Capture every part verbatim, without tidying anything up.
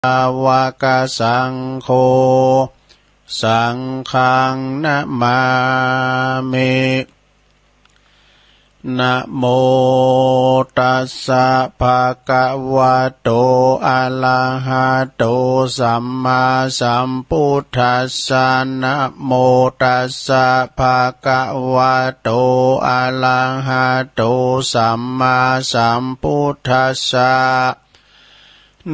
วกสังโฆ สังฆังนะมามิ นะโมตัสสะภะคะวะโต อะระหะโต สัมมาสัมพุทธัสสะ นะโมตัสสะภะคะวะโต อะระหะโต สัมมาสัมพุทธัสสะ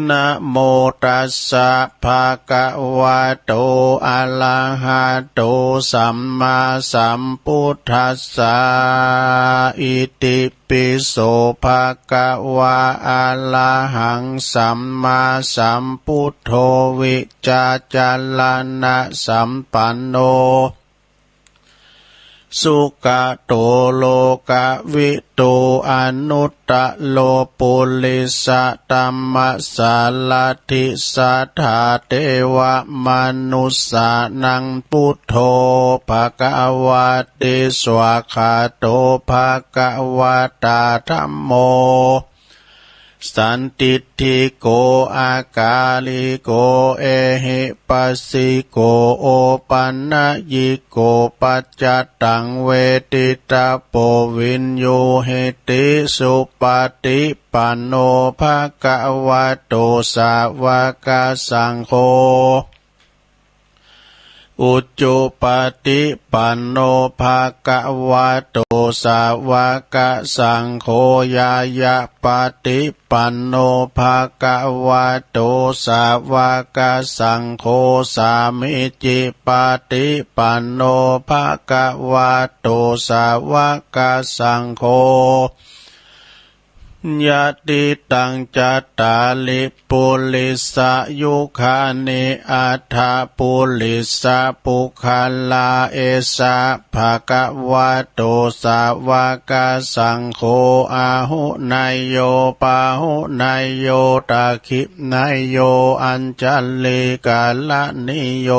นะโมตัสสะภะคะวะโต อะระหะโต สัมมาสัมพุทธัสสะ อิติปิโสภะคะวะ อะระหังสัมมาสัมพุทโธ วิจจารณะสัมปันโน สุขะโต โลกะวิทู อนุตตะโร ปุริสะธัมมะสารัตถิ สัทธาเทวะมนุสสานัง พุทโธภะคะวะติ สวากขาโตภะคะวะตา ธัมโม สันทิฏฐิโก อากาลิโก เอหิปัสสิโก โอปันนยิโก ปัจจตังเวทิตาโป วิญญูหิติ สุปฏิปันโนภะคะวะโต สาวกสังโฆ อุจุปฏิปันโนภะคะวะโต สาวกสังโฆ ญาณปฏิปันโนภะคะวะโต สาวกสังโฆ สามีจิปฏิปันโนภะคะวะโต สาวกสังโฆ ยะติตัง จัตตาริ ปุริสายุคานิ อัฏฐะปุริสะปุคคลา เอสะภะคะวะโต สาวกสังโฆ อาหุเนยโย ปาหุเนยโย ทักขิเนยโย อัญชลีกรณีโย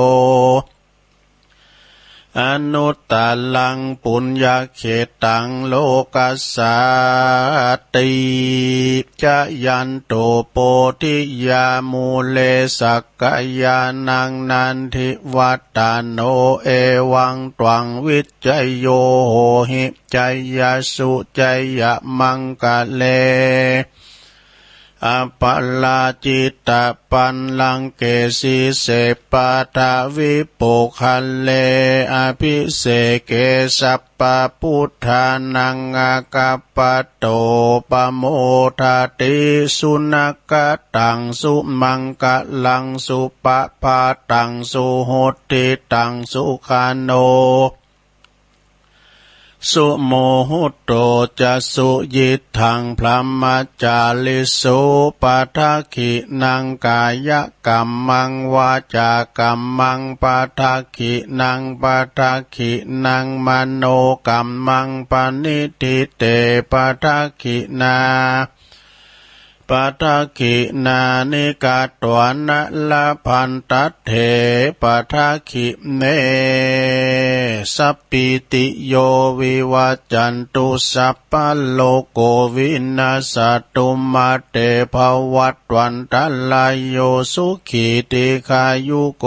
อนุตตรังปุญญเขตตัง โลกัสสาติ จายันโต โพธิยามูเล สักกายานัง นันทิวัฏฏะโน เอวังตวัง วิจโย โหหิ จยสสุ จยมังคะเล อปาราจิตปัลลังเก สีเส ปะทวิปุคคเล อภิเสเก สัพพะพุทธานัง อาคัปปะโต ปะโมทะติ สุณักขะตัง สุมังคะลัง สุปะพาตัง สุหุตติตัง สุขะโน สุมุหุตโต จะ สุยิตถัง พรหมจาริสุ ปะทักขิณัง กายกัมมัง วาจากัมมัง ปะทักขิณัง ปะทักขิณัง มโนกัมมัง ปะนิฏฐิเต ปะทักขิณา ปะทักขิณานิ กัตถวานะ ละพันตัตเถ ปะทักขิเณ สัพพีติโย วิวัจจันตุ สัพพะโรโค วินัสสะตุ มาเต ภวัตวันตะราโย สุขี ทีฆายุโก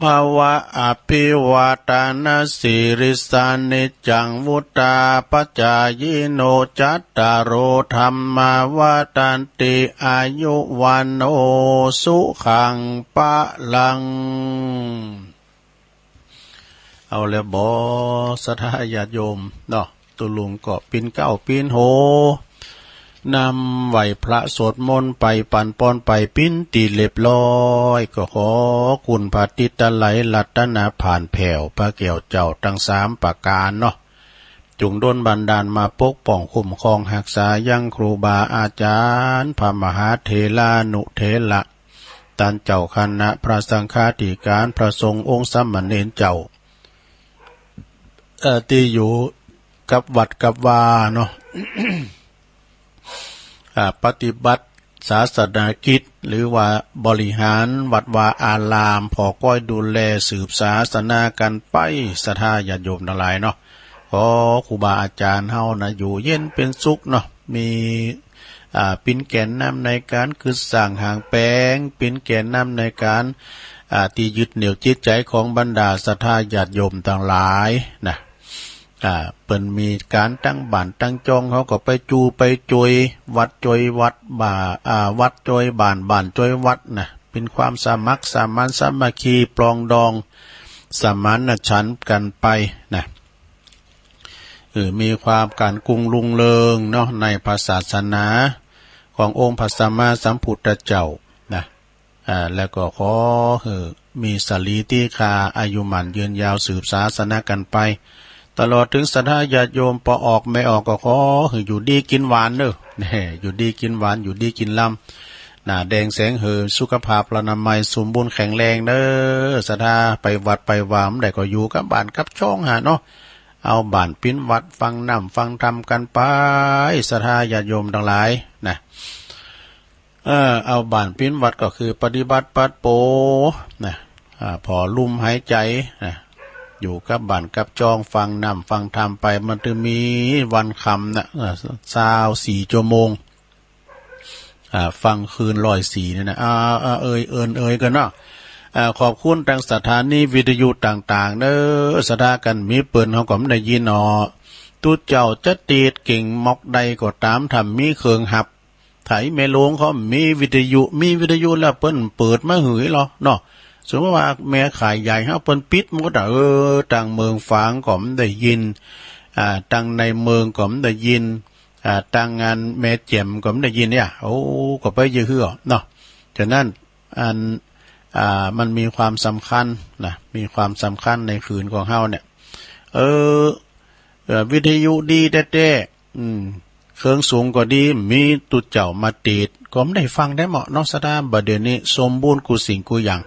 ภะวะ อะภิวาทะนะสีลิสสะ นิจจัง วุฑฒาปะจายิโน จัตตาโร ธัมมา วัฑฒันติ อายุ วัณโณ สุขัง พะลัง เอาแล้วบ่ ศรัทธาญาติโยมเนาะ ตุ๊ลุงก็ปิ๊นเก๊าปิ๊นโฮ นำไหว้พระสวดมนต์ไปปั๋นปอนไปปิ๊นตี้เรียบร้อย ก็ขอคุณพระติตไลยรัตนผานแผ้วพระแก้วเจ้าตังสามประก๋านเนาะ จุ่งดลบันดาลมาปกป้องคุ้มครองฮักษายังครูบาอาจ๋ารย์ พระมหาเถรานุเถระ ต้านเจ้าคณะพระสังฆาธิก๋าน พระสงฆ์องค์สามเณรเจ้า เอ่อ ตี้อยู่กับวัดกับวาเนาะ อ่า ปฏิบัติศาสนกิจ หรือว่าบริหารวัดวาอาราม ผ่อก้อยดูแลสืบศาสนากั๋นไป ศรัทธาญาติโยมตังหลายเนาะ ขอครูบาอาจ๋ารย์เฮานะ อยู่เย็นเป๋นสุขเนาะ มี อ่า เป๋นแก่นนำในก๋านกึ๊ดสร้างหางแป๋ง เป๋นแก่นนำในก๋าน อ่า ตี้ยึดเหนี่ยวจิตใจ๋ของบรรดาศรัทธาญาติโยมตังหลายนะ อ่า เปิ้นมีก๋านตั้งบ้านตั้งจอง เขาก็ไปจูไปจวยวัดจวยวัด บ่า อ่า วัดจอยบ้าน บ้านจอยวัดนะ เป๋นความสมัครสมานสามัคคีปรองดองสมานฉันท์กั๋นไปนะ เออ มีความก๋านกุงรุงเริงเนาะ ในพระศาสนาขององค์พระสัมมาสัมพุทธเจ้านะ อ่า แล้วก็ขอหื้อมีสรีติคาอายุหมั้นยืนยาวสืบศาสนากั๋นไป ตลอดเถิงศรัทธาญาติโยมป้อออกแม่ออกก็ขอหื้ออยู่ดีกิ๋นหวานเน่อ แน่ อยู่ดีกิ๋นหวาน อยู่ดีกิ๋นลำ หน้าแดงแสงเหิง สุขภาพอนามัยสมบูรณ์แข็งแรงเน่อ ศรัทธาไปวัดไปวาบ่ได้ก็อยู่กับบ้านกับจองหาเนาะ เอาบ้านเป๋นวัดฟังน้ำฟังธรรมกั๋นไป ศรัทธาญาติโยมตังหลายนะ เออ เอาบ้านเป๋นวัดก็คือปฏิบัติปัดโปนะ อ่า ผ่อลมหายใจ๋นะ อยู่กับบ้านกับจองฟังน้ำฟังธรรมไป มันจะมีวันค่ำนะ อ่า ซาวสี่ชั่วโมง อ่า ฟังคลื่นร้อยสี่เนี่ยนะ อ่า อ่า เอ่ย เอินเอ่ยกั๋นเนาะ อ่า ขอบคุณตางสถานีวิทยุต่างๆ เน่อ ศรัทธากั๋นมีเปิ้นเฮาก็บ่ได้ยินเนาะ ตุ๊เจ้าจะเตศน์เก่งมอกใดก็ต๋าม ถ้าบ่มีเครื่องหับ ไถแม่โรงเขามีวิทยุ มีวิทยุแล้วเปิ้นเปิดมาหื้อลอเนาะ สมมุติว่าแม่ข่ายใหญ่เฮาเปิ้นปิดหมดอะ เออ ตางเมืองฝางก็บ่ได้ยิน อ่า ตางในเมืองก็บ่ได้ยิน อ่า ตางอันแม่แจ่มก็บ่ได้ยินเนี่ย โอ้ ก็ไปเยียะเฮือเนาะ ฉะนั้น อัน อ่า มันมีความสำคัญนะ มีความสำคัญในคลื่นของเฮาเนี่ย เออ เอ่อ วิทยุดีแต๊ๆ อืม เครื่องสูงก็ดี บ่มีตุ๊เจ้ามาเตศน์ ก็บ่ได้ฟังได้เมาะเนาะ ศรัทธา บ่าเดี่ยวนี้สมบูรณ์กู้สิ่งกู้อย่าง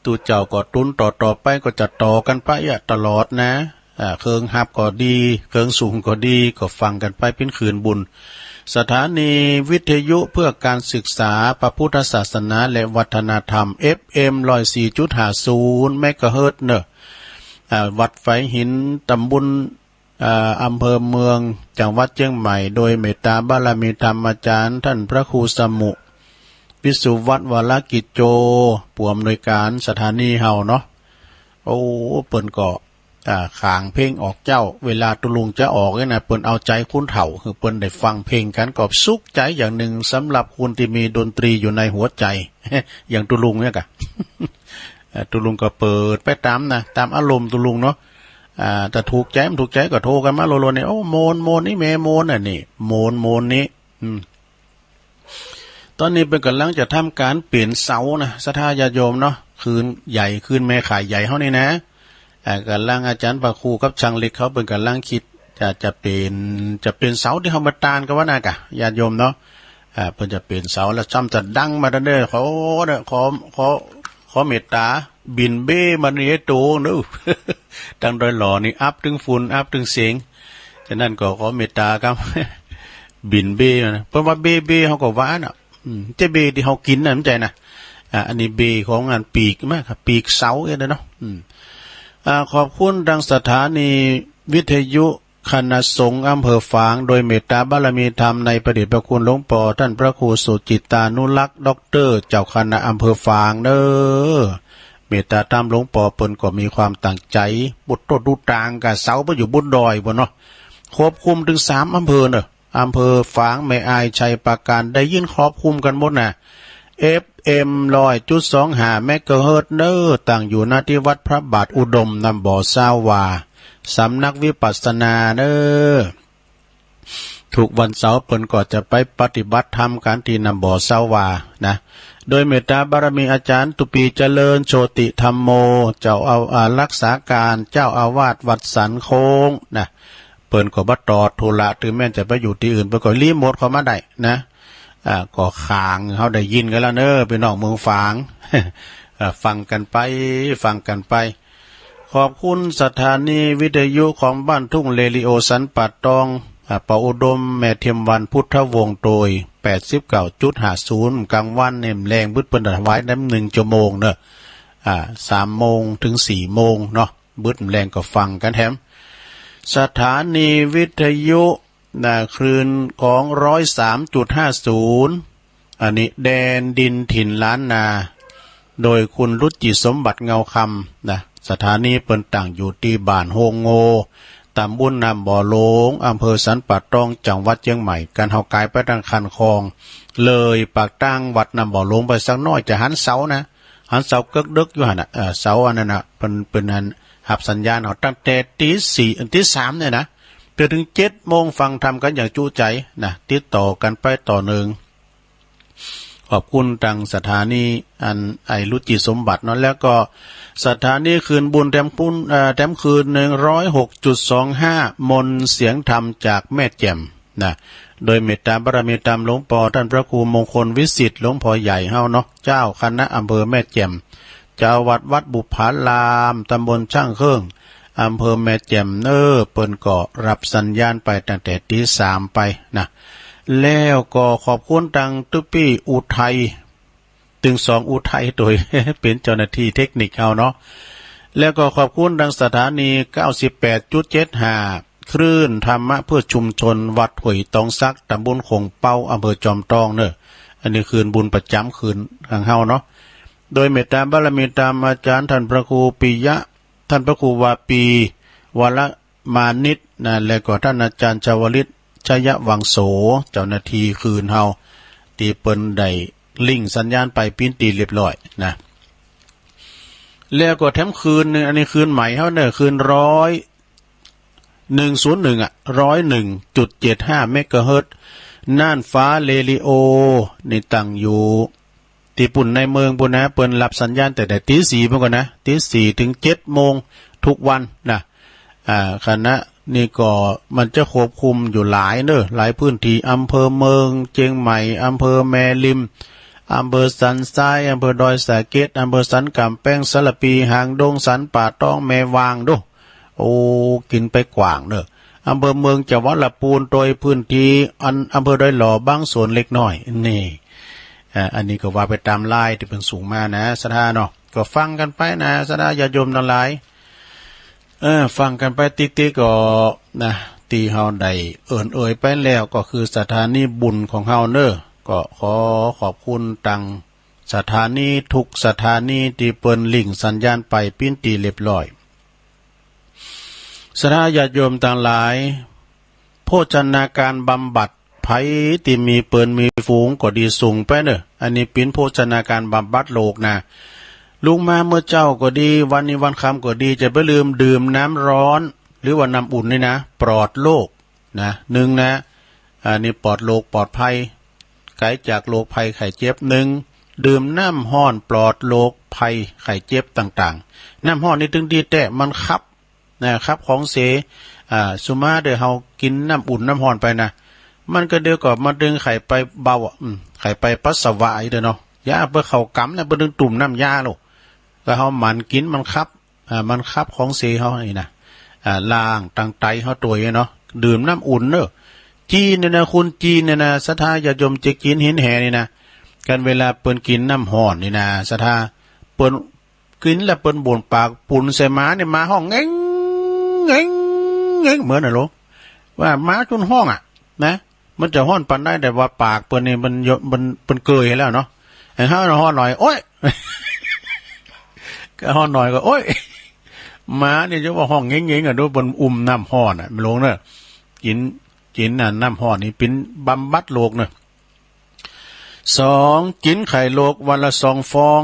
ตุ๊เจ้าก็ตุ๊นต่อๆ ไปก็จะต่อกั๋นไปอะตลอดนะ อ่า เครื่องหับก็ดี เครื่องสูงก็ดี ก็ฟังกั๋นไปเป๋นคลื่นบุญ สถานีวิทยุเพื่อการศึกษาพระพุทธศาสนาและวัฒนธรรม เอฟเอ็ม ร้อยสี่จุดห้าศูนย์ เมกะเฮิรตซ์เน่อ อ่า วัดฝายหิน ต๋ำบล อ่า อำเภอเมือง จังหวัดเจียงใหม่ โดยเมตตาบารมีธรรมอาจ๋ารย์ต้านพระครูสมุ วิสุวัฒน์ วรกิจโจ ผู้อำนวยก๋านสถานีเฮาเนาะ โอ้ เปิ้นก็ อ่า ขานเพลงออกเจ้า เวลาตุ๊ลุงจะออกเนี่ยนะ เปิ้นเอาใจ๋คนเฒ่า คือเปิ้นได้ฟังเพลงกั๋นก็สุขใจ๋อย่างนึ่ง สำหรับคนตี้มีดนตรีอยู่ในหัวใจ๋ อย่างตุ๊ลุงเนี่ยก่ะ เอ่อ ตุ๊ลุงก็เปิดไปต๋ามนะ ต๋ามอารมณ์ตุ๊ลุงเนาะ อ่า ถ้าถูกใจ๋บ่ถูกใจ๋ก็โทรกั๋นมาโลดๆ เนี่ย โอ้ โมน โมนนี่แม่โมนน่ะนี่ โมน โมนนี่ อืม ต๋อนนี้เปิ้นก่ำลังจะทำก๋านเป๋นเสานะ ศรัทธาญาติโยมเนาะ คลื่นใหญ่ คลื่นแม่ข่ายใหญ่เฮานี่นะ อ่า ก่ำลังอาจ๋ารย์พระครูกับช่างเหล็กเขาเปิ้นก่ำลังกึ๊ดจะ จะเป๋น จะเป๋นเสาตี้เฮาบ่าตานกั๋นว่าน่ะก่ะ ญาติโยมเนาะ อ่า เปิ้นจะเป๋นเสาแล้วซ้ำจะดังมาเน่อ ขอ ขอ ขอ ขอเมตต๋า บิ่นเบ้มาในโตเน่อ ตางดอยหล่อนี่อับตึงฝุ่น อับตึงเสียง ฉะนั้นก็ขอเมตต๋าครับ บิ่นเบ้มานะ เปิ้นว่าเบ้ เบ้เฮาก็ว่าน่ะ อืม จะเบ้ตี้เฮากิ๋นน่ะ บ่ใจ้นะ อ่า อันนี้เบ้ของอันปีกมาครับ ปีกเสาเอี้ยเนาะ อืม อ่า ขอบคุณตางสถานีวิทยุคณะสงฆ์อำเภอฝาง โดยเมตตาบารมีธรรมในพระเดชพระคุณหลวงป้อต้านพระครูสุจิตตานุรักษ์ ด็อกเตอร์ เจ้าคณะอำเภอฝางเน่อ เมตตาธรรมหลวงป้อเปิ้นก็มีความตั้งใจ๋ บุญโตดูตางก่ะ เสาเปิ้นอยู่บนดอยปู้นเนาะ ควบคุมเถิงสามอำเภอเน่อ อำเภอฝาง แม่อาย ชัยปราการ ได้ยินควบคุมกั๋นหมดน่ะ เอฟเอ็ม ร้อยจุดสองห้า เมกะเฮิรตซ์เน่อ ตั้งอยู่ ณ ที่วัดพระบาทอุดม น้ำบ่อซาวา สำนักวิปัสสนาเน่อ ทุกวันเสาร์เปิ้นก็จะไปปฏิบัติธรรมกั๋นตี้น้ำบ่อซาวานะ โดยเมตตาบารมีอาจ๋ารย์ตุปีเจริญโชติธัมโม เจ้าอา อ่า รักษาก๋านเจ้าอาวาสวัดสันโค้งนะ เปิ้นก็บ่ตอดธุระ เถิงแม้นจะไปอยู่ตี้อื่น เปิ้นก็รีโมทเข้ามาได้นะ อ่า ก็ขานเฮาได้ยินกั๋นแล้วเน่อ ปี้น้องเมืองฝาง อ่า ฟังกั๋นไป ฟังกั๋นไป ขอบคุณสถานีวิทยุของบ้านทุ่งเรดิโอสันป่าตอง อ่า ป้ออุดม แม่เทียมวรรณ พุทธวงศ์ โตย แปดสิบเก้าจุดห้าศูนย์ ก๋างวันแหมแลงบึด เปิ้นถวายได้หนึ่งชั่วโมงเน่อ อ่า สามโมงเถิงสี่โมงเนาะ บึดแหมแลงก็ฟังกั๋นแถม สถานีวิทยุ นะ คลื่นของ ร้อยสามจุดห้าศูนย์ อันนี้แดนดินถิ่นล้านนา โดยคุณรุจิสมบัติเงาคำนะ สถานีเปิ้นตั้งอยู่ตี้บ้านโฮงโง่ ตำบลน้ำบ่อหลวง อำเภอสันป่าตอง จังหวัดเจียงใหม่ กันเฮากายไปตางคันคลอง เลยปากตางวัดน้ำบ่อหลวงไปสักหน้อยจะหันเสานะ หันเสาเก๊กเดิกอยู่หั้นน่ะ เอ่อ เสาอันนั้นน่ะ เปิ้น เปิ้นหันหับสัญญาณเอาตั้งแต่ตีสี่ อันตีสามเนี่ยนะ จนถึงเจ็ดโมงฟังธรรมกันอย่างจุใจนะ ติดต่อกันไปต่อเนื่อง ขอบคุณตังสถานีอันไอ้รุจิสมบัติเนาะ แล้วก็สถานีคืนบุญแถมปุ้น เอ่อ แถมคืน หนึ่งร้อยหกจุดสองห้า มนต์เสียงธรรมจากแม่แจ่มนะ โดยเมตตาบารมีตามหลวงปอท่านพระครูมงคลวิสิทธิ์ หลวงพ่อใหญ่เฮาเนาะ เจ้าคณะอำเภอแม่แจ่ม เจ้าวัดวัดบุพผาราม ตำบลช่างเครื่อง อำเภอแม่แจ่มเน้อ เปิ้นก็หับสัญญาณไปตั้งแต่ตีสามไปนะ แล้วก็ขอบคุณตังตุ๊ปี้อุทัย ตึงสองอุทัยโตย เป๋นเจ้าหน้าตี้เทคนิคเฮาเนาะ แล้วก็ขอบคุณตังสถานี เก้าสิบแปดจุดเจ็ดห้า คลื่นธรรมะเพื่อชุมชน วัดห้วยตองสัก ตำบลโขงเป๊า อำเภอจอมตองเน้อ อันนี้คืนบุญประจ๋ำคืนของเฮาเนาะ โดยเมตตาบารมีตามอาจ๋ารย์ท่านพระครูปิยะ ท่านพระครูวาปี วรมานิชนะ และก็ท่านอาจ๋ารย์ชวลิต ชยวังโส เจ้าหน้าตี้คืนเฮา ตี้เปิ้นได้ลิงก์สัญญาณไปปิ้นตี้เรียบร้อยนะ แล้วก็แถมคืนหนึ่ง อันนี้คืนใหม่เฮาเน้อ คืนร้อย หนึ่งศูนย์หนึ่ง อ่ะ ร้อยหนึ่งจุดเจ็ดห้า เมกะเฮิรตซ์ น่านฟ้าเรดิโอ นี่ตั้งอยู่ ตี้ปุ้นในเมืองปุ้นนะ เปิ้นหับสัญญาณตั้งแต่ตีสี่ปุ้นก่อนะ ตีสี่ถึงเจ็ดโมงทุกวันนะ อ่า ขณะนี้ก็มันจะควบคุมอยู่หลายเน้อ หลายพื้นตี้ อำเภอเมืองเจียงใหม่ อำเภอแม่ริม อำเภอสันทราย อำเภอดอยสะเก็ด อำเภอสันก๋ำแปง สารภี หางดง สันป่าตอง แม่วางโด้ โอ้ กิ๋นไปกว้างเน้อ อำเภอเมือง จังหวัดละปูน โตยพื้นตี้อันอำเภอดอยหล่อ บางส่วนเล็กน้อย นี่ อ่า อันนี้ก็ว่าไปต๋ามรายตี้เปิ้นส่งมานะ ศรัทธาเนาะ ก็ฟังกั๋นไปนะ ศรัทธาญาติโยมตังหลาย เออ ฟังกั๋นไปติ๊กๆ ก็นะ ตี้เฮาได้เอิ้นเอ่ยไปแล้ว ก็คือสถานีบุญของเฮาเน้อ ก็ขอขอบคุณตังสถานีทุกสถานีตี้เปิ้นลิงก์สัญญาณไปปิ้นตี้เรียบร้อย ศรัทธาญาติโยมตังหลาย โภชนาการบำบัด ใผตี้มีเปิ้นมีฝูงก็ดี ส่งไปเน้อ อันนี้เป๋นโภชนาการบำบัดโรคนะ ลุกมาเมื่อเจ๊าก็ดี วันนี้วันค่ำก็ดี จะบ่าลืมดื่มน้ำร้อน หรือว่าน้ำอุ่นนี่นะ ปลอดโรคนะ นึ่งนะ อันนี้ปลอดโรคปลอดภัย ไกลจากโรคภัยไข้เจ็บ นึ่ง ดื่มน้ำฮ้อนปลอดโรคภัยไข้เจ็บต่างๆ น้ำฮ้อนนี่ตึงดีแต๊ มันขับ นะ ขับของเส อ่า สุมาเด้อ เฮากิ๋นน้ำอุ่นน้ำฮ้อนไปนะ มันก็เดี๋ยวก็มันตึงไข้ไปเบาอะ อืม ไข้ไปปัสสาวะอีกเด้อเนาะ ยาเปิ้นเข้ากำนะ เปิ้นตึงตุ้มน้ำยาโลด ก็เฮาหมั่นกิ๋นมันขับ อ่า มันขับของเสเฮานี่นะ อ่า ล้างตังไตเฮาตวยเนาะ ดื่มน้ำอุ่นเน้อ จีนเนี่ยนะ คนจีนเนี่ยนะ ศรัทธาญาติโยม เจ๊กจีนหินแหนี่นะ กันเวลาเปิ้นกิ๋นน้ำฮ้อนนี่นะ ศรัทธา เปิ้น กิ๋นแล้วเปิ้นบ้วนปาก ปูนใส่หมานี่ หมาฮ้องเง้ง เง้ง เง้ง เหมือนน่ะโล ว่าหมาจ๋นฮ้องอะ นะ มันจะฮ้อนปานใด แต่ว่าปากเปิ้นนี่มันย- มัน เปิ้นเกยแล้วเนาะ ไอ้เฮาน่ะฮ้อนหน่อย โอ๊ย ก็ฮ้อนหน่อยก็ โอ๊ย หมานี่จะว่าฮ้องเง้งๆ อะ ดูเปิ้นอุ้มน้ำฮ้อนอะ มันลงเน้อ กิ๋น กิ๋นน่ะ น้ำฮ้อนนี่เป๋นบำบัดโรคเน้อ สอง กิ๋นไข่โรควันละสองฟอง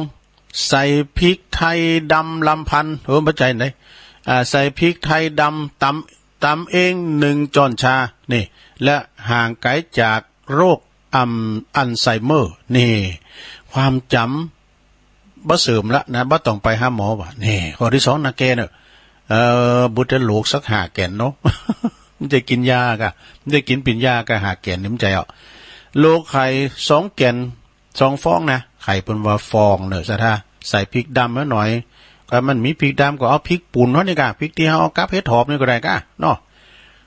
ใส่พริกไทยดำลำพัน เออ บ่ใจ้ไหน อ่า ใส่พริกไทยดำต๋ำ ต๋ำเองหนึ่งจ๊อนชา นี่ และห่างไกลจากโรคอัม- อัลไซเมอร์ นี่ ความจ๋ำบ่เสื่อมละนะ บ่ต้องไปหาหมอว่ะ นี่ ข้อตี้สองนะแกเนาะ เออ บ่จะโรคสักห้าแก่นเนาะ มันจะกิ๋นยากะ มันจะกิ๋นเป๋นยากะ ห้าแก่นนี่ มันจะเอา โรคไข่สองแก่น สองฟองนะ ไข่เปิ้นว่าฟองเน้อ ศรัทธา ใส่พริกดำไว้หน่อย ก็มันมีพริกดำก็เอาพริกป่นเฮานี่กะ พริกตี้เฮาเอากับเห็ดหอมนี่ก็ได้กะ เนาะ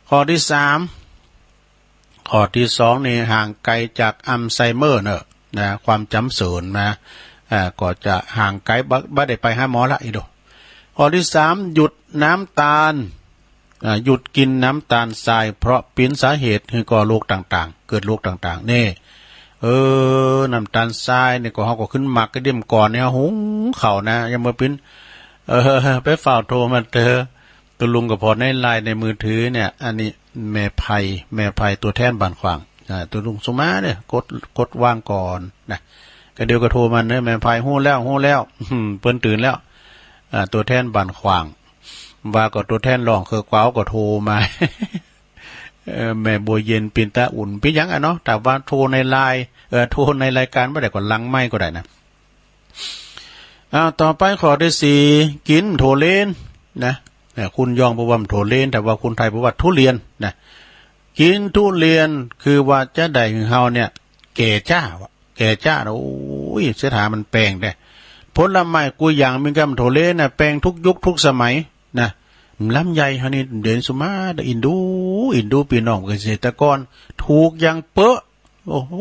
ข้อตี้สาม ข้อตี้สองนี่ ห่างไกลจากอัลไซเมอร์เน้อ นะ ความจ๋ำเสื่อมนะ อ่า ก็จะห่างไกล บ่- บ่ได้ไปหาหมอละ อีโด ข้อตี้สาม หยุดน้ำตาล อ่า หยุดกิ๋นน้ำตาลทราย เพราะเป๋นสาเหตุหื้อก่อโรคต่างๆ เกิดโรคต่างๆ นี่ เออ น้ำตาลทรายนี่ก็ เฮาก็ขึ้นหมักกะเดี่ยมก่อนเนี่ย หุงข้าวนะ ยังบ่ปิ้น เออ ไปฟ้าวโทรมาเต๊อะ ตุ๊ลุงก็ผ่อในไลน์ในมือถือเนี่ย อันนี้แม่ไพ แม่ไพตั๋วแทนบ้านขว้าง อ่า ตุ๊ลุงสุมาเนี่ย กด กดวางก่อนนะ กะเดี่ยวก็โทรมาเนาะ แม่ไพ ฮู้แล้ว ฮู้แล้ว อืม เปิ้นตื่นแล้ว อ่า ตั๋วแทนบ้านขว้าง ว่าก็ตั๋วแทนร้องเคิกกวาวก็โทรมา เออ แม่บัวเย็น เป๋นตาอุ่น เป๋นหยังอะเนาะ ถ้าว่าโทรในไลน์ เออ โทรในรายก๋านบ่ได้ก็หลังไมค์ก็ได้นะ อ้าว ต่อไปข้อตี้สี่ กิ๋นโถเรนนะ เนี่ย คนยองเปิ้นว่าโถเรน แต่ว่าคนไทยเปิ้นว่าทุเรียนนะ กิ๋นทุเรียนคือว่าจะได้หื้อเฮาเนี่ย แก่จ๊า แก่จ๊า โอ้ย เสียดายมันแปงแต๊ ผลไม้กู้อย่างมีกำโถเรนนะ แปงทุกยุคทุกสมัยนะ ลำไยเฮานี่เดี๋ยวสุมาเตอะ อินดู อินดูปี้น้องเกษตรกร ถูกอย่างเป๊อะ โอ้โห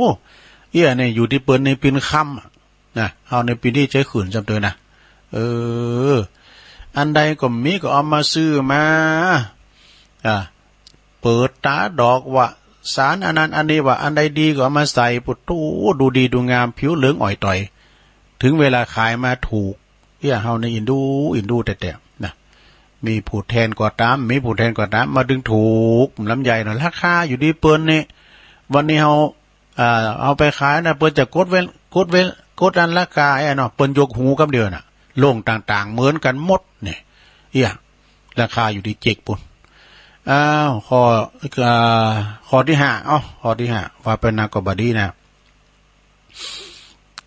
เอี้ยเนี่ยอยู่ตี้เปิ้นนี่เป๋นคำอะนะ เฮานี่เป๋นตี้ใจ๊ขื่นจ้ำเตยนะ เออ อันใดก็มีก็เอามาซื้อมา อ่า เปิดต๋าดอกว่า สารอันนั้นอันนี้ว่า อันใดดีก็เอามาใส่ ปุโต ดูดีดูงาม ผิวเหลืองอ่อยต่อย เถิงเวลาขายมาถูก เอี้ย เฮานี่อินดู อินดูแต๊ๆ นะ มีผู้แทนก็ต๋าม มีผู้แทนก็ต๋าม มาดึงถูก ลำไยเนาะ ราคาอยู่ตี้เปิ้นนี่ วันนี้เฮา อ่า เอาไปขายนะ เปิ้นจะกดเว้น กดเว้น กดอันราคาไอ้เนาะ เปิ้นยกหูกำเดียวน่ะ โรงต่างๆ เหมือนกั๋นหมดเนี่ย เอี้ย ราคาอยู่ตี้เจ๊กปุ้น อ้าว ข้อ อ่า ข้อตี้ห้า เอ้า ข้อตี้ห้า ว่าไปนักก็บ่ดีนะ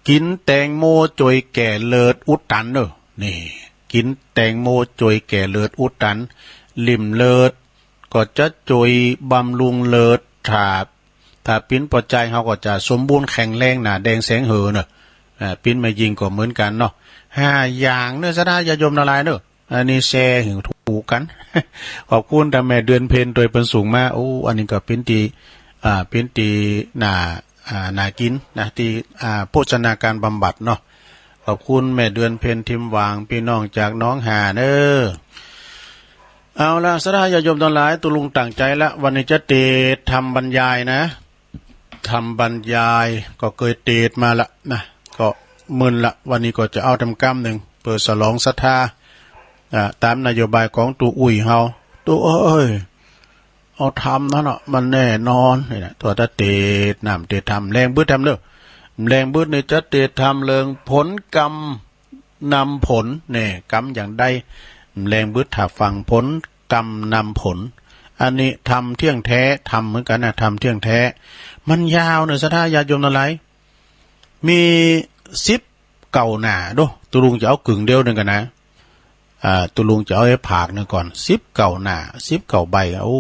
กิ๋นแตงโมจ่วยแก้เลือดอุดตันเนาะ นี่ กิ๋นแตงโมจ่วยแก้เลือดอุดตัน ริ่มเลือด ก็จะจ่วยบำรุงเลือด ถ้า ถ้าเป๋นป้อจายเฮาก็จะสมบูรณ์แข็งแรงหนาแดงแสงเหือเนาะ อ่า เป๋นแม่ญิงก็เหมือนกั๋นเนาะ ห้าอย่างเนาะ ศรัทธาญาติโยมตังหลายเนาะ อันนี้แชร์หื้อถูกกั๋น ขอบคุณตาแม่เดือนเพ็ญโตยเปิ้นส่งมา โอ้ อันนี้ก็เป๋นตี้ อ่า เป๋นตี้น่า อ่า น่ากิ๋นนะ ตี้ อ่า โภชนาการบำบัดเนาะ ขอบคุณแม่เดือนเพ็ญ ทิมหว่าง ปี้น้องจากหนองหาเนาะ เอาละ ศรัทธาญาติโยมตังหลาย ตุ๊ลุงตั้งใจ๋ละ วันนี้จะเตสน์ธรรมบรรยายนะ ธรรมบรรยายก็เกยเตสน์มาละนะ ก็มึนละ วันนี้ก็จะเอาตำกำนึ่ง เปื้อสลองศรัทธา อ่า ต๋ามนโยบายของตุ๊อุ้ยเฮา ตุ๊เอ้ย เอาธรรมนั้นน่ะ มันแน่นอน นี่นะ ตั๋วตาเตสน์น้ำเตสน์ธรรม แลงบึดธรรมเนาะ แลงบึดนี่จะเตสน์ธรรมเรื่องผลกรรมนำผล แน่ กรรมอย่างใด แลงบึดถ้าฟัง ผลกรรมนำผล อันนี้ธรรมเตี้ยงแท้ ธรรมเหมือนกั๋นนะ ธรรมเตี้ยงแท้ มันยาวเนาะ ศรัทธาญาติโยมตังหลาย มีสิบเก้าหน้าเนาะ ตุ๊ลุงจะเอากึ่งเดียวนึ่งก่อนนะ อ่า ตุ๊ลุงจะเอาไอ้ผากนึ่งก่อน สิบเก้าหน้า สิบเก้าใบ โอ้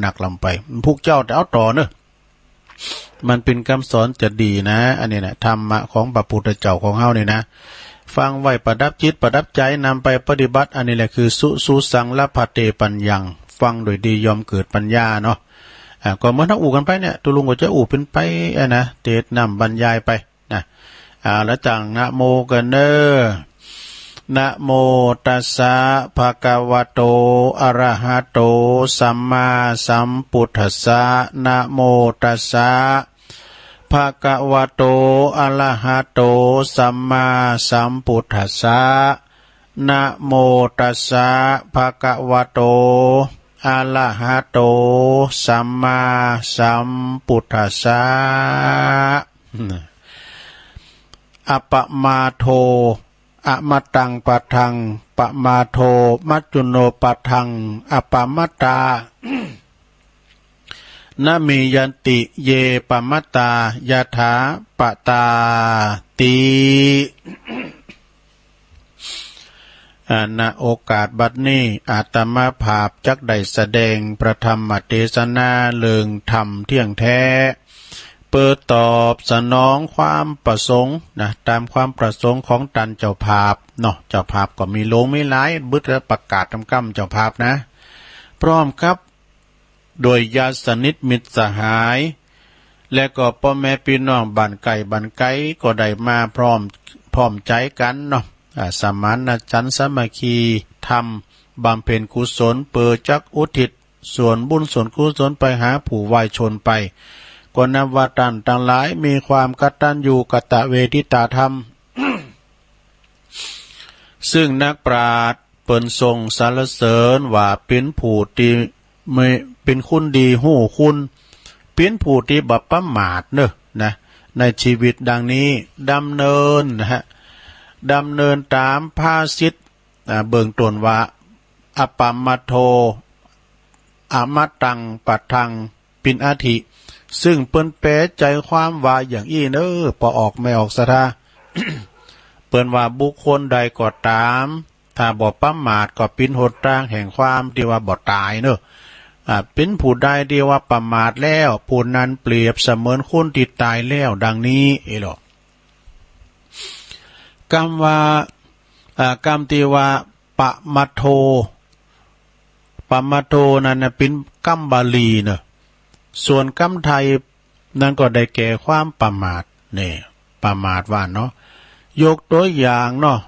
หนักลำไป พุกเจ้าแต่เอาต่อเนาะ มันเป๋นกำสอนจะดีนะ อันนี้นะ ธรรมะของพระพุทธเจ้าของเฮานี่นะ ฟังไว้ประดับจิตประดับใจ๋ นำไปปฏิบัติ อันนี้แหละคือ สุ สุ สัง ละ พะเต ปัญญัง ฟังโดยดีย่อมเกิดปัญญาเนาะ อ่า ก็เหมือนเฮาอู้กั๋นไปเนี่ย ตุ๊ลุงก็จะอู้เป๋นไป อ่ะนะ เตสน์น้ำบรรยายไป นะ อ่า ละจั่งนะโมกั๋นเน่อ นะโมตัสสะ ภะคะวะโต อะระหะโต สัมมาสัมพุทธัสสะ นะโมตัสสะ ภะคะวะโต อะระหะโต สัมมาสัมพุทธัสสะ นะโมตัสสะ ภะคะวะโต อะระหะโต สัมมาสัมพุทธัสสะ อะปะมาโท อะมะตังปะทัง ปะมาโท มัจจุโนปะทัง อะปะมะตา นะมียันติ เย ปะมะตา ยะถา ปะตาติ อ่า ณ โอกาสบัดนี้ อาตมาภาพจักได้แสดงพระธรรมเตสนาเรื่องธรรมเตี้ยงแท้ เปื้อตอบสนองความประสงค์นะ ต๋ามความประสงค์ของต้านเจ้าภาพเนาะ เจ้าภาพก็มีหลวงมีหลาย บึดแล้วประกาศตำกำเจ้าภาพนะ พร้อมกับ โดยญาติสนิทมิตรสหาย และก็ป้อแม่ปี้น้องบ้านใก้บ้านไก๋ก็ได้มาพร้อม พร้อมใจ๋กั๋นเนาะ อ่า สมานฉันท์สามัคคีธรรม บำเพ็ญกุศล เปื้อจักอุทิศส่วนบุญส่วนกุศลไปหาผู้วายชนไป ก็นับว่าต้านตังหลายมีความกตัญญูกตเวทิตาธรรม ซึ่งนักปราชญ์เปิ้นทรงสรรเสริญว่าเป๋นผู้ตี้มี เป๋นคนดีฮู้คุณ เป๋นผู้ตี้บ่ประมาทเนาะ นะ ในชีวิตดังนี้ ดำเนินนะฮะ ดำเนินต๋ามภาษิต อ่า เบื้องต้นว่า อัปปมาทโท อมตัง ปัตถัง ปิณฑิ ซึ่งเปิ้นแปลใจ๋ความว่าอย่างอี้เนาะ ปอออกแม่ออกศรัทธา เปิ้นว่าบุคคลใดก็ต๋าม ถ้าบ่ประมาทก็เป๋นหนตางแห่งความตี้ว่าบ่ต๋ายเนาะ อ่า เป๋นผู้ใดตี้ว่าประมาทแล้ว ผู้นั้นเปรียบเสมือนคนตี้ต๋ายแล้ว ดังนี้ เอ้ยเหรอ กำว่า อ่า กำตี้ว่า ปะมาทโท ปะมาทโทนั้นน่ะเป๋นกำบาลีเนาะ ส่วนกำไทยนั้นก็ได้แก่ความประมาท นี่ ประมาทว่าเนาะ ยกตั๋วอย่างเนาะ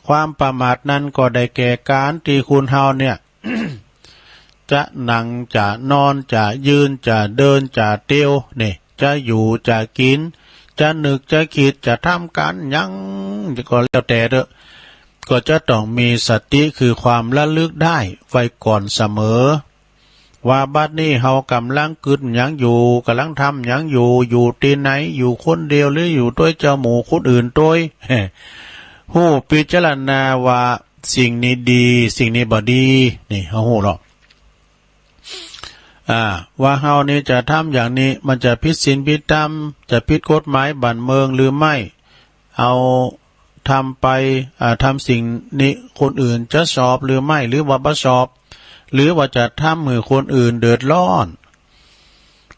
ความประมาทนั้นก็ได้แก่ก๋านตี้คนเฮาเนี่ย จะนั่ง จะนอน จะยืน จะเดิน จะเตียว นี่ จะอยู่ จะกิ๋น จะนึก จะกึ๊ด จะทำก๋านหยังก็แล้วแต่เต๊อะ ก็จะต้องมีสติ คือความระลึกได้ไว้ก่อนเสมอ ว่าบัดนี้เฮากำลังกึ๊ดหยังอยู่ กำลังทำหยังอยู่ อยู่ตี้ไหน อยู่คนเดียวหรืออยู่ตวยเจ้าหมู่คนอื่นตวย ฮู้พิจารณาว่าสิ่งนี้ดี สิ่งนี้บ่ดี นี่ เฮาฮู้หรอก อ่า ว่าเฮานี่จะทำอย่างนี้ มันจะผิดศีลผิดธรรม จะผิดกฎหมายบ้านเมืองหรือไม่ เฮาทำไป อ่า ทำสิ่งนี้คนอื่นจะชอบหรือไม่ หรือว่าบ่ชอบ หรือว่าจะทำหื้อคนอื่นเดือดร้อน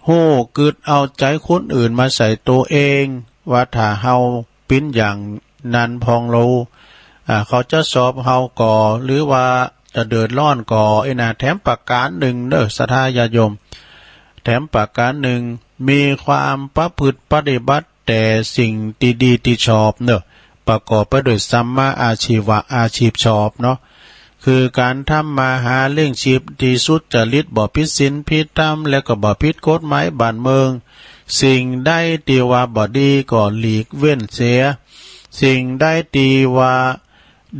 ฮู้กึ๊ดเอาใจ๋คนอื่นมาใส่ตั๋วเอง ว่าถ้าเฮาเป๋นอย่างนั้นพ่องลาว อ่า เขาจะชอบเฮาก่อ หรือว่าจะเดือดร้อนก่อ เอ้ยนะ แถมประก๋านนึ่งเนาะ ศรัทธาญาติโยม แถมประก๋านนึ่ง มีความประพฤติปฏิบัติแต่สิ่งตี้ดีตี้ชอบเนาะ ประกอบไปด้วยสัมมาอาชีวะ อาชีพชอบเนาะ คือก๋านทำมาหาเลี้ยงชีพตี้สุจริต บ่ผิดศีลผิดธรรม และก็บ่ผิดกฎหมายบ้านเมือง สิ่งใดตี้ว่าบ่ดีก็หลีกเว้นเสีย สิ่งใดตี้ว่า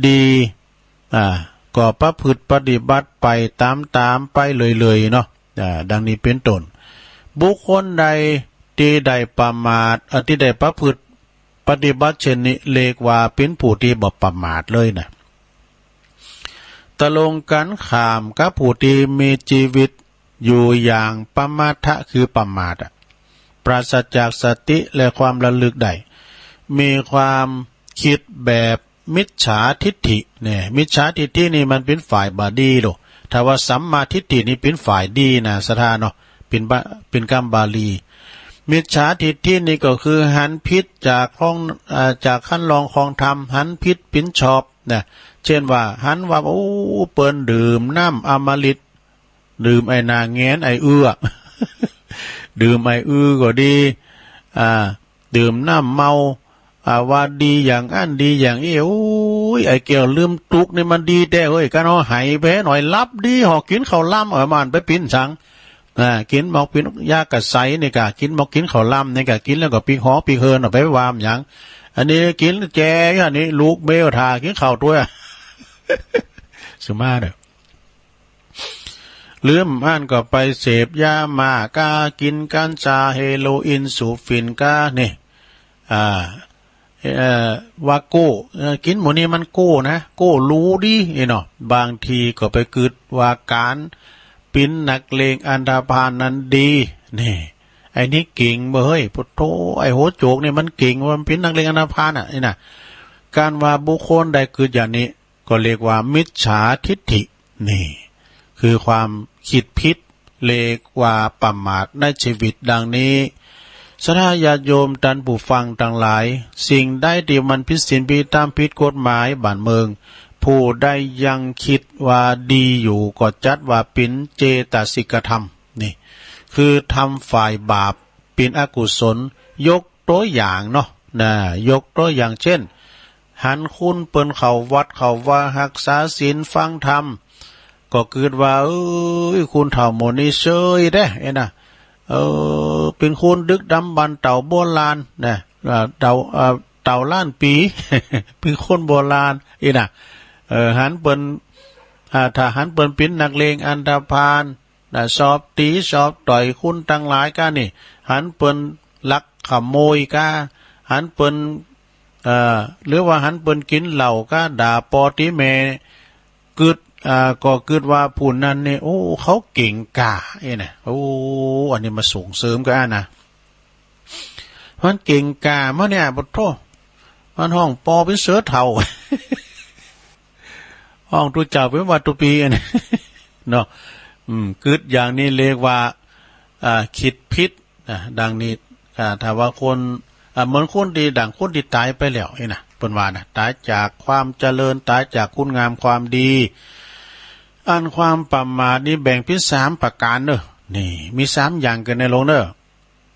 ดี อ่า ก็ประพฤติปฏิบัติไปต๋ามๆ ไปเรื่อยๆ เนาะ อ่า ดังนี้เป๋นต้น บุคคลใดตี้ได้ประมาท อ่า ตี้ได้ประพฤติปฏิบัติเช่นนี้ เรียกว่าเป๋นผู้ตี้บ่ประมาทเลยนะ ตรงกันข้ามกับผู้ตี้มีจีวิตอยู่อย่างปมาทะ คือประมาทอะ ปราศจากสติและความระลึกได้ มีความกึ๊ดแบบมิจฉาทิฏฐิเนี่ย มิจฉาทิฏฐินี่มันเป๋นฝ่ายบ่ดีโล ถ้าว่าสัมมาทิฏฐินี่เป๋นฝ่ายดีนะ ศรัทธาเนาะ เป๋นบา เป๋นกำบาลี มิจฉาทิฏฐินี่ก็คือหันผิดจากของ อ่า จากคันลองของธรรม หันผิดเป๋นชอบนะ เช่นว่าหันว่า โอ้ เปิ้นดื่มน้ำอมฤต ดื่มไอ้หน้าแหงนไอ้อื้อ ดื่มไอ้อื้อก็ดี อ่า ดื่มน้ำเมา อ่า ว่าดีอย่างอั้นดีอย่างอี้ โอ้ย ไอ้แก้วลืมตุ๊กนี่มันดีแต๊เฮ้ย กาเฮาไหไปหน่อยหลับดี หอกกิ๋นข้าวลำ เออ มันไปเป๋นสัง อ่า กิ๋นหมอกเป๋นยากระใสนี่ก่ะ กิ๋นหมอกกิ๋นข้าวลำนี่ก่ะ กิ๋นแล้วก็ปิ๊กหอปิ๊กเฮินออกไปว่ามันหยัง อันนี้กิ๋นแจอยู่อันนี้ ลูกเบลถ่ากิ๋นข้าวตวย สุมาเด้อ หรือบ่อั้นก็ไปเสพยาม่าก้า กิ๋นกัญชา เฮโรอีน สูบฝิ่นก้า นี่ อ่า เอ่อ ว่าโก้ เอ่อ กิ๋นหมู่นี้มันโก้นะ โก้หรูดี อี้เนาะ บางทีก็ไปกึ๊ดว่าก๋านเป๋นนักเลงอันธพาลนั้นดี นี่ ไอ้นี่เก่งเบ้อเฮ้ย พุทโธ ไอ้หัวโจกนี่มันเก่งว่ามันเป๋นนักเลงอันธพาลอะ อี้นะ ก๋านว่าบุคคลใดกึ๊ดอย่างนี้ ก็เรียกว่ามิจฉาทิฏฐิ นี่ คือความกึ๊ดผิด เรียกว่าประมาทในจีวิตดังนี้ ศรัทธาญาติโยมต้านผู้ฟังตังหลาย สิ่งใดตี้มันผิดศีลผิดธรรมผิดกฎหมายบ้านเมือง ผู้ใดยังกึ๊ดว่าดีอยู่ก็จัดว่าเป๋นเจตสิกธรรม นี่ คือทำฝ่ายบาปเป๋นอกุศล ยกตั๋วอย่างเนาะ นะ ยกตั๋วอย่างเช่น หันคนเปิ้นเข้าวัดเข้าวา ฮักษาศีล ฟังธรรม ก็กึ๊ดว่า เอ้ย คนเฒ่าหมู่นี้เชยแต๊เอ๊ะนะ เออ เป๋นคนดึกดำบรรพ์เต่าโบราณนะ อ่า เต่า อ่า เต่าล้านปี๋ เป๋นคนโบราณเอ๊ะนะ เออ หันเปิ้น อ่า ถ้าหันเปิ้นเป๋นนักเลงอันธพาล นะ ชอบตี๋ชอบต่อยคนตังหลายก้านี่ หันเปิ้นลักขโมยก้า หันเปิ้น เอ่อ หรือว่าหันเปิ้นกิ๋นเหล้าก้า ด่าป้อตี๋แม่ กึ๊ด อ่า ก็กึ๊ดว่าผู้นั้นนี่ โอ้ เขาเก๋งก้าเอ๊ะนะ โอ้ อันนี้มาส่งเสริมก้านะ มันเก๋งก้ามาเนี่ย ปะโธ่ มันฮ้องป้อเป๋นเสือเฒ่า ฮ้องตุ๊เจ้าเป๋นว่าตุ๊ปีอันนี้ เนาะ อืม กึ๊ดอย่างนี้เรียกว่า อ่า กึ๊ดผิดนะ ดังนี้ อ่า ถ้าว่าคน อ่า เหมือนคนตี้ ดั่งคนตี้ต๋ายไปแล้วนี่นะ เปิ้นว่านะ ต๋ายจากความเจริญ ต๋ายจากคุณงามความดี อันความประมาทนี่แบ่งเป๋นสามประก๋านเน่อ นี่ มีสามอย่างเกิดในโลกเน่อ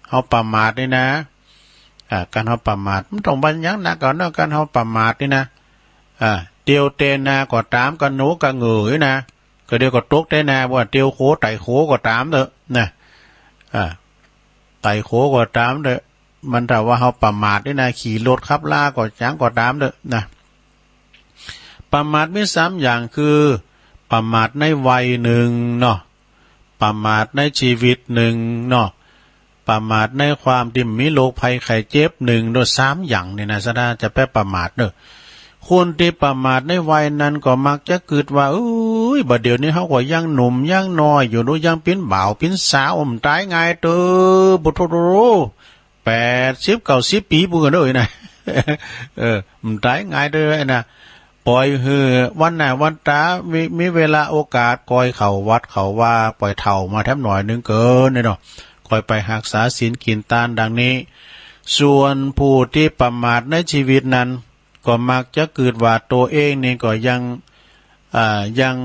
เฮาประมาทนี่นะ อ่า ก๋านเฮาประมาท บ่ต้องว่าหยังนักเอาเน่อ ก๋านเฮาประมาทนี่นะ อ่า เตียวแตนาก็ต๋าม กะหนูกะเหง่อนะ ก็เดี๋ยวก็ตกแตนา ว่าเตียวโขไต่โขก็ต๋ามเต๊อะนะ อ่า ไต่โขก็ต๋ามเต๊อะ มันถ้าว่าเฮาประมาทนี่นะ ขี่รถขับลาก็หยังก็ต๋ามเต๊อะนะ ประมาทมีสามอย่างคือ ประมาทในวัยนึ่งเนาะ ประมาทในจีวิตนึ่งเนาะ ประมาทในความตี้มีโรคภัยไข้เจ็บนึ่ง โดยสามอย่างนี่นะ สะดาจะไปประมาทเน่อ คนตี้ประมาทในวัยนั้นก็มักจะกึ๊ดว่า เอ้ย บ่าเดี่ยวนี้เฮาก็ยังหนุ่มยังน้อยอยู่เนาะ ยังเป๋นบ่าวเป๋นสาว บ่ต๋ายง่ายเต๊อะ ปะโธ่ แปดสิบเก้าสิบปี๋ปู้นเน่อนะ เออ บ่ต๋ายง่ายเต๊อะนะ ป่อยหื้อวันหน้าวันต๋า มี มีเวลาโอกาส ก่อยเข้าวัดเข้าวา ป่อยเฒ่ามาแถมหน่อยนึ่งเกินนี่เนาะ ก่อยไปฮักษาศีลกิ๋นตานดังนี้ ส่วนผู้ตี้ประมาทในจีวิตนั้น ก็มักจะกึ๊ดว่าตั๋วเองนี่ก็ยัง อ่า ยัง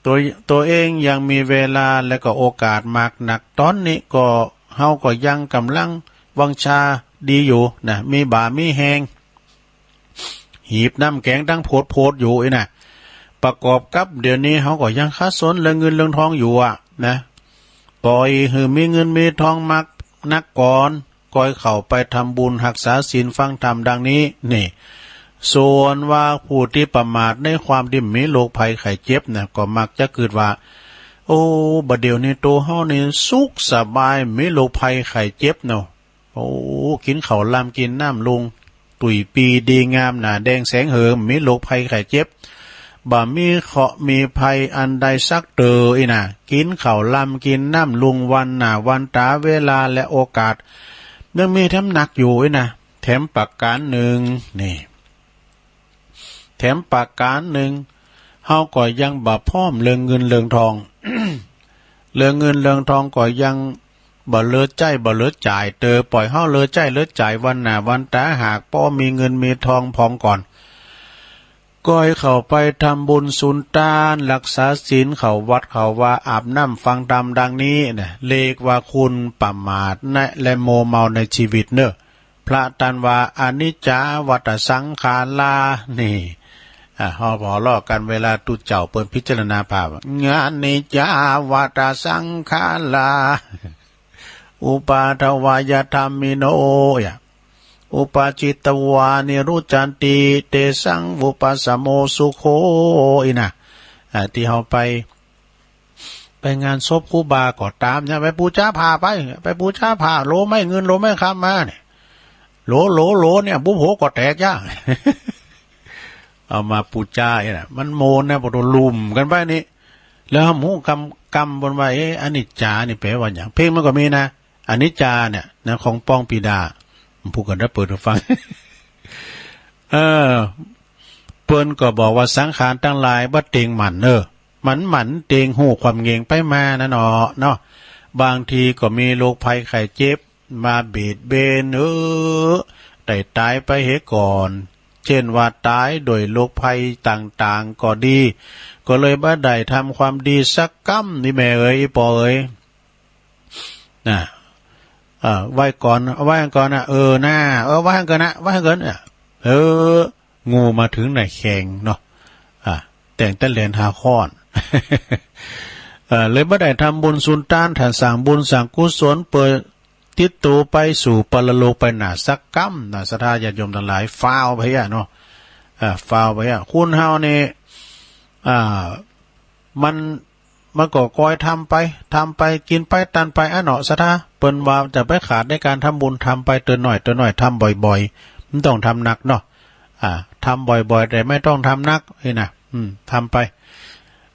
ตั๋ว ตั๋วเองยังมีเวลาและก็โอกาสมากนัก ต๋อนนี้ก็เฮาก็ยังก๋ำลังวังชาดีอยู่นะ มีบ่ามีแฮง หีบน้ำแข็งตังโผดๆ อยู่อี้นะ ประกอบกับเดี๋ยวนี้เฮาก็ยังขัดสนเรื่องเงินเรื่องทองอยู่อะนะ ป่อยหื้อมีเงินมีทองมากนักก่อน ก่อยเข้าไปทำบุญฮักษาศีลฟังธรรมดังนี้ นี่ ส่วนว่าผู้ตี้ประมาทในความตี้มีโรคภัยไข้เจ็บนะ ก็มักจะกึ๊ดว่า โอ้ บ่าเดี่ยวนี้ตั๋วเฮานี่สุขสบาย มีโรคภัยไข้เจ็บเนาะ โอ้ กิ๋นข้าวลำกิ๋นน้ำลุง ตุ้ยปี้ดีงาม หน้าแด่งแสงเหิง มีโรคภัยไข้เจ็บ บ่มีเคราะห์มีภัยอันใดสักเต๋ออี้นะ กิ๋นข้าวลำกิ๋นน้ำลุง วันหน้าวันต๋า เวลาและโอกาส ยังมีแถมนักอยู่อี้นะ แถมประก๋านนึ่ง นี่ แถมประก๋านนึ่ง เฮาก็ยังบ่พร้อมเรื่องเงินเรื่องทอง เรื่องเงินเรื่องทองก็ยังบ่เหลือใจ๊บ่เหลือจ่ายเต๋อ ป่อยเฮาเหลือใจ๊เหลือจ่ายวันหน้าวันต๋า หากปอมีเงินมีทองผ่องก่อน ก่อยเข้าไปทำบุญสุนตาน ฮักษาศีล เข้าวัดเข้าวา อาบน้ำฟังธรรมดังนี้นะ เรียกว่าคนประมาทนะ และมัวเมาในจีวิตเน่อ พระตันว่า อนิจจาวัตตสังขารา นี่ อ่า เฮาหัวเราะกั๋นเวลาตุ๊เจ้าเปิ้นพิจารณาภาพ อนิจจาวัตตสังขารา อุปาทวายธัมมิโน ยะ อุปาจิตวานิรุจจันติ เตสังวุปปสโมสุโข อี้นะ อ่า ตี้เฮาไป ไปงานศพครูบาก็ต๋ามเนี่ย ไปปู๋จาผ้าไป ไปปู๋จาผ้า โหลไม้เงินโหลไม้คำมาเนี่ย โหล โหล โหลเนี่ย บุปโผก็แตกยะ เอามาปู๋จาเนี่ย มันโมนนะ ปะโธ่ ลุ่มกั๋นไปนี่ แล้วเฮาบ่ฮู้กำ กำเปิ้นว่า เอ๊ะ อนิจจานี่แปลว่าหยัง เพลงมันก็มีนะ อนิจจาเนี่ยนะ ของปองปิดา ผู้กันได้เปิดหูฟัง เออ เปิ้นก็บอกว่าสังขารตังหลายบ่เต็งหมั่นเน่อ มันหมั่นเต็งฮู้ความเง็งไปมานั่นเนาะ เนาะ บางทีก็มีโรคภัยไข้เจ็บมาเบียดเบียน เออ ได้ต๋ายไปเหียก่อน เจ้นว่าต๋ายโดยโรคภัยต่างๆ ก็ดี ก็เลยบ่ได้ทำความดีสักกำ นี่แม่เอ๋ย อีปอเอ๋ย นะ เออ ไว้ก่อน เอาไว้ก่อนนะ เออ นะ เออ ไว้ก่อนนะ ไว้ก่อนนะ เออ งูมาเถิงในแข้งเนาะ อ่า แต่งแต่แหลนหาค้อน เออ เลยบ่ได้ทำบุญสุนตาน ถ้าสร้างบุญสร้างกุศลเปื้อติดตั๋วไปสู่ปรโลกไปหน้าสักกำนะ ศรัทธาญาติโยมตังหลาย ฟ้าวไปอะเนาะ อ่า ฟ้าวไปอะ คนเฮานี่ อ่า มัน มันก็คอยทำไป ทำไป กิ๋นไป ตันไป อะเนาะ ศรัทธา เปิ้นว่าจะไปขาดในก๋านทำบุญ ทำไปเตื้อน้อย เตื้อน้อย ทำบ่อยๆ บ่ต้องทำหนักเนาะ อ่า ทำบ่อยๆ แต่ไม่ต้องทำหนัก นี่นะ อืม ทำไป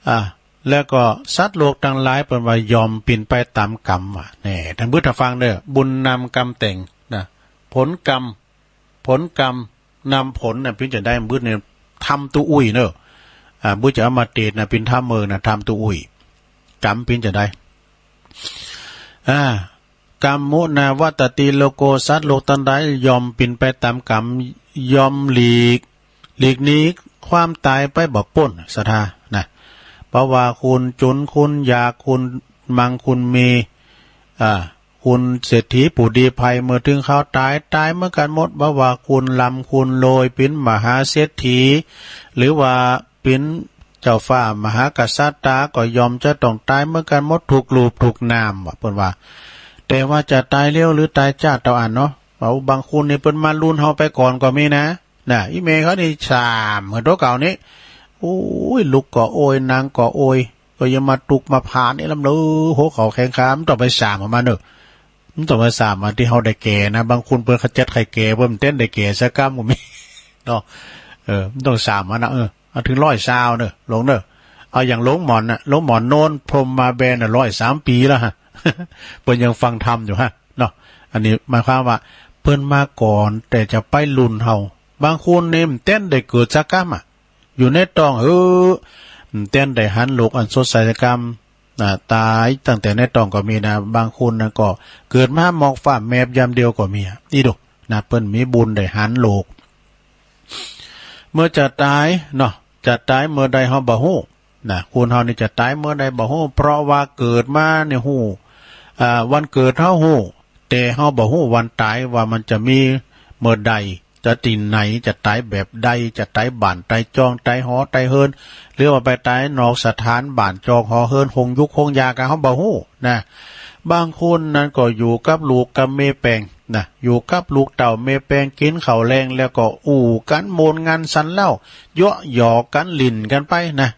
อ่า แล้วก็สัตว์โลกตังหลาย เปิ้นว่ายอมเป๋นไปต๋ามกรรม ว่าแน่ ต้านผู้ฟังเน่อ บุญนำกรรมแต่งนะ ผลกรรม ผลกรรมนำผลน่ะ เป๋นจะใด บึดเนี่ย ธรรมตุ๊อุ้ยเน่อ อ่า บึดจะเอามาเตสน์นะ เป๋นธรรมเมินนะ ธรรมตุ๊อุ้ย กรรมเป๋นจะใด อ่า กัมมุนาวัตติโลโก สัตว์โลกตังหลายยอมเป๋นไปต๋ามกรรม ยอมหลีก หลีกหนีความต๋ายไปบ่ป๊น ศรัทธานะ บ่ว่าคนจ๋นคนอยาก คนมั่งคนมี อ่า คนเศรษฐีผู้ดีภัย เมื่อเถิงคราวต๋าย ต๋ายเหมือนกั๋นหมด บ่ว่าคนร่ำคนรวย เป๋นมหาเศรษฐี หรือว่าเป๋นเจ้าฟ้ามหากษัตริย์ ก็ย่อมจะต้องต๋ายเหมือนกั๋นหมด กู้รูปกู้นาม ว่าเปิ้นว่า แต่ว่าจะต๋ายเร็วหรือต๋ายจ๊าเต้าอั้นเนาะ เอา บางคนนี่เปิ้นมาลุ่นเฮาไปก่อนก็มีนะ น่ะ อี่เมย์เขานี่สามเหมือนตั๋วเก่านี้ โอ้ย ลุกก็โอย นั่งก็โอย ก็อย่ามาตุกมาผานอี้ลำเน่อ หัวเข่าแข้งขา บ่ต้องไปสามเอามาเน่อ บ่ต้องไปสามเอา ตี้เฮาได้แก่นะ บางคนเปิ้นขจัดไข้แก่ เปิ้นบ่เต้นได้แก่สักกำก็มี เนาะ เออ บ่ต้องสามเอานะ เออ เอาเถิงร้อยซาวเน่อ หลวงเน่อ เอาอย่างหลวงหมอนน่ะ หลวงหมอนโนน พรหมมาแบนน่ะ ร้อยสามปี๋แล้วฮะ เปิ้นยังฟังธรรมอยู่ฮะ เนาะ อันนี้หมายความว่า เปิ้นมาก่อน แต่จะไปลุ่นเฮา บางคนนี่บ่เต้นได้เกิดสักกำอะ อยู่ในต๊อง เออ บ่เต้นได้หันโลกอันสดใสสักกำ นะ ต๋ายตั้งแต่ในต๊องก็มีนะ บางคนนะก็เกิดมาหมอกฟ้าแมบยามเดียวก็มีอะ นี่ดูนะ เปิ้นมีบุญได้หันโลก เมื่อจะต๋ายเนาะ จะต๋ายเมื่อใดเฮาบ่ฮู้นะ คนเฮานี่จะต๋ายเมื่อใดบ่ฮู้ เพราะว่าเกิดมานี่ฮู้ อ่า วันเกิดเฮาฮู้ แต่เฮาบ่ฮู้วันต๋ายว่ามันจะมีเมื่อใด จะตี้ไหน จะต๋ายแบบใด จะต๋ายบ้านต๋ายจอง ต๋ายหอต๋ายเฮือน หรือว่าไปต๋ายนอกสถานบ้านจองหอเฮือน โฮงหยูกโฮงยา ก็เฮาบ่ฮู้นะ บางคนนั้นก็อยู่กับลูกกับเมย์แปงนะ อยู่กับลูกเต้าเมย์แปง กิ๋นข้าวแลงแล้วก็อู้กั๋นโมนงันสันเล้า เยาะหยอกกั๋นหลิ้นกั๋นไปนะ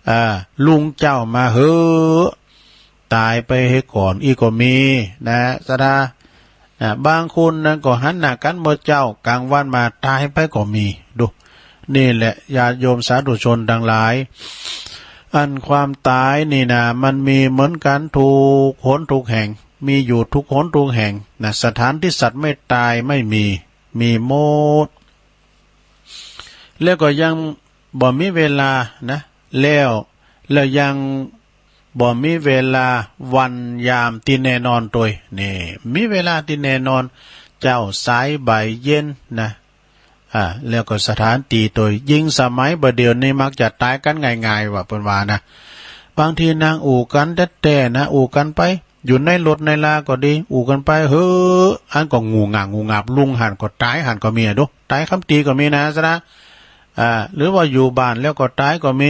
อ่า รุ่งเจ๊ามาเฮ้อ ต๋ายไปเหียก่อนอี้ก็มีนะ ศรัทธา อ่า บางคนนั้นก็หันหน้ากั๋นเมื่อเจ๊า กลางวันมาต๋ายไปก็มี ดู นี่แหละญาติโยมสาธุชนตังหลาย อันความต๋ายนี่นะ มันมีเหมือนกั๋นกู้หนกู้แห่ง มีอยู่กู้หนกู้แห่งนะ สถานตี้สัตว์ไม่ต๋ายไม่มี มีหมด แล้วก็ยังบ่มีเวลานะ แล้ว แล้วยังบ่มีเวลาวันยามตี้แน่นอนตวย นี่ มีเวลาตี้แน่นอน เจ๊าสายบ่ายเย็นนะ อ่า แล้วก็สถานตี้ตวย ยิ่งสมัยบ่าเดี่ยวนี้มักจะต๋ายกั๋นง่ายๆ ว่าเปิ้นว่านะ บางทีนั่งอู้กั๋นแต๊ๆ นะ อู้กั๋นไป อยู่ในรถในลาก็ดี อู้กั๋นไปเฮ้อ อันก็งู่งาบงู่งาบ ลุ่งหั้นก็ต๋ายหั้นก็มีอะ ดู ต๋ายกำตี๋ก็มีนะ ศรัทธา อ่า หรือว่าอยู่บ้านแล้วก็ต๋ายก็มี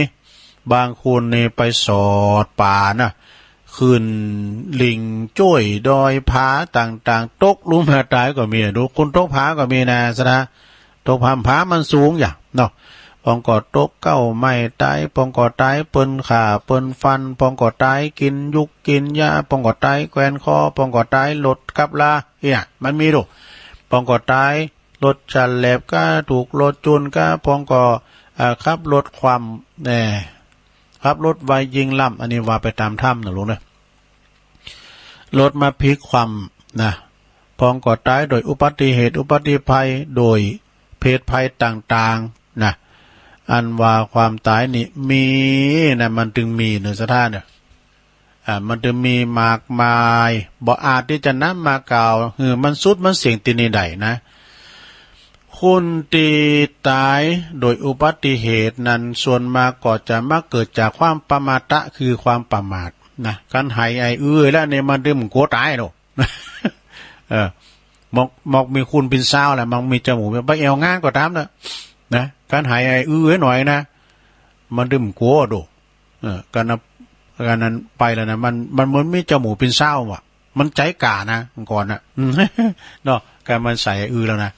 บางคนนี่ไปสอดป่านะ ขึ้นหลิ่งจ้วยดอยผาต่างๆ ตกลุ่มมาต๋ายก็มีอะ ดู คนตกผาก็มีนะ ศรัทธา ตกผา ผามันสูงอย่างเนาะ ปองก็ตกเก๊าไม้ต๋าย ปองก็ต๋ายเปิ้นฆ่าเปิ้นฟัน ปองก็ต๋ายกิ๋นยุกกิ๋นยา ปองก็ต๋ายแขวนคอ ปองก็ต๋ายรถขับรา เนี่ย มันมีดู ปองก็ต๋ายรถฉลับก้า ถูกรถจูนก้า ปองก็ อ่า ขับรถคว่ำ แน่ ขับรถไวยิงล้ำ อันนี้ว่าไปต๋ามธรรมนะลูกนะ รถมาพลิกคว่ำนะ ปองก็ต๋ายโดยอุบัติเหตุ อุบัติภัย โดยเพศภัยต่างๆ นะ อันว่าความต๋ายนี่มีนะ มันตึงมีเน่อ ศรัทธาเน่อ อ่า มันตึงมีมากมาย บ่อาจตี้จะนำมากล่าวหื้อมันสุดมันเสี้ยงตี้นี่ได้นะ คนตี้ต๋ายโดยอุบัติเหตุนั้น ส่วนมากก็จะมักเกิดจากความปมาทะ คือความประมาทนะ คันไหไออื้อแล้วนี่มันตึงบ่กั๋วต๋ายดอก เออ มอก มอกมีคูณเป๋นซาวแหละ มอกมีจมูก ไปแอ่วงานก็ต๋ามนะ นะ คันไหไออื้อหน่อยนะ มันตึงบ่กั๋วดอก เออ กั๋นนะ กั๋นนั้นไปแล้วนะ มัน มันเหมือนมีเจ้าหมู่เป๋นซาวว่ะ มันใจ๊ก่านะ ก่อนนะ เนาะ กั๋นมันใส่อือแล้วนะ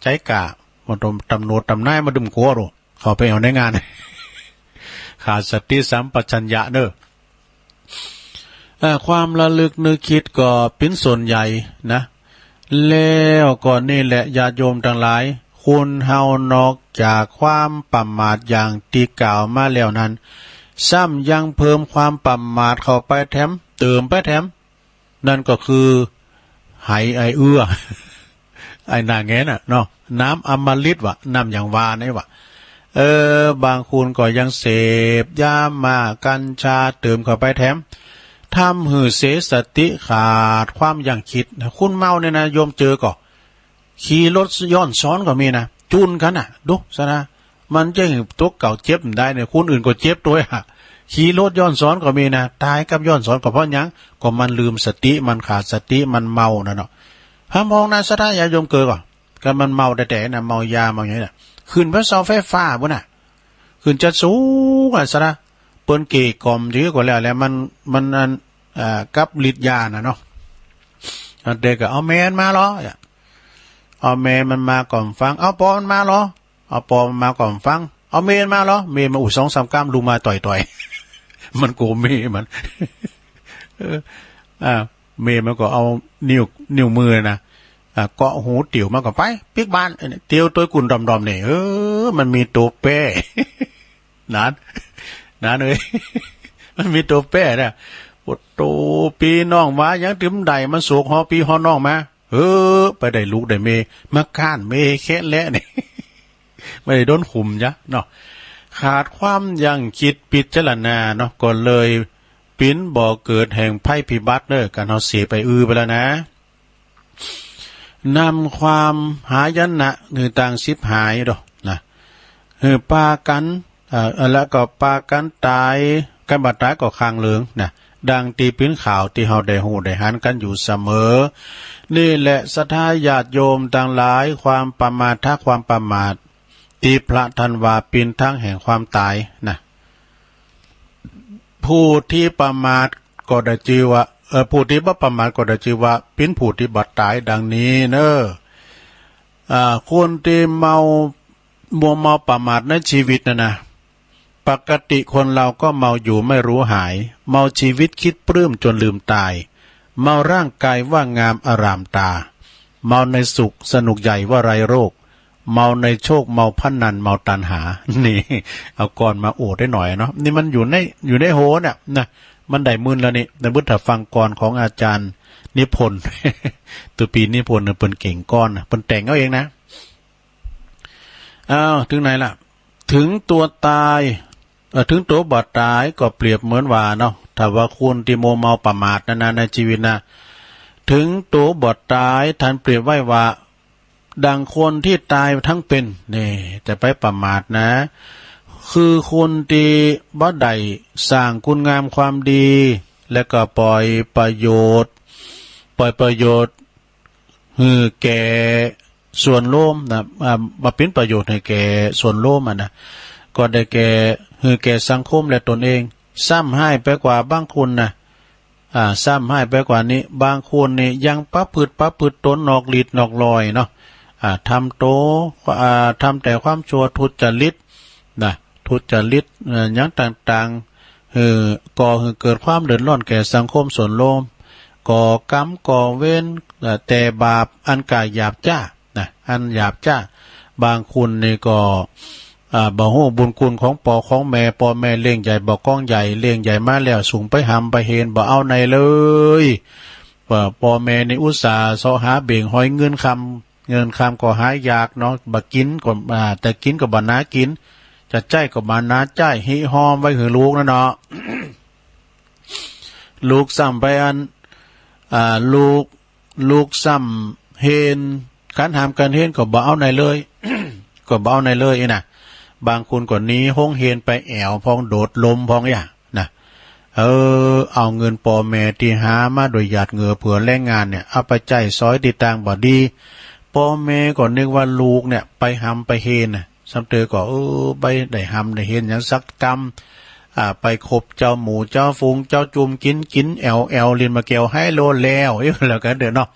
ใจ๊ก่า มันต้องต๋ำรวจต๋ำนายมาดึงกั๋วดู เข้าไปเอาในงาน ขาดสติสัมปชัญญะเน่อ เอ่อ ความระลึกนึกคิดก็เป๋นส่วนใหญ่นะ แล้วก็นี่แหละญาติโยมตังหลาย คนเฮานอกจากความประมาทอย่างตี้กล่าวมาแล้วนั้น ซ้ำยังเพิ่มความประมาทเข้าไปแถม เติมไปแถม นั้นก็คือ ไหไอเอื้อ ไอหน้าแหงนน่ะเนาะ น้ำอมฤตว่ะ น้ำหยังวานี่ว่ะ เออ บางคนก็ยังเสพยาบ้า กัญชา เติมเข้าไปแถม ทำหื้อเสียสติ ขาดความยั้งคิด คนเมาเนี่ยนะ โยมเจอก่อ ขี่รถย้อนสอนก็มีนะ จูนกั๋นน่ะ ดูซะนะ มันจะหื้อตั๋วเก่าเจ็บได้เนี่ย คนอื่นก็เจ็บตวยอะ ขี่รถย้อนสอนก็มีนะ ต๋ายกับย้อนสอนก็เพราะหยัง ก็มันลืมสติ มันขาดสติ มันเมาน่ะเนาะ หาหมองนะ ศรัทธาญาติโยมเกอก่อ กั๋นมันเมาแต๊ๆ นะ เมายา เมาหยังน่ะ ขึ้นไปเสาไฟฟ้าปู๊นน่ะ ขึ้นจะสูงอะ ศรัทธา เปิ้นเกลี้ยกล่อมจื้อก่อแล้วแหละ มัน มันอัน เอ่อ กับฤทธิ์ยาน่ะเนาะ อันเดียวก็ เอาแม่มันมาลอ เอาแม่มันมาก่อมฟัง เอาปอมันมาลอ เอาปอมันมาก่อมฟัง เอาแม่มันมาลอ แม่มันอู้สองสามก้ำลุงมาต่อยๆ มันกั๋วแม่มัน เออ อ่า แม่มันก็เอานิ้ว นิ้วมือนะ อ่า เกาะหูเตียวมันก็ไปปิ๊กบ้าน เตียวตวยกุ่นดอมๆ เนี่ย เออ มันมีตั๋วแป้ หนาน หนานเอ้ย มันมีตั๋วแป้นะ โอ้โต ปี้น้องว่ายังตึมใด มันโศกฮอปี้ฮอน้องมา เฮ้อ ไปได้ลูกได้แม่ มาก้านแม่แคะแหละเนี่ย บ่ได้โดนขุมจ๊ะเนาะ ขาดความยั้งคิดพิจารณาเนาะ ก็เลยเป๋นบ่อเกิดแห่งภัยพิบัติเน่อ กั๋นเฮาเสพไออือไปแล้วนะ นำความหายนะหื้อต่างฉิบหายดอกนะ หื้อปากั๋น เอ่อ แล้วก็ปากั๋นต๋าย กั๋นบ่ต๋ายก็ข้างเหลืองนะ ดังตี้เป๋นข่าวตี้เฮาได้ฮู้ได้หันกั๋นอยู่เสมอ นี่แหละศรัทธาญาติโยมตังหลาย ความประมาท ถ้าความประมาท ตี้พระท่านว่าเป๋นทางแห่งความต๋ายนะ ผู้ตี้ประมาทก็ได้จื้อว่า เอ่อ ผู้ตี้บ่ประมาทก็ได้จื้อว่าเป๋นผู้ตี้บ่ต๋ายดังนี้เน่อ อ่า คนตี้เมา มัวเมาประมาทในชีวิตน่ะนะ ปกติคนเราก็เมาอยู่ไม่รู้หาย เมาชีวิตคิดปลื้มจนลืมต๋าย เมาร่างกายว่างามอร่ามต๋า เมาในสุขสนุกใหญ่ว่าไร้โรค เมาในโชค เมาพนัน เมาตัณหา นี่ เอากลอนมาอวดได้หน่อยเนาะ นี่มันอยู่ใน อยู่ในโหนน่ะนะ มันได้มึนแล้วนี่ แต่เปิ้นถ้าฟังกลอนของอาจารย์นิพนธ์ ตุ๊ปีนิพนธ์เนี่ย เปิ้นเก่งกลอนนะ เปิ้นแต่งเอาเองนะ อ้าว ถึงไหนละ ถึงตั๋วต๋าย เอ่อ ถึงตั๋วบ่ต๋ายก็เปรียบเหมือนว่าเนาะ ถ้าว่าคนตี้มัวเมาประมาทนั้นนะ ในชีวิตนะ ถึงตั๋วบ่ต๋าย ท่านเปรียบไว้ว่า ดังคนตี้ต๋ายทั้งเป๋น นี่ จะไปประมาทนะ คือคนตี้บ่ได้สร้างคุณงามความดี แล้วก็ปล่อยประโยชน์ ปล่อยประโยชน์ หื้อแก่ส่วนรวมนะ อ่า บ่เป๋นประโยชน์หื้อแก่ส่วนรวมอะนะ ก็ได้แก่ หื้อแก่สังคมและตนเอง ซ้ำฮ้ายไปกว่าบางคนนะ อ่า ซ้ำฮ้ายไปกว่านี้ บางคนนี่ยังประพฤติ ประพฤติตนนอกลีดนอกลอยเนาะ อ่า ทำตั๋ว อ่า ทำแต่ความชั่วทุจริตนะ ทุจริต เอ่อ หยังต่างๆ หื้อ ก่อหื้อเกิดความเดือดร้อนแก่สังคมส่วนรวม ก่อกรรมก่อเวร เอ่อ แต่บาปอันก๋าหยาบจ๊านะ อันหยาบจ๊า บางคนนี่ก็ อ่า บ่ฮู้บุญคุณของป้อของแม่ ป้อแม่เลี้ยงใหญ่บ่กองใหญ่ เลี้ยงใหญ่มาแล้วส่งไปหำไปเฮน บ่เอาไหนเลย ว่าป้อแม่นี่อุตส่าห์เสาะหาเบ่งหอยเงินคำ เงินคำก็หายากเนาะ บ่กิ๋นก็ อ่า แต่กิ๋นก็บ่หนากิ๋น จะใจ๊ก็บ่หนาใจ๊ ฮิฮอมไว้หื้อลูกนั่นเนาะ ลูกซ้ำไปอัน อ่า ลูก ลูกซ้ำเฮน คันหำคันเฮนก็บ่เอาไหนเลย ก็บ่เอาไหนเลยอี้นะ บางคนก็หนีโฮงเฮนไปแอ่วพ่อง โดดล่มพ่องอย่างนะ เออ เอาเงินป้อแม่ตี้หามาโดยหยาดเหงื่อเผื่อแรงงานเนี่ย เอาไปใจ๊สอยตี้ตางบ่ดี ป้อแม่ก็นึกว่าลูกเนี่ยไปหำไปเฮนนะ ซ้ำเตอก็ เออ บ่ได้หำได้เฮนหยังสักกำ อ่า ไปคบเจ้าหมู่เจ้าฝูงเจ้าจุ่มกิ๋น กิ๋นแอ่วแอ่ว เล่นหมากแก้วไฮโลแล้ว อี้ก็แล้วกั๋นเต๊อะเนาะ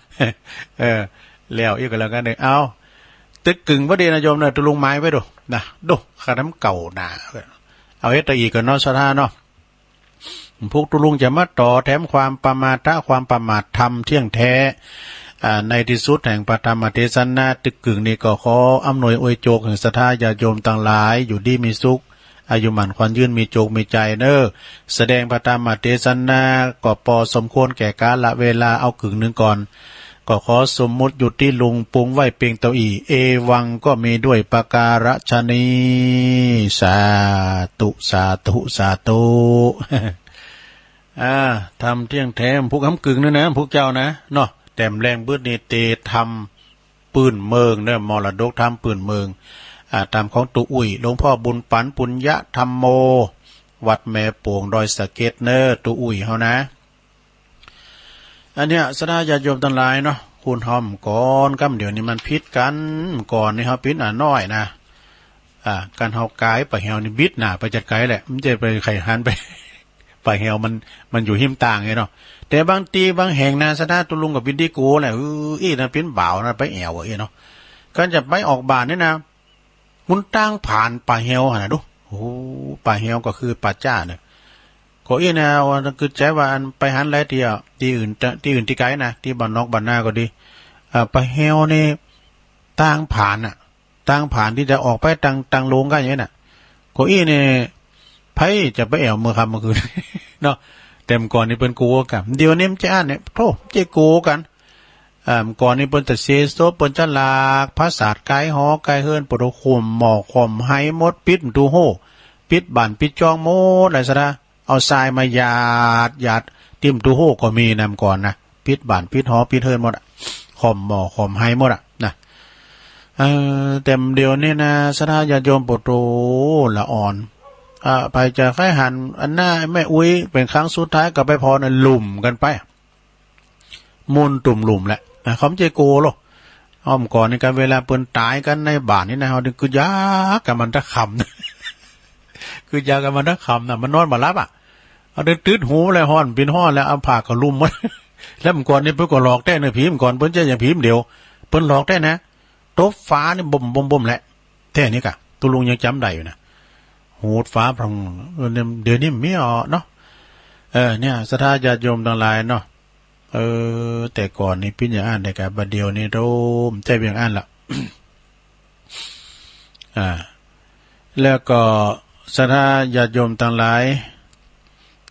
เออ แล้วอี้ก็แล้วกั๋นเต๊อะ เอ้า ตึกกึ่งบ่ดีนะโยมเนาะ ตุ๊ลุงหมายไว้ดู นะ ดู ข้าน้ำเก่าหนา เอาเฮ็ดตะอี้ก่อนเนาะ ศรัทธาเนาะ พุกตุ๊ลุงจะมาต่อแถมความประมาทะ ความประมาทธรรมเที่ยงแท้ อ่า ในตี้สุดแห่งพระธรรมเตสนาตึกกึ่งนี้ก็ขออำนวยอวยโจคหื้อศรัทธาญาติโยมตังหลาย อยู่ดีมีสุข อายุหมั้นขวัญยืน มีโจคมีชัยเน่อ แสดงพระธรรมเตสนาก็ปอสมควรแก่กาละเวลา เอากึ่งนึ่งก่อน ก็ขอสมมุติอยู่ตี้ลุงปรุงไว้เปียงเต้าอี้ เอวังก็มีด้วยประการฉะนี้ สาธุ สาธุ สาธุ อ่า ธรรมเที่ยงแท้ พุกหำกึ่งนี่นะ พุกเจ้านะ เนาะ แต้มแรงบึดนี่เตธรรมปื้นเมืองเน่อ มรดกธรรมปื้นเมือง อ่า ธรรมของตุ๊อุ้ย หลวงพ่อบุญปั๋น ปุญญะธัมโม วัดแม่โป่งดอยสะเก็ดเน่อ ตุ๊อุ้ยเฮานะ อันเนี้ย ศรัทธาญาติโยมตังหลายเนาะ คนเฮาก่อนกับเดี๋ยวนี้มันผิดกั๋น ก่อนนี่เฮาปิ๊นอ่ะน้อยนะ อ่า กั๋นเฮากายป๋าแหวนี่บิดหน้าไปจัดไกลแหละ มันจะไปใค่หันไป ป๋าแหวมัน มันอยู่ฮิมต่างไงเนาะ แต่บางตี้บางแห่งนะ ศรัทธาตุ๊ลุงก็ปิ๊นตี้กั๋วแหละ เออ อี้นะปิ๊นบ่าวนะ ไปแอ่วอี้เนาะ กั๋นจะไปออกบ้านนี่นะ มุนตางผ่านป๋าแหวหั้นนะดู โอ้ ป๋าแหวก็คือป่าจ๊าเน่อ ก็อี้นะ ว่าคือใจ๋ว่าอันไปหันหลายตี้อะ ตี้อื่น ตี้อื่นตี้ไกลนะ ตี้บ้านนอกบ้านนาก็ดี อ่า ป๋าแหวนี่ตางผ่านน่ะ ตางผ่านตี้จะออกไปตาง ตางโลงกั๋นอย่างนั้นน่ะ ก็อี้นี่ ใผจะไปแอ่วเมื่อค่ำเมื่อคืน เนาะ แต่เมื่อก่อนนี่เปิ้นกั๋วกั๋น เดี๋ยวนี้มันจะอั้นเนี่ย โธ่ จะกั๋วกั๋น อ่า เมื่อก่อนนี่เปิ้นจะเซศพ เปิ้นจะลากผ้าสาดไกลหอไกลเฮือน ปะโถ ข่มหม้อข่มไหหมด ปิดประตูห้อง ปิดบ้านปิดจ้องหมดเลยศรัทธา เอาทรายมาหยาดหยาด ตี้ประตูห้องก็มีนะเมื่อก่อนนะ ปิดบ้านปิดหอปิดเฮือนหมดอะ ข่มหม้อข่มไหหมดอะนะ เออ แต่เดี๋ยวนี้นะ ศรัทธาญาติโยม ปะโถ ละอ่อน อ่า ใผจะใค่หันอันหน้าแม่อุ๊ยเป๋นครั้งสุดท้ายก็ไปผ่อนะ ลุ่มกั๋นไป มุนตุ่มลุ่มแหละนะ เขาบ่ใจ้กั๋วหรอก อ้อมก่อนนี่กั๋น เวลาเปิ้นต๋ายกั๋นในบ้านนี่นะ เฮานี่กึ๊ดยากั๋นมันตะค่ำ กึ๊ดยากั๋นมันตะค่ำนะ มันนอนบ่หลับอะ เอาได้ตึ๊ดหูแล้ว ฮ้อนปิ๊นฮ้อนแล้ว เอาผ้าก็ลุ่มหมด แล้วเมื่อก่อนนี่เปิ้นก็หลอกแต๊เน่อ ผีเมื่อก่อนเปิ้นจะอย่างผีเดียว เปิ้นหลอกแต๊นะ ตบฝานี่บ่มบ่มบ่มแหละ แต๊นี่กะ ตุ๊ลุงยังจ๋ำได้อยู่นะ หูดฝาพรัง เออ เดี๋ยวนี้มันมีอ่ะเนาะ เออ เนี่ย ศรัทธาญาติโยมตังหลายเนาะ เออ แต่ก่อนนี่ปิ๊นอย่างอั้น แต่กะบ่าเดี่ยวนี่โธ่ บ่ใจ้อย่างอั้นละ อ่า แล้วก็ศรัทธาญาติโยมตังหลาย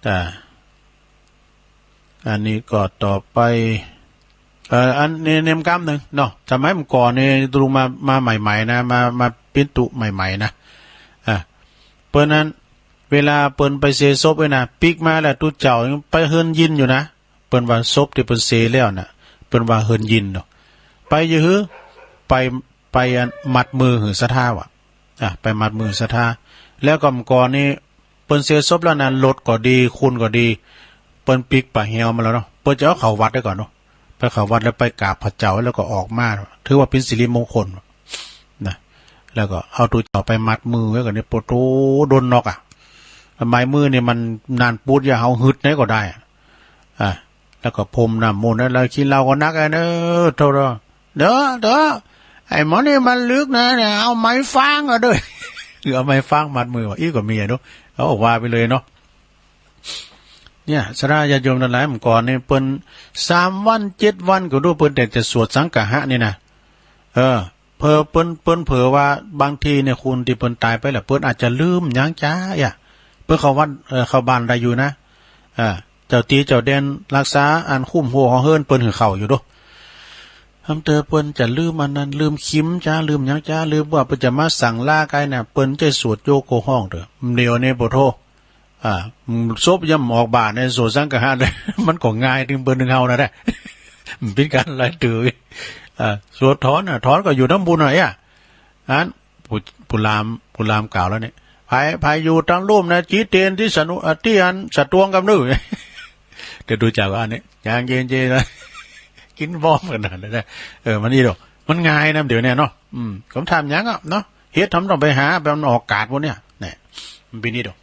อ่า อันนี้ก็ต่อไป เอ่อ อันนี้เน้นกำนึ่งเนาะ สมัยเมื่อก่อนนี่ตุ๊ลุงมา มาใหม่ๆ นะ มา มาปิ๊นตุ๊ใหม่ๆ นะ อ่า เปิ้นนั้น เวลาเปิ้นไปเซศพเนี่ยนะ ปิ๊กมาแล้วตุ๊เจ้ายังไปเฮือนยินอยู่นะ เปิ้นว่าศพตี้เปิ้นเซแล้วน่ะ เปิ้นว่าเฮือนยินเนาะ ไปอยู่หื้อ ไป ไปอันมัดมือหื้อศรัทธาว่ะ อ่ะ ไปมัดมือศรัทธา แล้วก็เมื่อก่อนนี่ เปิ้นเซศพแล้วนะ รถก็ดี คนก็ดี เปิ้นปิ๊กป๋าแหวมาแล้วเนาะ เปิ้นจะเอาเข้าวัดได้ก่อนเนาะ ไปเข้าวัดแล้วไปกราบพระเจ้าแล้วก็ออกมา ถือว่าเป๋นสิริมงคลนะ แล้วก็เอาตุ๊เจ้าไปมัดมือไว้ก่อนนี่ ปะโถ โดนนอกอะ ไม้มือนี่มันนานปูด อย่าเอาหึดไหนก็ได้อะ อ่ะ แล้วก็พรมน้ำมนต์ แล้วกิ๋นเหล้าก็นักอะเนาะ โธ่ เด้อ เด้อ ไอ้หมอนี่มันลึกนะเนี่ย เอาไม้ฟางอะเด้อ คือเอาไม้ฟางมัดมือว่ะ อี้ก็มีอะเนาะ เอาว่าไปเลยเนาะ เนี่ย ศรัทธาญาติโยมตังหลาย เมื่อก่อนนี่เปิ้น สามวัน เจ็ดวันก็ดู เปิ้นแต่จะสวดสังฆะนี่นะ เออ เผลอเปิ้น เปิ้นเผลอว่าบางทีเนี่ย คนตี้เปิ้นต๋ายไปแล้ว เปิ้นอาจจะลืมหยังจ๊าอะ เปิ้นเข้าวัด เอ่อ เข้าบ้านได้อยู่นะ อ่า เจ้าตี้เจ้าแดนรักษาอันคุ้มหัวของเฮือนเปิ้นหื้อเข้าอยู่โด หำเตอเปิ้นจะลืมอันนั้น ลืมคิมจ๊า ลืมหยังจ๊า ลืมว่าเปิ้นจะมาสั่งลาไกน่ะ เปิ้นจะสวดโยกโกห้องเถอะ เดี๋ยวนี้ปะโถ อ่า ศพยังบ่ออกบ้านเนี่ย สวดสังฆะเลย มันก็ง่ายตึงเปิ้นตึงเฮานั่นแหละ มันเป๋นก๋านหลายเตื้อ อ่า สวดถอนน่ะ ถอนก็อยู่น้ำบุญน่ะ เอ้ย อัน ผู้ ผู้ลาม ผู้ลามกล่าวแล้วเนี่ย ใผ ใผอยู่ตางลุ่มนะ จี๊เตียนตี้สนุ อ่ะ ตี้อันสตวงกำนึ่ง แต่ดูจากอันนี้ อย่างเย็นๆ นะ กิ๋นวอมขนาดนั้นนะ เออ มันนี่ดอก มันง่ายนะ เดี๋ยวนี้เนาะ อืม ผมถามหยังอะเนาะ เฮ็ดทำต้องไปหา ไปมันออกกาดพวกเนี้ย เนี่ย มันเป๋นนี่ดอก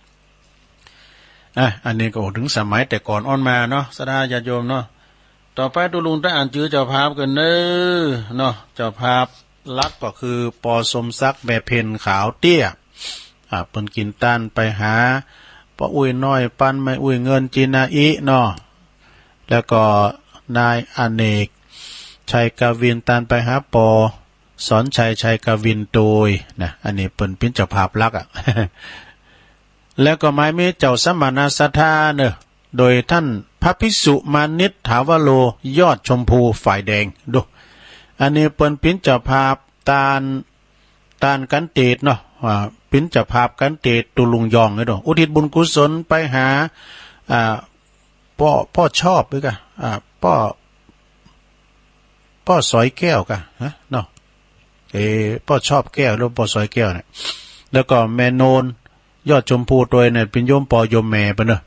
อ่ะ อันนี้ก็เถิงสมัยแต่ก่อนอ้อนมาเนาะ ศรัทธาญาติโยมเนาะ ต่อไปตุ๊ลุงจะอ่านจื้อเจ้าภาพกั๋นเน้อเนาะ เจ้าภาพหลักก็คือ ปอ สมศักดิ์ แม่เพ็ญ ขาวเตี้ย อ่า เปิ้นกิ๋นตานไปหาป้ออุ๊ยน้อย ปันแม่อุ๊ยเงิน จินาอิเนาะ แล้วก็นายอเนก ชัยกวิน ตานไปหาป้อสอนชัย ชัยกวินโตยนะ อันนี้เปิ้นเป๋นเจ้าภาพหลักอะ แล้วก็หมายมีเจ้าสมณศรัทธาเนอะ โดยต้านพระภิกษุมานิต ถาวโร ยอดชมพู ฝ่ายแดง ดู อันนี้เปิ้นเป๋นเจ้าภาพตาน ตานกัณฑ์เตศเนาะ อ่า เป๋นเจ้าภาพกัณฑ์เตศตุ๊ลุงยองเนี่ยเนาะ อุทิศบุญกุศลไปหา อ่า ป้อ ป้อชอบหรือกะ อ่า ป้อ ป้อสอยแก้วกะ ฮะ เนาะ เอ่อ ป้อชอบแก้ว หรือป้อสอยแก้วเนี่ย แล้วก็แม่โนน ยอดชมพูโตยเนี่ย เป๋นโยมป้อโยมแม่เปิ้นเนาะ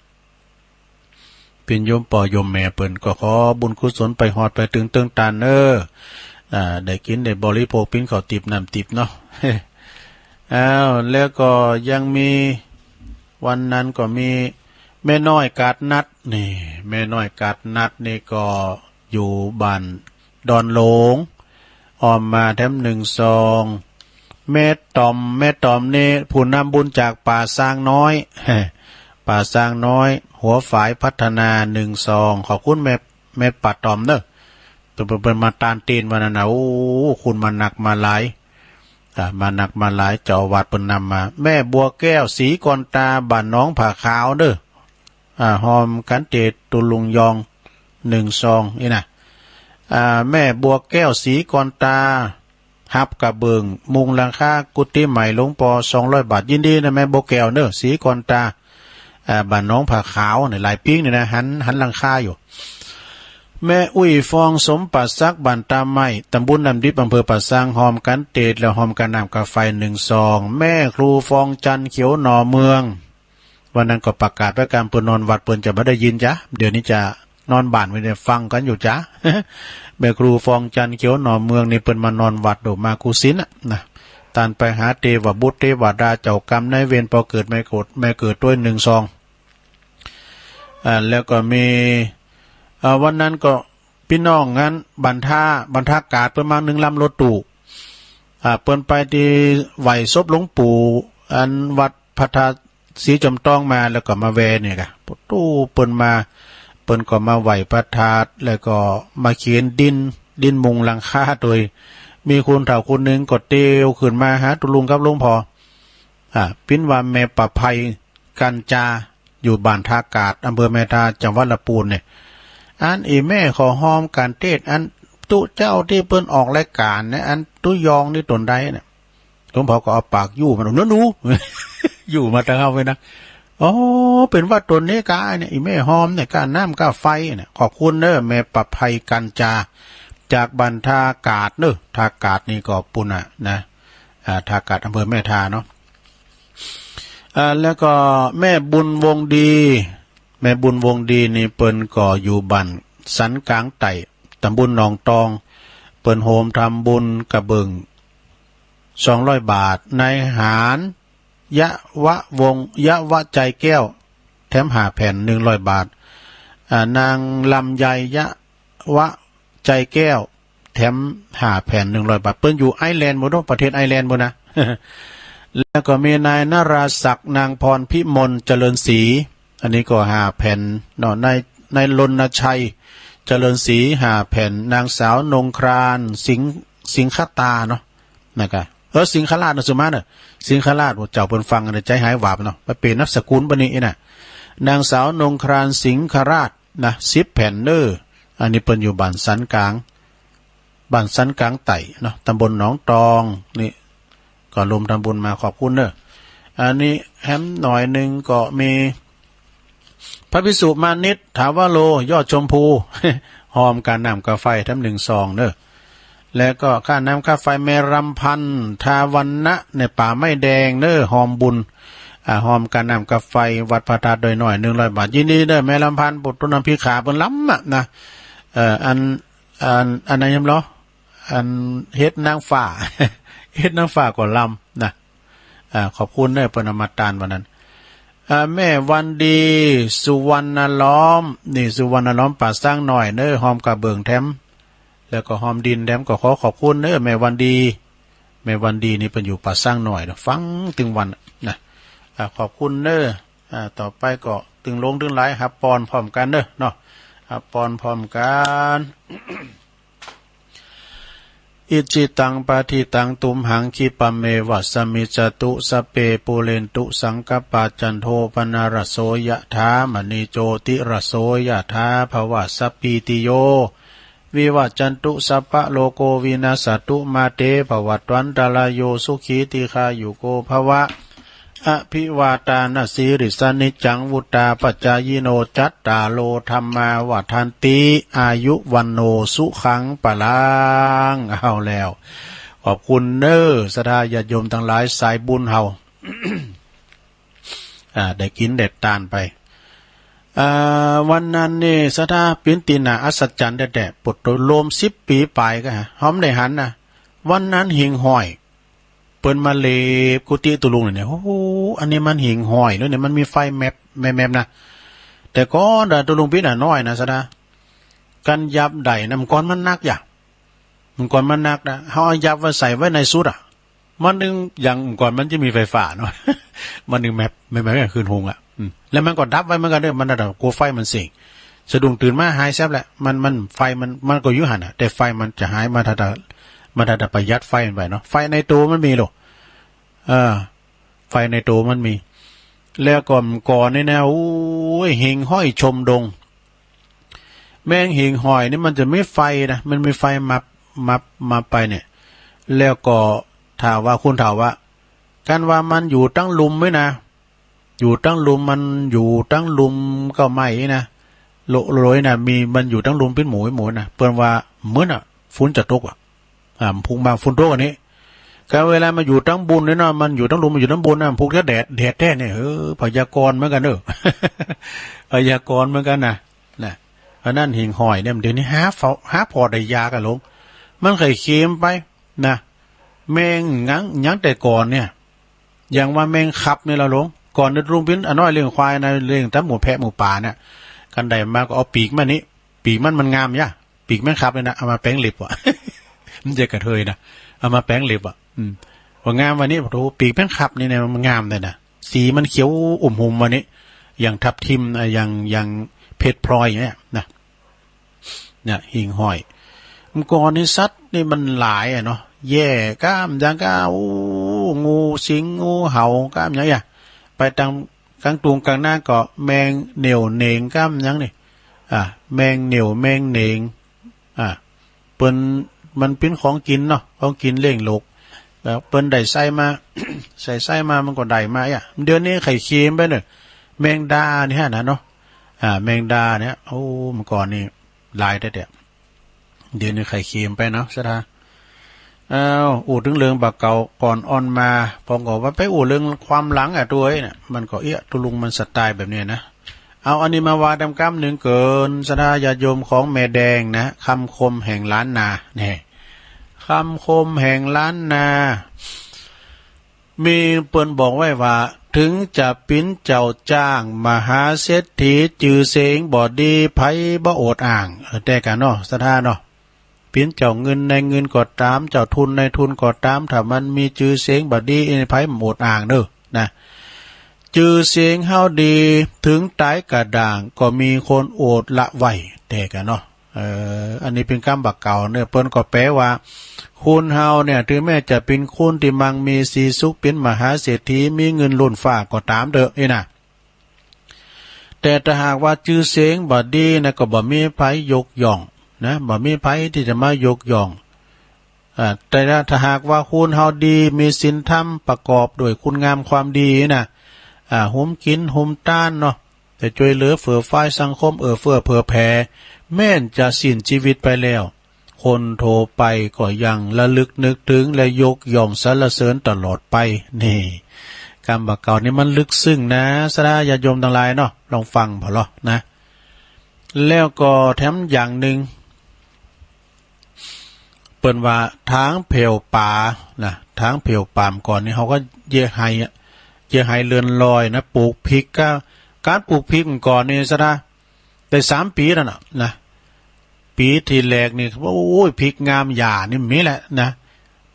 เป๋นโยมป้อโยมแม่เปิ้น ก็ขอบุญกุศลไปฮอดไปเถิงเตื้องต้านเน้อ อ่า ได้กิ๋นได้บริโภค เป๋นข้าวติบน้ำติบเนาะ อ้าว แล้วก็ยังมี วันนั้นก็มีแม่น้อยกาดนัด นี่ แม่น้อยกาดนัดนี่ก็อยู่บ้านดอนหลง อ้อมมาแถมหนึ่งซอง แม่ต๋อม แม่ต๋อมนี่ผู้นำบุญจากป่าซางน้อย ป่าซางน้อย หัวฝายพัฒนา หนึ่งซอง ขอบคุณแม่ แม่ป้าต๋อมเน้อ เปิ้น เปิ้น เปิ้นมาตานเตนวันนั้นนะ โอ้ คุณมานักมาหลาย อ่ะ มานักมาหลาย เจ้าอาวาสเปิ้นนำมา แม่บัวแก้ว ศรีกรตา บ้านหนองผาขาวเน้อ อ่า ฮอมกัณฑ์เตศตุ๊ลุงยอง หนึ่งซอง นี่นะ อ่า แม่บัวแก้ว ศรีกรตา ฮับกระเบื้องมุงหลังคากุฏิใหม่หลวงป้อ สองร้อยบาท ยินดีนะแม่บัวแก้วเน้อ ศรีกรตา อ่า บ้านหนองผาขาวเนี่ย หลายปิ๊งเนี่ยนะ หัน หันหลังคาอยู่ แม่อุ๊ยฟอง สมปราศศักดิ์ บ้านตาไม้ ตำบลน้ำดิบ อำเภอป่าซาง ฮอมกัณฑ์เตศ แล้วฮอมกัณฑ์น้ำค่าไฟ หนึ่งซอง แม่ครูฟองจันทร์ เขียวหน่อเมือง วันนั้นก็ประกาศไว้กำเปิ้นนอนวัด เปิ้นจะบ่ได้ยินจ๊ะ เดี๋ยวนี้จะนอนบ้านไว้เนี่ย ฟังกั๋นอยู่จ๊ะ แม่ครูฟองจันทร์ เขียวหน่อเมืองนี่ เปิ้นมานอนวัด โดดมากู้ศีลน่ะนะ ตานไปหาเตวบุตรเตวดา เจ้ากรรมนายเวร ป้อเกิดแม่โกรธ แม่เกิดโตย หนึ่งซอง อ่า แล้วก็มี อ่า วันนั้นก็ปี้น้องอันบ้านท่า บ้านท่ากาด เปิ้นมานึ่งลำรถตู้ อ่า เปิ้นไปตี้ไหว้ศพหลวงปู่ อันวัดพระธาตุศรีจอมตองมา แล้วก็มาแวะเนี่ยกะ โอ้ เปิ้นมา เปิ้นก็มาไหว้พระธาตุ แล้วก็มาเขียนดิน ดินมุงหลังคาโตย มีคนเฒ่าคนนึ่งก็เตียวขึ้นมาหาตุ๊ลุงกับหลวงป้อ อ่า ปิ้นว่าแม่ประไพ กัญจา อยู่บ้านท่ากาด อำเภอแม่ทา จังหวัดลำพูนเนี่ย อันอี่แม่ขอฮอมกัณฑ์เตศ อันตุ๊เจ้าตี้เปิ้นออกรายก๋านเนี่ย อันตุ๊ยองนี่ตนใดเนี่ย หลวงป้อก็เอาปากอยู่มัน หนู หนู อยู่มาตั้งเอาไว้นะ อ๋อ เป๋นว่าตนนี้กาเนี่ย อี่แม่ฮอมเนี่ย ก้าน้ำก้าไฟเนี่ย ขอบคุณเน้อ แม่ประไพ กัญจา จากบ้านท่ากาดเน้อ ท่ากาดนี่ก็ปู้นน่ะนะ อ่า ท่ากาด อำเภอแม่ทาเนาะ อ่า แล้วก็แม่บุญวงศ์ดี แม่บุญวงศ์ดีนี่เปิ้นก็อยู่บ้านสันกลางใต้ ตำบลหนองตอง เปิ้นโฮมทำบุญกระเบื้อง สองร้อยบาท นายหาญ ยะวะวงศ์ ยะวะใจแก้ว แถมห้าแผ่น หนึ่งร้อยบาท อ่า นางลำไย ยะวะใจแก้ว แถมห้าแผ่น หนึ่งร้อยบาท เปิ้นอยู่ไอร์แลนด์ปู้นเนาะ ประเทศไอร์แลนด์ปู้นนะ แล้วก็มีนายนราศักดิ์ นางพรพิมล เจริญศรี อันนี้ก็ห้าแผ่นเนาะ นาย นายรณชัย เจริญศรี ห้าแผ่น นางสาวนงคราน สิงห์ สิงคตาเนาะ นะกะ เออ สิงคราชนะสุมาเนอะ สิงคราช โอ้ เจ้าเปิ้นฟังเนี่ย ใจ๋หายวาบเนาะ ไปเป๋นนามสกุลบัดนี้น่ะ นางสาวนงคราน สิงคราชนะ สิบแผ่นเน้อ อันนี้เปิ้นอยู่บ้านสันกลาง บ้านสันกลางใต้เนาะ ตำบลหนองตอง นี่ ก็รวมทำบุญมา ขอบคุณเน้อ อันนี้แถมหน่อยนึ่งก็มี พระภิกษุมานิต ถาวโร ยอดชมพู ฮอมก้าน้ำก้าไฟ แถมหนึ่งซองเน้อ แล้วก็ก้าน้ำก้าไฟ แม่รำพันธ์ ทาวัณณะ ในป่าไม้แดงเน้อ ฮอมบุญ อ่า ฮอมก้าน้ำก้าไฟ วัดพระธาตุดอยน้อย หนึ่งร้อยบาท ยินดีเน้อ แม่รำพันธ์ ปุตตนำพิขา เปิ้นลำอะนะ เอ่อ อัน อัน อันนั้นยำเหรอ อันเฮ็ดนางฟ้า เฮ็ดนางฟ้าก็ลำนะ อ่า ขอบคุณเน้อ เปิ้นเอามาตานวันนั้น อ่า แม่วันดี สุวรรณล้อม นี่ สุวรรณล้อม ป่าซางน้อยเน้อ ฮอมกระเบื้องแถม แล้วก็ฮอมดินแถม ก็ขอขอบคุณเน้อ แม่วันดี แม่วันดีนี่เปิ้นอยู่ป่าซางน้อยเน้อ ฟังตึงวันนะ อ่า ขอบคุณเน้อ อ่า ต่อไปก็ตึงหลวงตึงหลาย ฮับปอนพร้อมกั๋นเน้อเนาะ ฮับปอนพร้อมกั๋น อิจฉิตังปัตถิตังตุมหัง ขิปะเมวะสะมิชฌะตุ สัพเพปูเรนตุสังกัปปา จันโทปะนะระโสยะถา มะณิโจติระโสยะถา ภะวะสัพพีติโย วิวัชชันตุ สัพพะโรโควินัสสะตุ มาเตภะวัตวันตะราโย สุขีทีฆายุโกภะวะ อะภิวาทานะสีลิสสะ นิจจังวุฑฒาปะจายิโน จัตตาโรธัมมาวัฑฒันติ อายุวัณโณสุขังพะลัง เอาแล้ว ขอบคุณเน้อ ศรัทธาญาติโยมตังหลาย สายบุญเฮา อ่า ได้กิ๋นได้ตานไป อ่า วันนั้นนี่ ศรัทธา เป๋นตี้น่าอัศจรรย์แต๊ๆ ปดโตโลมสิบปี๋ป๋ายก็หา เฮาบ่ได้หันนะ วันนั้นหิ่งห้อย เปิ้นมาเหล็บกุฏิตุ๊ลุงเนี่ย โอ้โห อันนี้มันหิ่งห้อยแล้วเนี่ย มันมีไฟแมบ แมบๆ นะ แต่ก่อนน่ะตุ๊ลุงปินน่ะน้อยนะ ศรัทธา กั๋นหยับได้นะ เมื่อก่อนมันหนักอย่า เมื่อก่อนมันหนักนะ เฮาเอาหยับไว้ใส่ไว้ในสุดอะ มันนึ่ง อย่างเมื่อก่อนมันจะมีไฟฟ้าเนาะ มันนึ่งแมบ แมบ แมบ ขึ้นหุงอะ อืม แล้วมันก็ดับไว้เหมือนกั๋นเด้อ มันน่ะกั๋วไฟมันเสี้ยง สะดุ้งตื่นมาหายแซบแหละ มัน มัน ไฟมัน มันก็อยู่หั้นน่ะ แต่ไฟมันจะหาย มันถ้าจะ มันถ้าจะประหยัดไฟมันไปเนาะ ไฟในตั๋วมันมีโล เออ ไฟในตั๋วมันมี แล้วก็เมื่อก่อนนี่นะ โอ้ย หิ่งห้อยชมดง แมงหิ่งห้อยนี่มันจะมีไฟนะ มันมีไฟมับ มับ มับไปเนี่ย แล้วก็ถามว่า คนถามว่า กั๋นว่ามันอยู่ตังลุ่มไหมนะ อยู่ตังลุ่ม มันอยู่ตังลุ่มก็ไม่นะ โล โลยนะ มี มันอยู่ตังลุ่มปิ้นหมู่ หมู่นะ เปิ้นว่าเหมือนอะ ฝนจะตกอะ อ่า มันพุกมาฝนตกอันนี้ ก็เวลามาอยู่ตังบุญเนี่ยเนาะ มันอยู่ตังลุ่ม มันอยู่ตังบุญนะ มันพุกจะแดด แดดแต๊เนี่ย เออ พยากรณ์เหมือนกั๋นเด้อ พยากรณ์เหมือนกั๋นนะ นะ อันนั้นหิ่งห้อยเนี่ย เดี๋ยวนี้หาเฝ้า หาผ่อได้ยากอะหลวง มันใค่เขมไปนะ แมงหยัง หยังแต่ก่อนเนี่ย อย่างว่าแมงขับนี่ละหลวง ก่อนนี่ตุ๊ลุงปินอะน้อยเลี้ยงควายนะ เลี้ยงแต่หมูแพะหมูป๋าเนี่ย กั๋นได้มาก็เอาปีกมันนี่ ปีกมันมันงามอย่า ปีกแมงขับเนี่ยนะ เอามาแป๋งเล็บอะ มันจะกระเทยนะ เอามาแป๋งเล็บอะ อืม ว่างามวันนี้ โอ้โห ปีกแมงขับนี่เนี่ยมันงามเลยนะ สีมันเขียวอุ่มหุ่มวันนี้ อย่างทับทิม อ่ะ อย่าง อย่างเพชรพลอยอย่างเงี้ยนะ เนี่ย หิ่งห้อย เมื่อก่อนนี่สัตว์นี่มันหลายอะเนาะ แย่ก้ามยังก้า โอ้ งูสิง งูเห่าก้ามยังอย่า ไปตาง กางตุงกางนาก็แมงเหนี่ยวเหน่งก้ามยังนี่ อ่า แมงเหนี่ยวแมงเหน่ง อ่า เปิ้น มันเป๋นของกิ๋นเนาะ ของกิ๋นเลี้ยงโลก แล้วเปิ้นได้ใส่มา ใส่ใส่มามันก็ได้มาอ่ะ เดี๋ยวนี้ใค่เขมไปเน้อ แมงดาเนี่ยนะเนาะ อ่า แมงดาเนี่ย โอ้ เมื่อก่อนนี่หลายแต๊ๆ เดี๋ยวนี้ใค่เขมไปเนาะ ศรัทธา อ้าว อู้เถิงเรื่องบ่าเก่าก่อนอ่อนมา ปองก็ว่าไปอู้เรื่องความหลังอะ ตั๋วเอ้ยเนี่ย มันก็เอี้ย ตุ๊ลุงมันสไตล์แบบนี้นะ เอาอันนี้มาว่าดำก้ำนึ่งเกิน ศรัทธาญาติโยมของแม่แดงนะ คำคมแห่งล้านนา แน่ คำคมแห่งล้านนา มีเปิ้นบอกไว้ว่า เถิงจะเป๋นเจ้าจ้างมหาเศรษฐี จื้อเสียงบ่ดี ใผบ่โอดอ้าง เออ แต่กะเนาะ ศรัทธาเนาะ เป๋นเจ้าเงินนายเงินก็ต๋าม เจ้าทุนนายทุนก็ต๋าม ถ้ามันมีจื้อเสียงบ่ดี ใผบ่โอดอ้างเน้อ นะ จื้อเสียงเฮาดี เถิงต๋ายกะด้าง ก็มีคนโอดละไว้ แต่กะเนาะ เออ อันนี้เป๋นกำบ่าเก่าเน้อ เปิ้นก็แปลว่า คนเฮาเนี่ย เถิงแม้จะเป๋นคนตี้มั่งมีสีสุข เป๋นมหาเศรษฐี มีเงินล้นฟ้าก็ต๋ามเต๊อะ นี่นะ แต่ถ้าหากว่าจื้อเสียงบ่ดีนะ ก็บ่มีใผยกย่องนะ บ่มีใผตี้จะมายกย่อง อ่า แต่ถ้าหากว่าคนเฮาดี มีศีลธรรมประกอบด้วยคุณงามความดีนะ อ่า หุมกิ๋นหุมตานเนาะ จะจ้วยเหลือเฟื่อฟายสังคม เอื้อเฟื้อเผื่อแผ่ แม้นจะสิ้นชีวิตไปแล้ว คนทั่วไปก็ยังระลึกนึกเถิงและยกย่องสรรเสริญตลอดไป นี่ กำบ่าเก่านี่มันลึกซึ้งนะ ศรัทธาญาติโยมตังหลายเนาะ ลองฟังผ่อเลาะนะ แล้วก็แถมอย่างนึ่ง เปิ้นว่าถางเพวปานะ ถางเพวปาเมื่อก่อนนี่เฮาก็เยียะไฮ่อะ เจียหายเลือนลอยนะ ปลูกพริกก็ ก๋านปลูกพริกก่อนนี่สะดา ได้สามปี๋แล้วน่ะ นะ ปี๋ตี้แรกนี่ โอ้ย พริกงาม หญ้านี่มีแหละนะ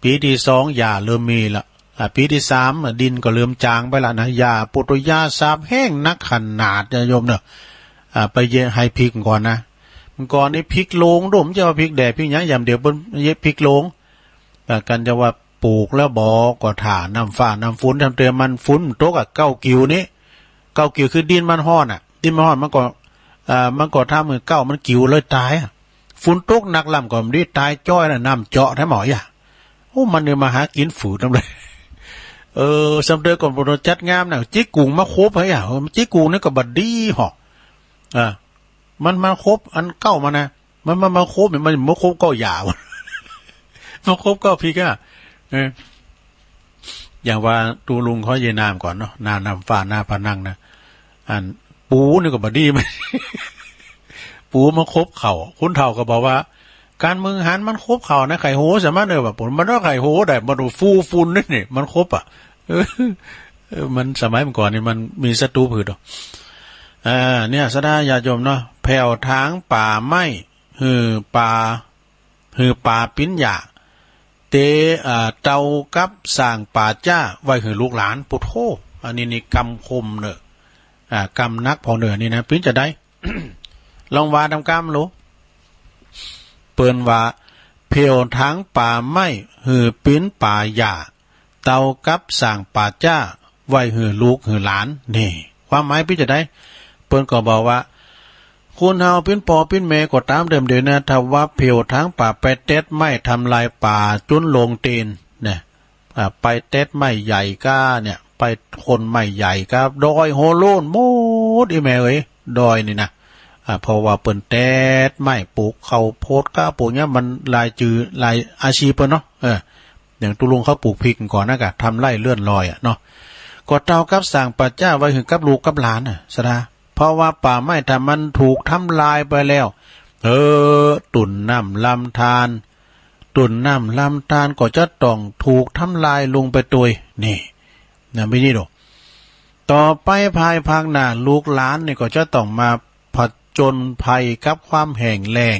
ปี๋ตี้สอง หญ้าเริ่มมีละ อ่า ปี๋ตี้สาม อ่ะ ดินก็เริ่มจางไปละนะ หญ้าปูโตยาสาบแห้งนักขนาด ญาติโยมเนาะ อ่า ไปเยียะไฮ่พริกก่อนนะ เมื่อก่อนนี่พริกโลง โดมจะว่าพริกแดด พริกหยัง ยามเดี๋ยวเปิ้นเยียะพริกโลง อ่า กันจะว่าปลูกแล้วบ่ ก็ถ่าน้ำฟ้าน้ำฝน ทำเตือมันฝนตกอ่ะ เก๊ากิ่วนี่ เก๊ากิ่วคือดินมันฮ้อนอ่ะ ดินมันฮ้อนมันก็ อ่า มันก็ทำหื้อเก๊ามันกิ่วเลยต๋ายอ่ะ ฝนตกหนักล้ำก็บ่ดี ต๋ายจ้อยน่ะ น้ำเจาะแท้หมออ่ะ โอ้ มันเนี่ยมาหากิ๋นฝืดนำเลย เออ ซ้ำเติมก็บ่ต้องจัดงามนะ จิกกุ่งมาคบไว้อ่ะ เออ จิกกุ่งนี่ก็บ่ดีหอก อ่า มันมาคบอันเก๊ามันนะ มัน มันมาคบเนี่ย มันมาคบเก๊าหญ้า มาคบเก๊าพริกอ่ะ เออ อย่างว่าตุ๊ลุงเขาเยียะน้ำก่อนเนาะ หน้าน้ำฟ้าหน้าผะนังนะ อันปูนี่ก็บ่ดี มัน ปูมาคบข้าว คนเฒ่าก็บอกว่า ก๋านเมืองหันมันคบข้าวนะ ไข่โหสามัญ เออ ว่าผมมันว่าไข่โหได้ มันฟู่ฝุ่นนี่นี่ มันคบอ่ะ เออ เออ มันสมัยเมื่อก่อนนี่มันมีศัตรูพืชเหรอ อ่า เนี่ย ศรัทธาญาติโยมเนาะ แผ่วถางป่าไม้ หื้อป่า หื้อป่าปิ๊นหญ้า เต อ่า เตากับสร้างป่าจ๊าไว้หื้อลูกหลาน ปุโธ่ อันนี้นี่กำคมเน่อ อ่า กำหนักผ่อเน่อนี่นะ ปิ๊นจะได้ ลองว่าต๋ามกำลู เปิ้นว่า แผ่วถางป่าไม้หื้อปิ๊นป่าหญ้า เตากับสร้างป่าจ๊าไว้หื้อลูกหื้อหลาน นี่ ความหมายปิ๊นจะได้ เปิ้นก็บอกว่า คนเฮาปิ๊นป้อปิ๊นแม่ก็ต๋ามเดิมเดี๋ยวนะ ถ้าว่าแผ่วถางป่าไปเต็ดไม้ทำลายป่าจุนลงเตนนะ อ่า ไปเต็ดไม้ใหญ่ก้าเนี่ย ไปโค่นไม้ใหญ่ก้า ดอยโหโล้นหมด อีแม่เอ๋ย ดอยนี่นะ อ่า เพราะว่าเปิ้นเต็ดไม้ปลูกข้าวโพดก้าปลูกเนี่ย มันหลายจือหลายอาชีพเปิ้นเนาะ เออ อย่างตุ๊ลุงเขาปลูกพริกก่อนนะกะ ทำไร่เลื่อนลอยอะเนาะ ก็เตากับสร้างป่าจ๊าไว้หื้อกับลูกกับหลานน่ะ ศรัทธา เพราะว่าป่าไม้ถ้ามันถูกทำลายไปแล้ว เออ ตุ่นน้ำลำธาร ตุ่นน้ำลำธารก็จะต้องถูกทำลายลงไปตวย นี่ นะ มีนี่ดู ต่อไปภายภาคหน้า ลูกหลานนี่ก็จะต้องมาผจญภัยกับความแห้งแล้ง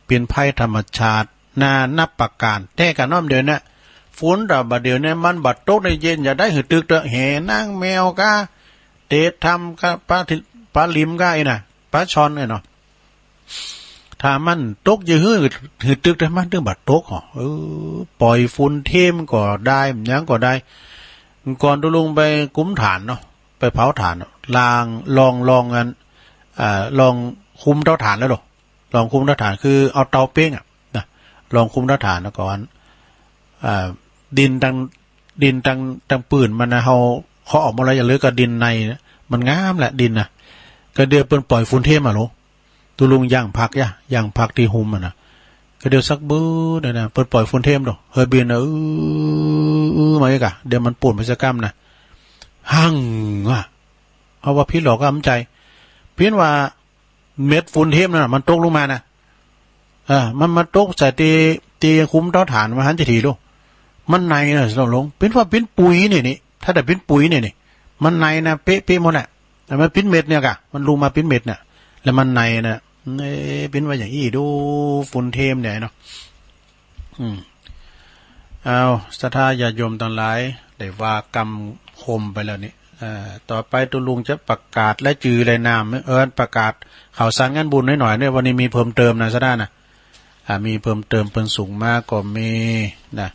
เป๋นภัยธรรมชาตินานับประก๋าน แต่กะน้อมเดี๋ยวนี้ ฝนแต่บ่าเดี๋ยวนี้มันบ่ตกในเย็น อย่าได้หื้อตึกเต๊อะ แหนางแมวก้า เตะทำก้า ปลาทิ ปลาหลิมก้า อี้น่ะ ปลาช่อนเนี่ยเนาะ ถ้ามันตกเยอะหื้อ หื้อตึกได้มันตึงบ่ตกหรอ เออ ป่อยฝุ่นเทมก็ได้ หยังก็ได้ ก่อนตุ๊ลุงไปกุมถ่านเนาะ ไปเผาถ่านเนาะ ลาง ลอง ลองอัน อ่า ลองคุมเตาถ่านแล้วเหรอ ลองคุมเตาถ่านคือเอาเตาเป๊งอะนะ ลองคุมเตาถ่านแล้วก่อน อ่า ดินตัง ดินตัง ตังปื้นมันนะ เฮาเคาะออกมาแล้ว อย่าเหลือก็ดินในนะ มันงามแหละดินนะ ก็เดี๋ยวเปิ้นป่อยฝุ่นเทมอะโหล ตุ๊ลุงย่างผักยะ ย่างผักตี้ฮุมอะนะ ก็เดี๋ยวสักบื้อเนี่ยนะ เปิ้นป่อยฝุ่นเทมดอก เฮยบินนะ อื้อ อื้อ มาอีกอะ เดี๋ยวมันปูนไปสักก้ำนะ หั่งอะ เอาว่าผิดหรอกก็อำใจ เพียงว่าเม็ดฝุ่นเทมนั่นน่ะ มันตกลงมานะ เออ มันมาตกใส่ตี้ ตี้คุมเตาถ่าน มันหันจะถี่ลูก มันในนะ สนองลง เป๋นว่าเป๋นปุ๋ยนี่นี่ ถ้าแต่เป๋นปุ๋ยนี่นี่ มันในนะ เป๊ะๆหมดแหละ แต่มันเป๋นเม็ดเนี่ยกะ มันลงมาเป๋นเม็ดเนี่ย แล้วมันในนะ เอ๊ะ เป๋นว่าอย่างอี้ดู ฝุ่นเทมเนี่ยเนาะ อืม เอา ศรัทธาญาติโยมตังหลาย ได้ว่ากำคมไปแล้วนี่ เอ่อ ต่อไปตุ๊ลุงจะประกาศรายจื้อรายนาม เออ ประกาศข่าวสารงานบุญหน่อยๆ เนี่ย วันนี้มีเพิ่มเติมนะ ศรัทธานะ อ่า มีเพิ่มเติม เปิ้นส่งมาก็มีนะ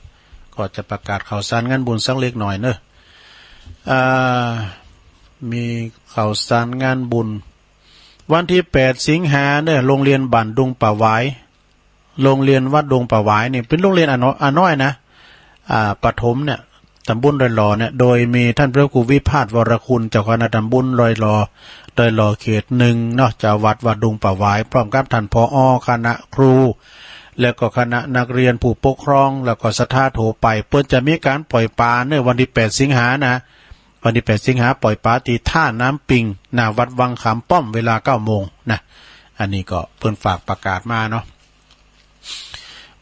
ก็จะประกาศข่าวสารงานบุญสักเล็กหน่อยเนอะ อ่า มีข่าวสารงานบุญ วันตี้แปดสิงหาเนอะ โฮงเฮียนบ้านดงป่าหวาย โฮงเฮียนวัดดงป่าหวายนี่ เป๋นโฮงเฮียนอะน้อย อะน้อยนะ อ่า ประถมเนี่ย ต๋ำบลดอยหล่อเนี่ย โดยมีต้านพระครูวิพาท วรคุณ เจ้าคณะต๋ำบลดอยหล่อ ดอยหล่อเขตหนึ่งเนาะ เจ้าวัดวัดดงป่าหวาย พร้อมกับต้าน ผอ คณะครู แล้วก็คณะนักเฮียน ผู้ปกครอง แล้วก็ศรัทธาทั่วไป เปิ้นจะมีก๋านป่อยป๋าเนอะ วันตี้แปดสิงหานะ วันตี้แปดสิงหาป่อยป๋าตี้ท่าน้ำปิง หน้าวัดวังขามป้อม เวลาเก้าโมงนะ อันนี้ก็เปิ้นฝากประกาศมาเนาะ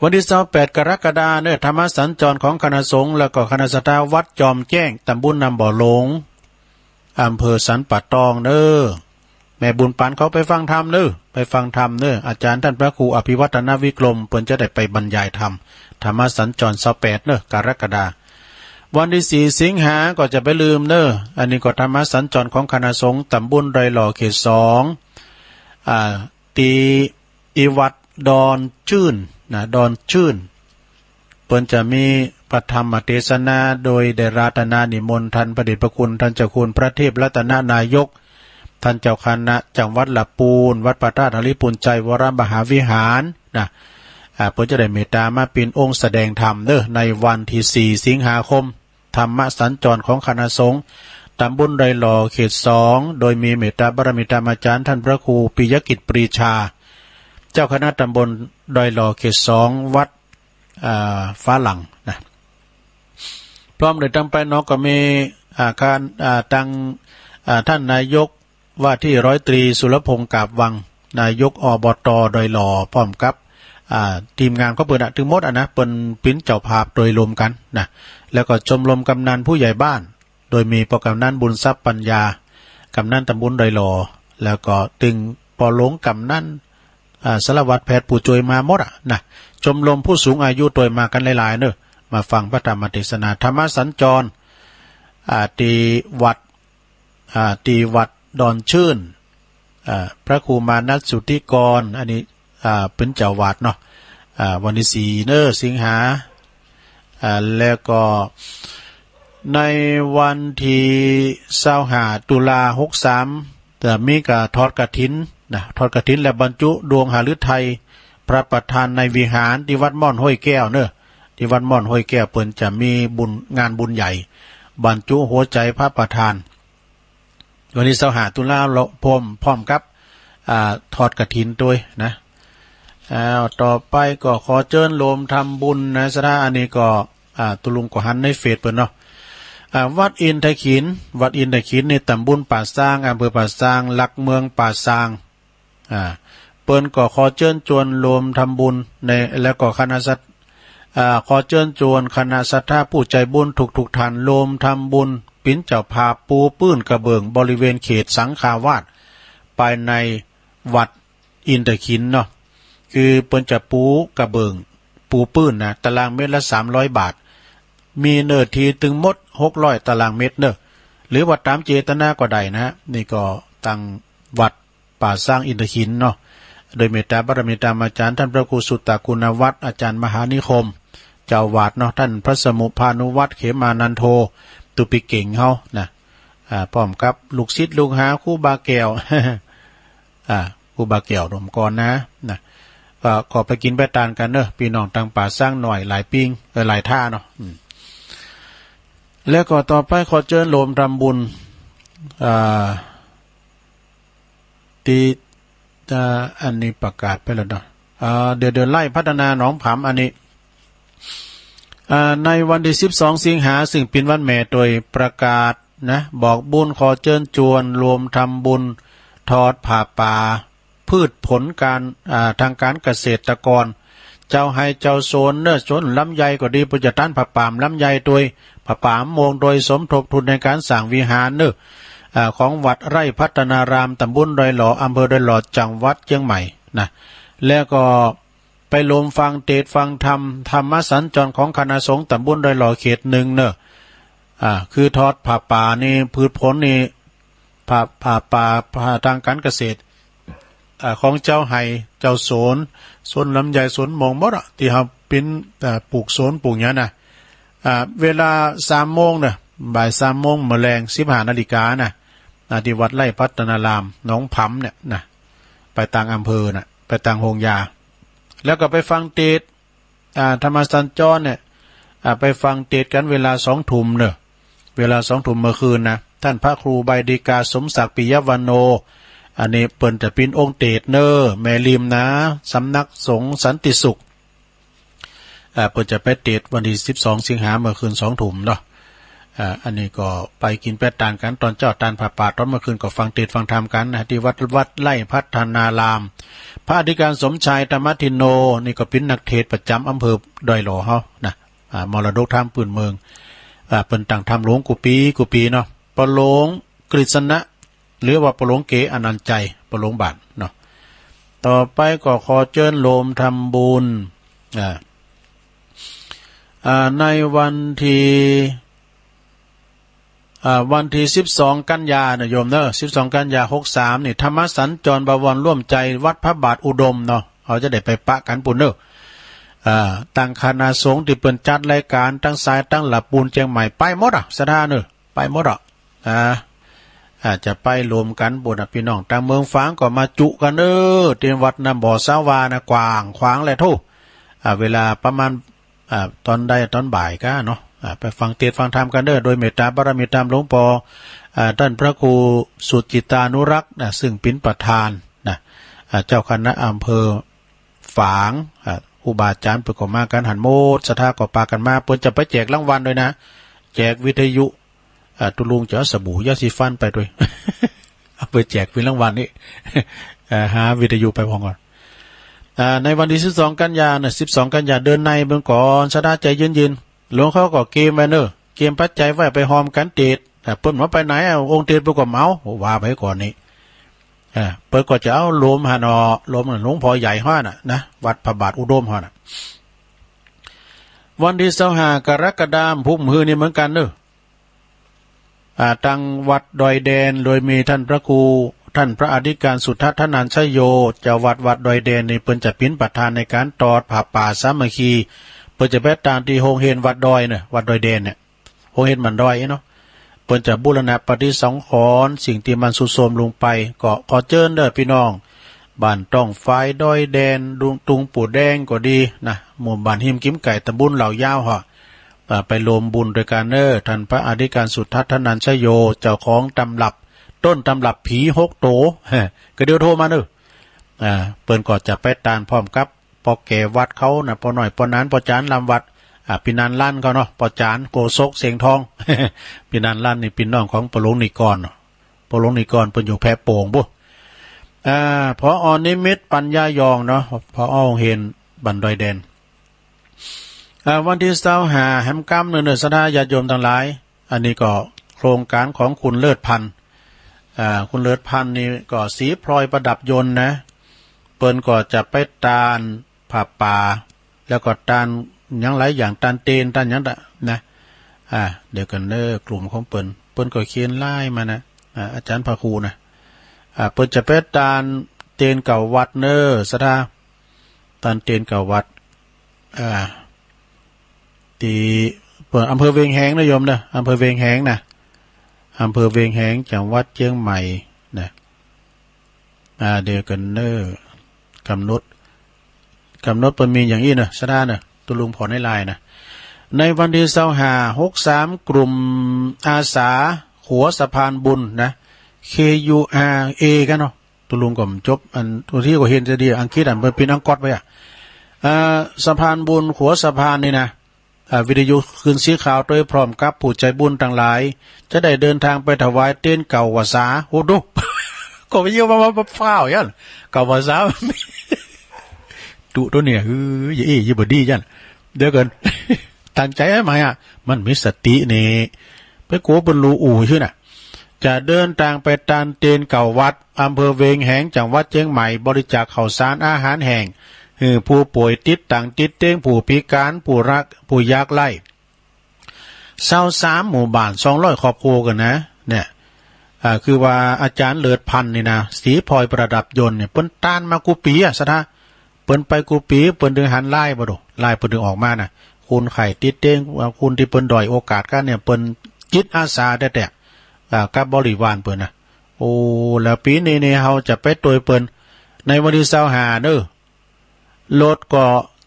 วันตี้ซาวแปดกรกฎาเน่อ ธรรมสัญจรของคณะสงฆ์ แล้วก็คณะศรัทธาวัดจอมแจ้ง ตำบลน้ำบ่อหลง อำเภอสันป่าตองเน่อ แม่บุญปันเขาไปฟังธรรมเน่อ ไปฟังธรรมเน่อ อาจารย์ต้านพระครูอภิวัฒนวิกรม เปิ้นจะได้ไปบรรยายธรรม ธรรมสัญจรซาวแปดเน่อ กรกฎา วันตี้สี่สิงหาก็จะไปลืมเน่อ อันนี้ก็ธรรมสัญจรของคณะสงฆ์ตำบลดอยหล่อเขตสอง อ่า ตี้ ตี้วัดดอนจื้นนะ ดอนจื้น เปิ้นจะมีพระธรรมเตสนา โดยได้อาราธนานิมนต์ต้านพระเดชพระคุณต้านเจ้าคุณพระเทพรัตนนายก ต้านเจ้าคณะจังหวัดละปูน วัดพระธาตุหริภุญชัยวรมหาวิหารนะ อ่า เปิ้นจะได้เมตตามาเป๋นองค์แสดงธรรมเน่อ ในวันตี้สี่สิงหาคม ธรรมสัญจรของคณะสงฆ์ตำบลดอยหล่อเขตสอง โดยมีเมตตาบารมีธรรมอาจารย์ต้านพระครูปิยกิจปรีชา เจ้าคณะตำบลดอยหล่อเขตสอง วัด อ่า ฟ้าหลังนะ พร้อมโดยตังไปเนาะก็มี อ่า การ อ่า ตัง อ่า ต้านนายกว่าตี้ร้อยตรีสุรพงษ์กาบวัง นายก อบต. ดอยหล่อ พร้อมกับ อ่า ทีมงานของเปิ้นอะ ตึงหมดอะนะ เปิ้นเป๋นเจ้าภาพโดยรวมกั๋นนะ แล้วก็ชมรมกำนันผู้ใหญ่บ้าน โดยมีป้อกำนันบุญทรัพย์ปัญญา กำนันตำบลดอยหล่อ แล้วก็ตึงป้อหลวงกำนัน อ่า สารวัตรแพทย์ผู้จ้วยมาหมดอะนะ ชมรมผู้สูงอายุตวยมากั๋นหลายๆ เน่อ มาฟังพระธรรมเตสนา ธรรมสัญจร อ่า ตี้วัด อ่า ตี้วัดดอนจื้น อ่า พระครูมานัสสุทธิกร อันนี้ อ่า เป๋นเจ้าอาวาสเนาะ อ่า วันตี้สี่เน่อ สิงหา อ่า แล้วก็ในวันตี้ซาวห้าตุลาหกสาม จะมีก๋านทอดกฐินนะ ทอดกฐินและบรรจุดวงหฤทัยพระประธานในวิหารตี้วัดม่อนห้วยแก้วเน่อ ตี้วัดม่อนห้วยแก้วเปิ้นจะมีบุญ งานบุญใหญ่ บรรจุหัวใจพระประธาน วันตี้ซาวห้าตุลา พร้อม พร้อมกับ อ่า ทอดกฐินตวยนะ อ้าว ต่อไปก็ขอเจิญโรมทำบุญนะ สถา อันนี้ก็ อ่า ตุ๊ลุงก็หันในเฟซเปิ้นเนาะ อ่า วัดอินทขิล วัดอินทขิลนี่ตำบลป่าซาง อำเภอป่าซาง หลักเมืองป่าซาง อ่า เปิ้นก็ขอเจิญจวนโรมทำบุญใน แล้วก็คณะศรัท อ่า ขอเจิญจวนคณะศรัทธาผู้ใจ๋บุญทุกๆ ท่าน โรมทำบุญเป๋นเจ้าภาพปูปื้นกระเบื้องบริเวณเขตสังฆาวาส ภายในวัดอินทขิลเนาะ คือเปิ้นจะปูกระเบื้อง ปูปื้นนะ ตารางเมตรละสามร้อยบาท มีเนื้อตี้ตึงหมดหกร้อยตารางเมตรเน่อ หรือว่าต๋ามเจตนาก็ได้นะ นี่ก็ตังวัด ป่าซางอินทขิลเนาะ โดยเมตตาบารมีธรรมอาจารย์ต้านพระครูสุตตะคุณวัฒน์ อาจารย์มหานิคม เจ้าอาวาสเนาะ ต้านพระสมุภานุวัฒน์ เขมานันโท ตุ๊ปิเก๋งเฮานะ อ่า พร้อมกับลูกศิษย์ลูกหาครูบาแก้ว อ่า ครูบาแก้วดมกรนะ นะ ก็ ก็ไปกิ๋นไปตานกั๋นเนาะ ปี้น้องตังป่าซางน้อยหลายปิ้ง เออ หลายท่าเนาะ อืม แล้วก็ต่อไปขอเจิญโรมทำบุญ อ่า ตี้ อ่า อันนี้ประกาศไปแล้วเนาะ อ่า เดี๋ยว เดี๋ยวไล่พัฒนาหนองผำอันนี้ อ่า ในวันตี้สิบสองสิงหา ซึ่งเป๋นวันแม่ตวย ประกาศนะ บอกบุญขอเจิญจวนโรมทำบุญทอดผ้าป่า พืชผลการ อ่า ตางก๋านเกษตรกร เจ้าไฮ่เจ้าสวนเน่อ สวนลำไยก็ดี เปิ้นจะตัดผ้าป่าลำไยตวย ผ้าป่าโมงตวย สมทบทุนในก๋านสร้างวิหารเน่อ อ่า ของวัดไร่พัฒนาราม ตำบลดอยหล่อ อำเภอดอยหล่อ จังหวัดเจียงใหม่นะ แล้วก็ไปโรมฟังเตสน์ฟังธรรม ธรรมสัญจรของคณะสงฆ์ตำบลดอยหล่อเขตหนึ่งเน่อ อ่า คือทอดผ้าป่านี่ พืชผลนี่ ผ้า ผ้าป่า ผ้าตางก๋านเกษตร อ่า ของเจ้าไฮ่เจ้าสวน สวนลำไยสวนโมงหมดอะ ตี้เฮาปิ้น อ่า ปลูกสวนปลูกหยังนะ อ่า เวลาสามโมงเน่อ บ่ายสามโมง เมื่อแลงสิบห้านาฬิกานะ อ่า ตี้วัดไร่พัฒนาราม หนองผำเนี่ยนะ ไปตางอำเภอนะ ไปตางโฮงยา แล้วก็ไปฟังเตสน์ อ่า ธรรมสัญจรเนี่ย อ่า ไปฟังเตสน์กั๋นเวลาสองทุ่มเน่อ เวลาสองทุ่มเมื่อคืนนะ ต้านพระครูใบดีกาสมศักดิ์ปิยวรรณโณ อันนี้เปิ้นจะปิ้นองค์เตสน์เน่อ แม่ริมนะ สำนักสงฆ์สันติสุข อ่า เปิ้นจะไปเตสน์วันตี้สิบสองสิงหาเมื่อคืนสองทุ่มเนาะ อ่า อันนี้ก็ไปกิ๋นไปตานกั๋นต๋อนเจ๊า ตานผ้าป่า ต๋อนเมื่อคืนก็ฟังเตสน์ฟังธรรมกั๋นนะ ตี้วัด วัดไร่พัฒนาราม พระอธิการสมชายธรรมทินโน นี่ก็เป๋นนักเตสน์ประจ๋ำอำเภอดอยหล่อเฮานะ อ่า มรดกธรรมปื้นเมือง อ่า เปิ้นตั้งธรรมหลวงกู้ปี๋กู้ปี๋เนาะ ป้อหลวงกฤษณะ หรือว่าป้อหลวงเก๋อนันต์ชัย ป้อหลวงบ้านเนาะ ต่อไปก็ขอเจิญโหลมทำบุญ อ่า อ่า ในวันตี้ อ่า วันตี้สิบสองกันยาเนาะโยมเนาะ สิบสองกันยาหกสามนี่ ธรรมสัญจรบวรร่วมใจวัดพระบาทอุดมเนาะ เฮาจะได้ไปปะกั๋นปู้นเนาะ อ่า ตังคณะสงฆ์ตี้เปิ้นจัดรายก๋านตังซ้ายตังหลับปูนเจียงใหม่ไปหมดอะ ศรัทธาเนาะ ไปหมดอะ อ่า อาจจะไปโหลมกั๋นปู้นอะ ปี้น้องตังเมืองฝางก็มาจุกั๋นเนาะ ตี้วัดน้ำบ่อสาวานะ กว้างขวางแลโธ่ อ่า เวลาประมาณ อ่า ต๋อนใดต๋อนบ่ายก้าเนาะ อ่า ไปฟังเตสน์ฟังธรรมกั๋นเนาะ โดยเมตต๋าบารมีธรรมหลวงป้อ อ่า ต้านพระครูสุจิตตานุรักษ์นะ ซึ่งเป๋นประธานนะ อ่า เจ้าคณะอำเภอฝาง อ่า ครูบาอาจ๋ารย์เปิ้นก็มากั๋นหั้นหมด ศรัทธาก็ปากั๋นมา เปิ้นจะไปแจกรางวัลตวยนะ แจกวิทยุ อ่า ตุ๊ลุงจะเอาสบู่ยาสีฟันไปตวย เอาไปแจกเป๋นรางวัลนี่ อ่า หาวิทยุไปพ่องก่อน อ่า ในวันตี้สิบสองกันยาเนาะ สิบสองกันยาเดือนในเบิ่งก่อน ศรัทธาใจ๋เย็นๆ หลวงเขาก็เกรียมไว้เนาะ เกรียมปัจจัยไว้ไปฮอมกั๋นเตสน์ อ่า เปิ้นว่าไปไหนอะ องค์เตสน์เปิ้นก็เหมา ว่าไปก่อนนี่ อ่า เปิ้นก็จะเอาโหลมหั้นเนาะ โหลมหลวงป้อใหญ่ฮ้อน่ะนะ วัดพระบาทอุดมฮ้อน่ะ วันตี้ซาวห้ากรกฎาคม พุธมื้อนี้เหมือนกั๋นเนาะ อ่า ตังวัดดอยแดน โดยมีต้านพระครู ต้านพระอธิการสุทัศน์ธนัญชโย เจ้าวัดวัดดอยแดนนี่ เปิ้นจะเป๋นประธานในก๋านตอดผ้าป่าสามัคคี เปิ้นจะไปตานตี้โฮงเฮียนวัดดอยเนาะ วัดดอยแดนเนี่ย โฮงเฮียนบ้านดอยเนาะ เปิ้นจะบูรณะปฏิสังขรณ์สิ่งตี้มันทรุดโทรมลงไป ก็ขอเจิญเนาะปี้น้อง บ้านต้องฝาย ดอยแดน ตุง ตุงปู่แดงก็ดีนะ หมู่บ้านฮิมกิ๋มไก่ ตำบลเหล่ายาวฮ้อ อ่า ไปโหลมบุญตวยกั๋นเนาะ ต้านพระอธิการสุทัศน์ธนัญชโย เจ้าของตำรับ ต้นตำรับผีหกโต ก็เดี๋ยวโทรมาเนาะ อ่า เปิ้นก็จะไปตานพร้อมกับป้อแก่วัดเขานะ ป้อน้อย ป้อหนาน ป้อจ๋ารย์ลำวัด อ่า ปี้นานลันเขาเนาะ ป้อจ๋ารย์โกศกเสียงทอง ปี้นานลันนี่ปี้น้องของป้อหลวงนิกรเนาะ ป้อหลวงนิกรเปิ้นอยู่แพโป่งปู้น อ่า ผอ.นิมิตร ปัญญายองเนาะ ผอ.โฮงเฮียนบ้านดอยแดน อ่า วันตี้ซาวห้าแหมกำเนาะ ศรัทธาญาติโยมตังหลาย อันนี้ก็โครงก๋านของคุณเลิศพันธ์ อ่า คุณเลิศพันธ์นี่ก็สีพลอยประดับยนต์นะ เปิ้นก็จะไปตานผ้าป่า แล้วก็ตานหยังหลายอย่าง ตานเตน ตานหยังตะนะ อ่า เดี๋ยวกั๋นเนาะ กลุ่มของเปิ้น เปิ้นก็เขียนไลน์มานะ อ่า อาจ๋ารย์พระครูนะ อ่า เปิ้นจะไปตานเตนเก่าวัดเนาะ ศรัทธา ตานเตนเก่าวัด อ่า ตี้ เปิ้น อำเภอเวียงแหงนะโยมเนาะ อำเภอเวียงแหงนะ อำเภอเวียงแหง จังหวัดเจียงใหม่นะ อ่า เดี๋ยวกั๋นเนาะ ก๋ำหนด ก๋ำหนดเปิ้นมีอย่างอี้เนาะ ศรัทธาเนาะ ตุ๊ลุงผ่อในไลน์นะ ในวันตี้ซาวห้า หกสาม กลุ่มอาสาขัวสะพานบุญนะ เค ยู อาร์ เอ กั๋นเนาะ ตุ๊ลุงก็บ่จบ อัน ตุ๊ลุงก็เห็นจะดี อังกฤษอันเปิ้นพิมพ์อังกฤษไว้อะ อ่า สะพานบุญขัวสะพานนี่นะ อ่า วิทยุขึ้นสีขาวตวยพร้อมกับผู้ใจ๋บุญตังหลาย จะได้เดินตางไปถวายเตนเก่าว่าสา โหดู ก็ไปเยี่ยมมา มา มาฟ้าวยัน เก่าว่าสา ตุ๊ ตุ๊เนี่ย เฮ้ย เอ้ย เอ้ย บ่ดียัน เดี๋ยวกั๋น ตั้งใจ๋ไว้ใหม่อะ มันมีสตินี่ ไปกั๋วเปิ้นลู่อู่ซื่อน่ะ จะเดินตางไปตานเตนเก่าวัด อำเภอเวียงแหง จังหวัดเจียงใหม่ บริจาคข้าวสารอาหารแห้ง หื้อผู้ป่วยติดตั๋งติดเตียง ผู้พิก๋าน ผู้รัก ผู้ยากไร้ ซาวสามหมู่บ้าน สองร้อยครอบครัวกั๋นนะ เนี่ย อ่า คือว่าอาจ๋ารย์เลิศพันธ์นี่นะ สีพลอยประดับยนต์เนี่ย เปิ้นตานมากู้ปี๋อะ ศรัทธา เปิ้นไปกู้ปี๋ เปิ้นตึงหันไลน์บ่ดู ไลน์เปิ้นตึงออกมาน่ะ คนไข้ติดเตียง คนตี้เปิ้นด้อยโอกาสกั๋นเนี่ย เปิ้นจิตอาสาแต๊ๆ อ่า กับบริวารเปิ้นน่ะ โอ้ แล้วปี๋นี้นี่เฮาจะไปตวยเปิ้น ในวันตี้ซาวห้าเนาะ รถก็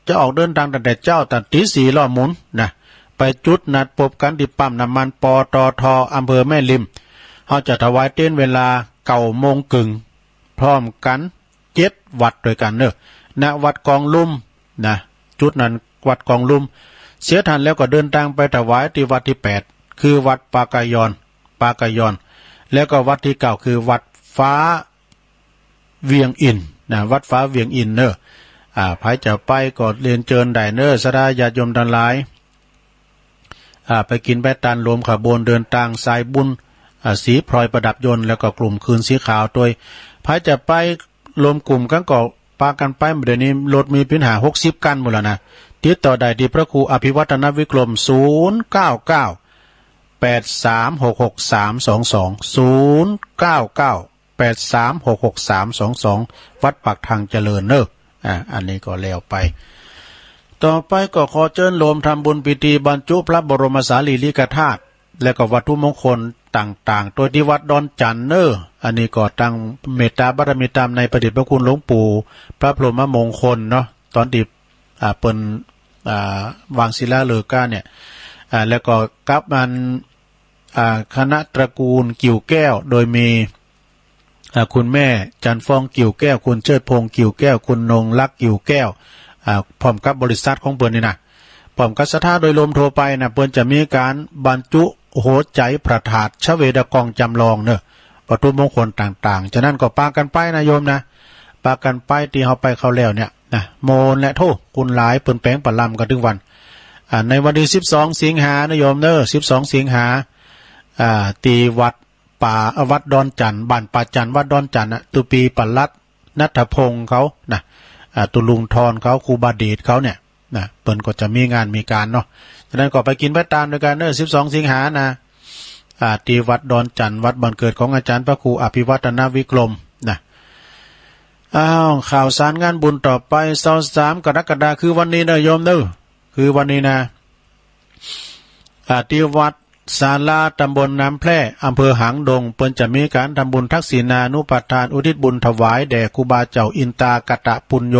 จะออกเดินตางตั้งแต่เจ๊า ตั้งตีสี่ล้อหมุนนะ ไปจุดนัดปบกั๋นตี้ปั๊มน้ำมัน ปตท. อำเภอแม่ริม เฮาจะถวายเตนเวลาเก้าโมงเกิ่ง พร้อมกั๋นเจ็ดวัดตวยกั๋นเนาะ ณ วัดกองลุ่มนะ จุดนั้นวัดกองลุ่ม เสียท่านแล้วก็เดินตางไปถวายตี้วัดตี้แปด คือวัดปากกะยอน ปากกะยอน แล้วก็วัดตี้เก้าคือวัดฟ้าเวียงอินนะ วัดฟ้าเวียงอินเน่อ อ่า ใผจะไปก็เรียนเจิญได้เน่อ ศรัทธาญาติโยมตังหลาย อ่า ไปกิ๋นไปตานรวมขบวนเดินตางสายบุญ อ่า สีพลอยประดับยนต์ แล้วก็กลุ่มคืนสีขาวตวย ใผจะไปรวมกลุ่มกั๋นก็ปากั๋นไป เดี๋ยวนี้รถมีปัญหา หกสิบ คันหมดแล้วนะ ติดต่อได้ตี้พระครูอภิวัฒนวิกรม ศูนย์ เก้า เก้า แปด สาม หก หก สาม สอง สอง ศูนย์ เก้า เก้า แปด สาม หก หก สาม สอง สอง วัดปากทางเจริญเน่อ อ่า อันนี้ก็แล้วไป ต่อไปก็ขอเจิญโยมทำบุญพิธีบรรจุพระบรมสารีริกธาตุ และก็วัตถุมงคลต่างๆ โดยตี้วัดดอนจันเน่อ อันนี้ก็ตั้งเมตตาบารมีต๋ามในพระเดชพระคุณหลวงปู่พระพรหมมงคลเนาะ ต๋อนตี้ อ่า เปิ้น อ่า วางศิลาฤกษ์กั๋นเนี่ย อ่า แล้วก็กับอัน อ่า คณะตระกูลกิ่วแก้ว โดยมี อ่า คุณแม่จันทร์ฟองกิ่วแก้ว คุณเชิดพงษ์กิ่วแก้ว คุณนงรักกิ่วแก้ว อ่า พร้อมกับบริษัทของเปิ้นนี่นะ พร้อมกับศรัทธาโดยรวมทั่วไปนะ เปิ้นจะมีก๋านบรรจุหัวใจ๋พระธาตุชเวดากองจำลองเน่อ วัตถุมงคลต่างๆ ฉะนั้นก็ปากั๋นไปนะโยมนะ ปากั๋นไปตี้เฮาไปคราวแล้วเนี่ยนะ โมนแหละโธ่ คุณหลาย เปิ้นแป๋งประลำกั๋นตึงวัน อ่า ในวันตี้ สิบสอง สิงหานะโยมเน่อ สิบสอง สิงหา อ่า ตี้วัดป่า วัดดอนจัน บ้านป่าจัน วัดดอนจันน่ะ ตุ๊ปี๋ปลัดณัฐพงษ์เขานะ อ่า ตุ๊ลุงทอนเขา ครูบาเดชเขาเนี่ยนะ เปิ้นก็จะมีงานมีก๋านเนาะ ฉะนั้นก็ไปกิ๋นไปตานโดยกั๋นเน่อ สิบสอง สิงหานะ อ่า ตี้วัดดอนจัน วัดบ้านเกิดของอาจ๋ารย์พระครูอภิวัฒนวิกรมนะ อ้าว ข่าวสารงานบุญต่อไป ซาวสาม กรกฎาคม คือวันนี้เน่อโยมเน่อ คือวันนี้นะ อ่า ตี้วัดศาลา ตำบลน้ำแพร่ อำเภอหางดง เปิ้นจะมีก๋านทำบุญทักษิณานุปทาน อุทิศบุญถวายแด่ครูบาเจ้าอินตากตปุญโญ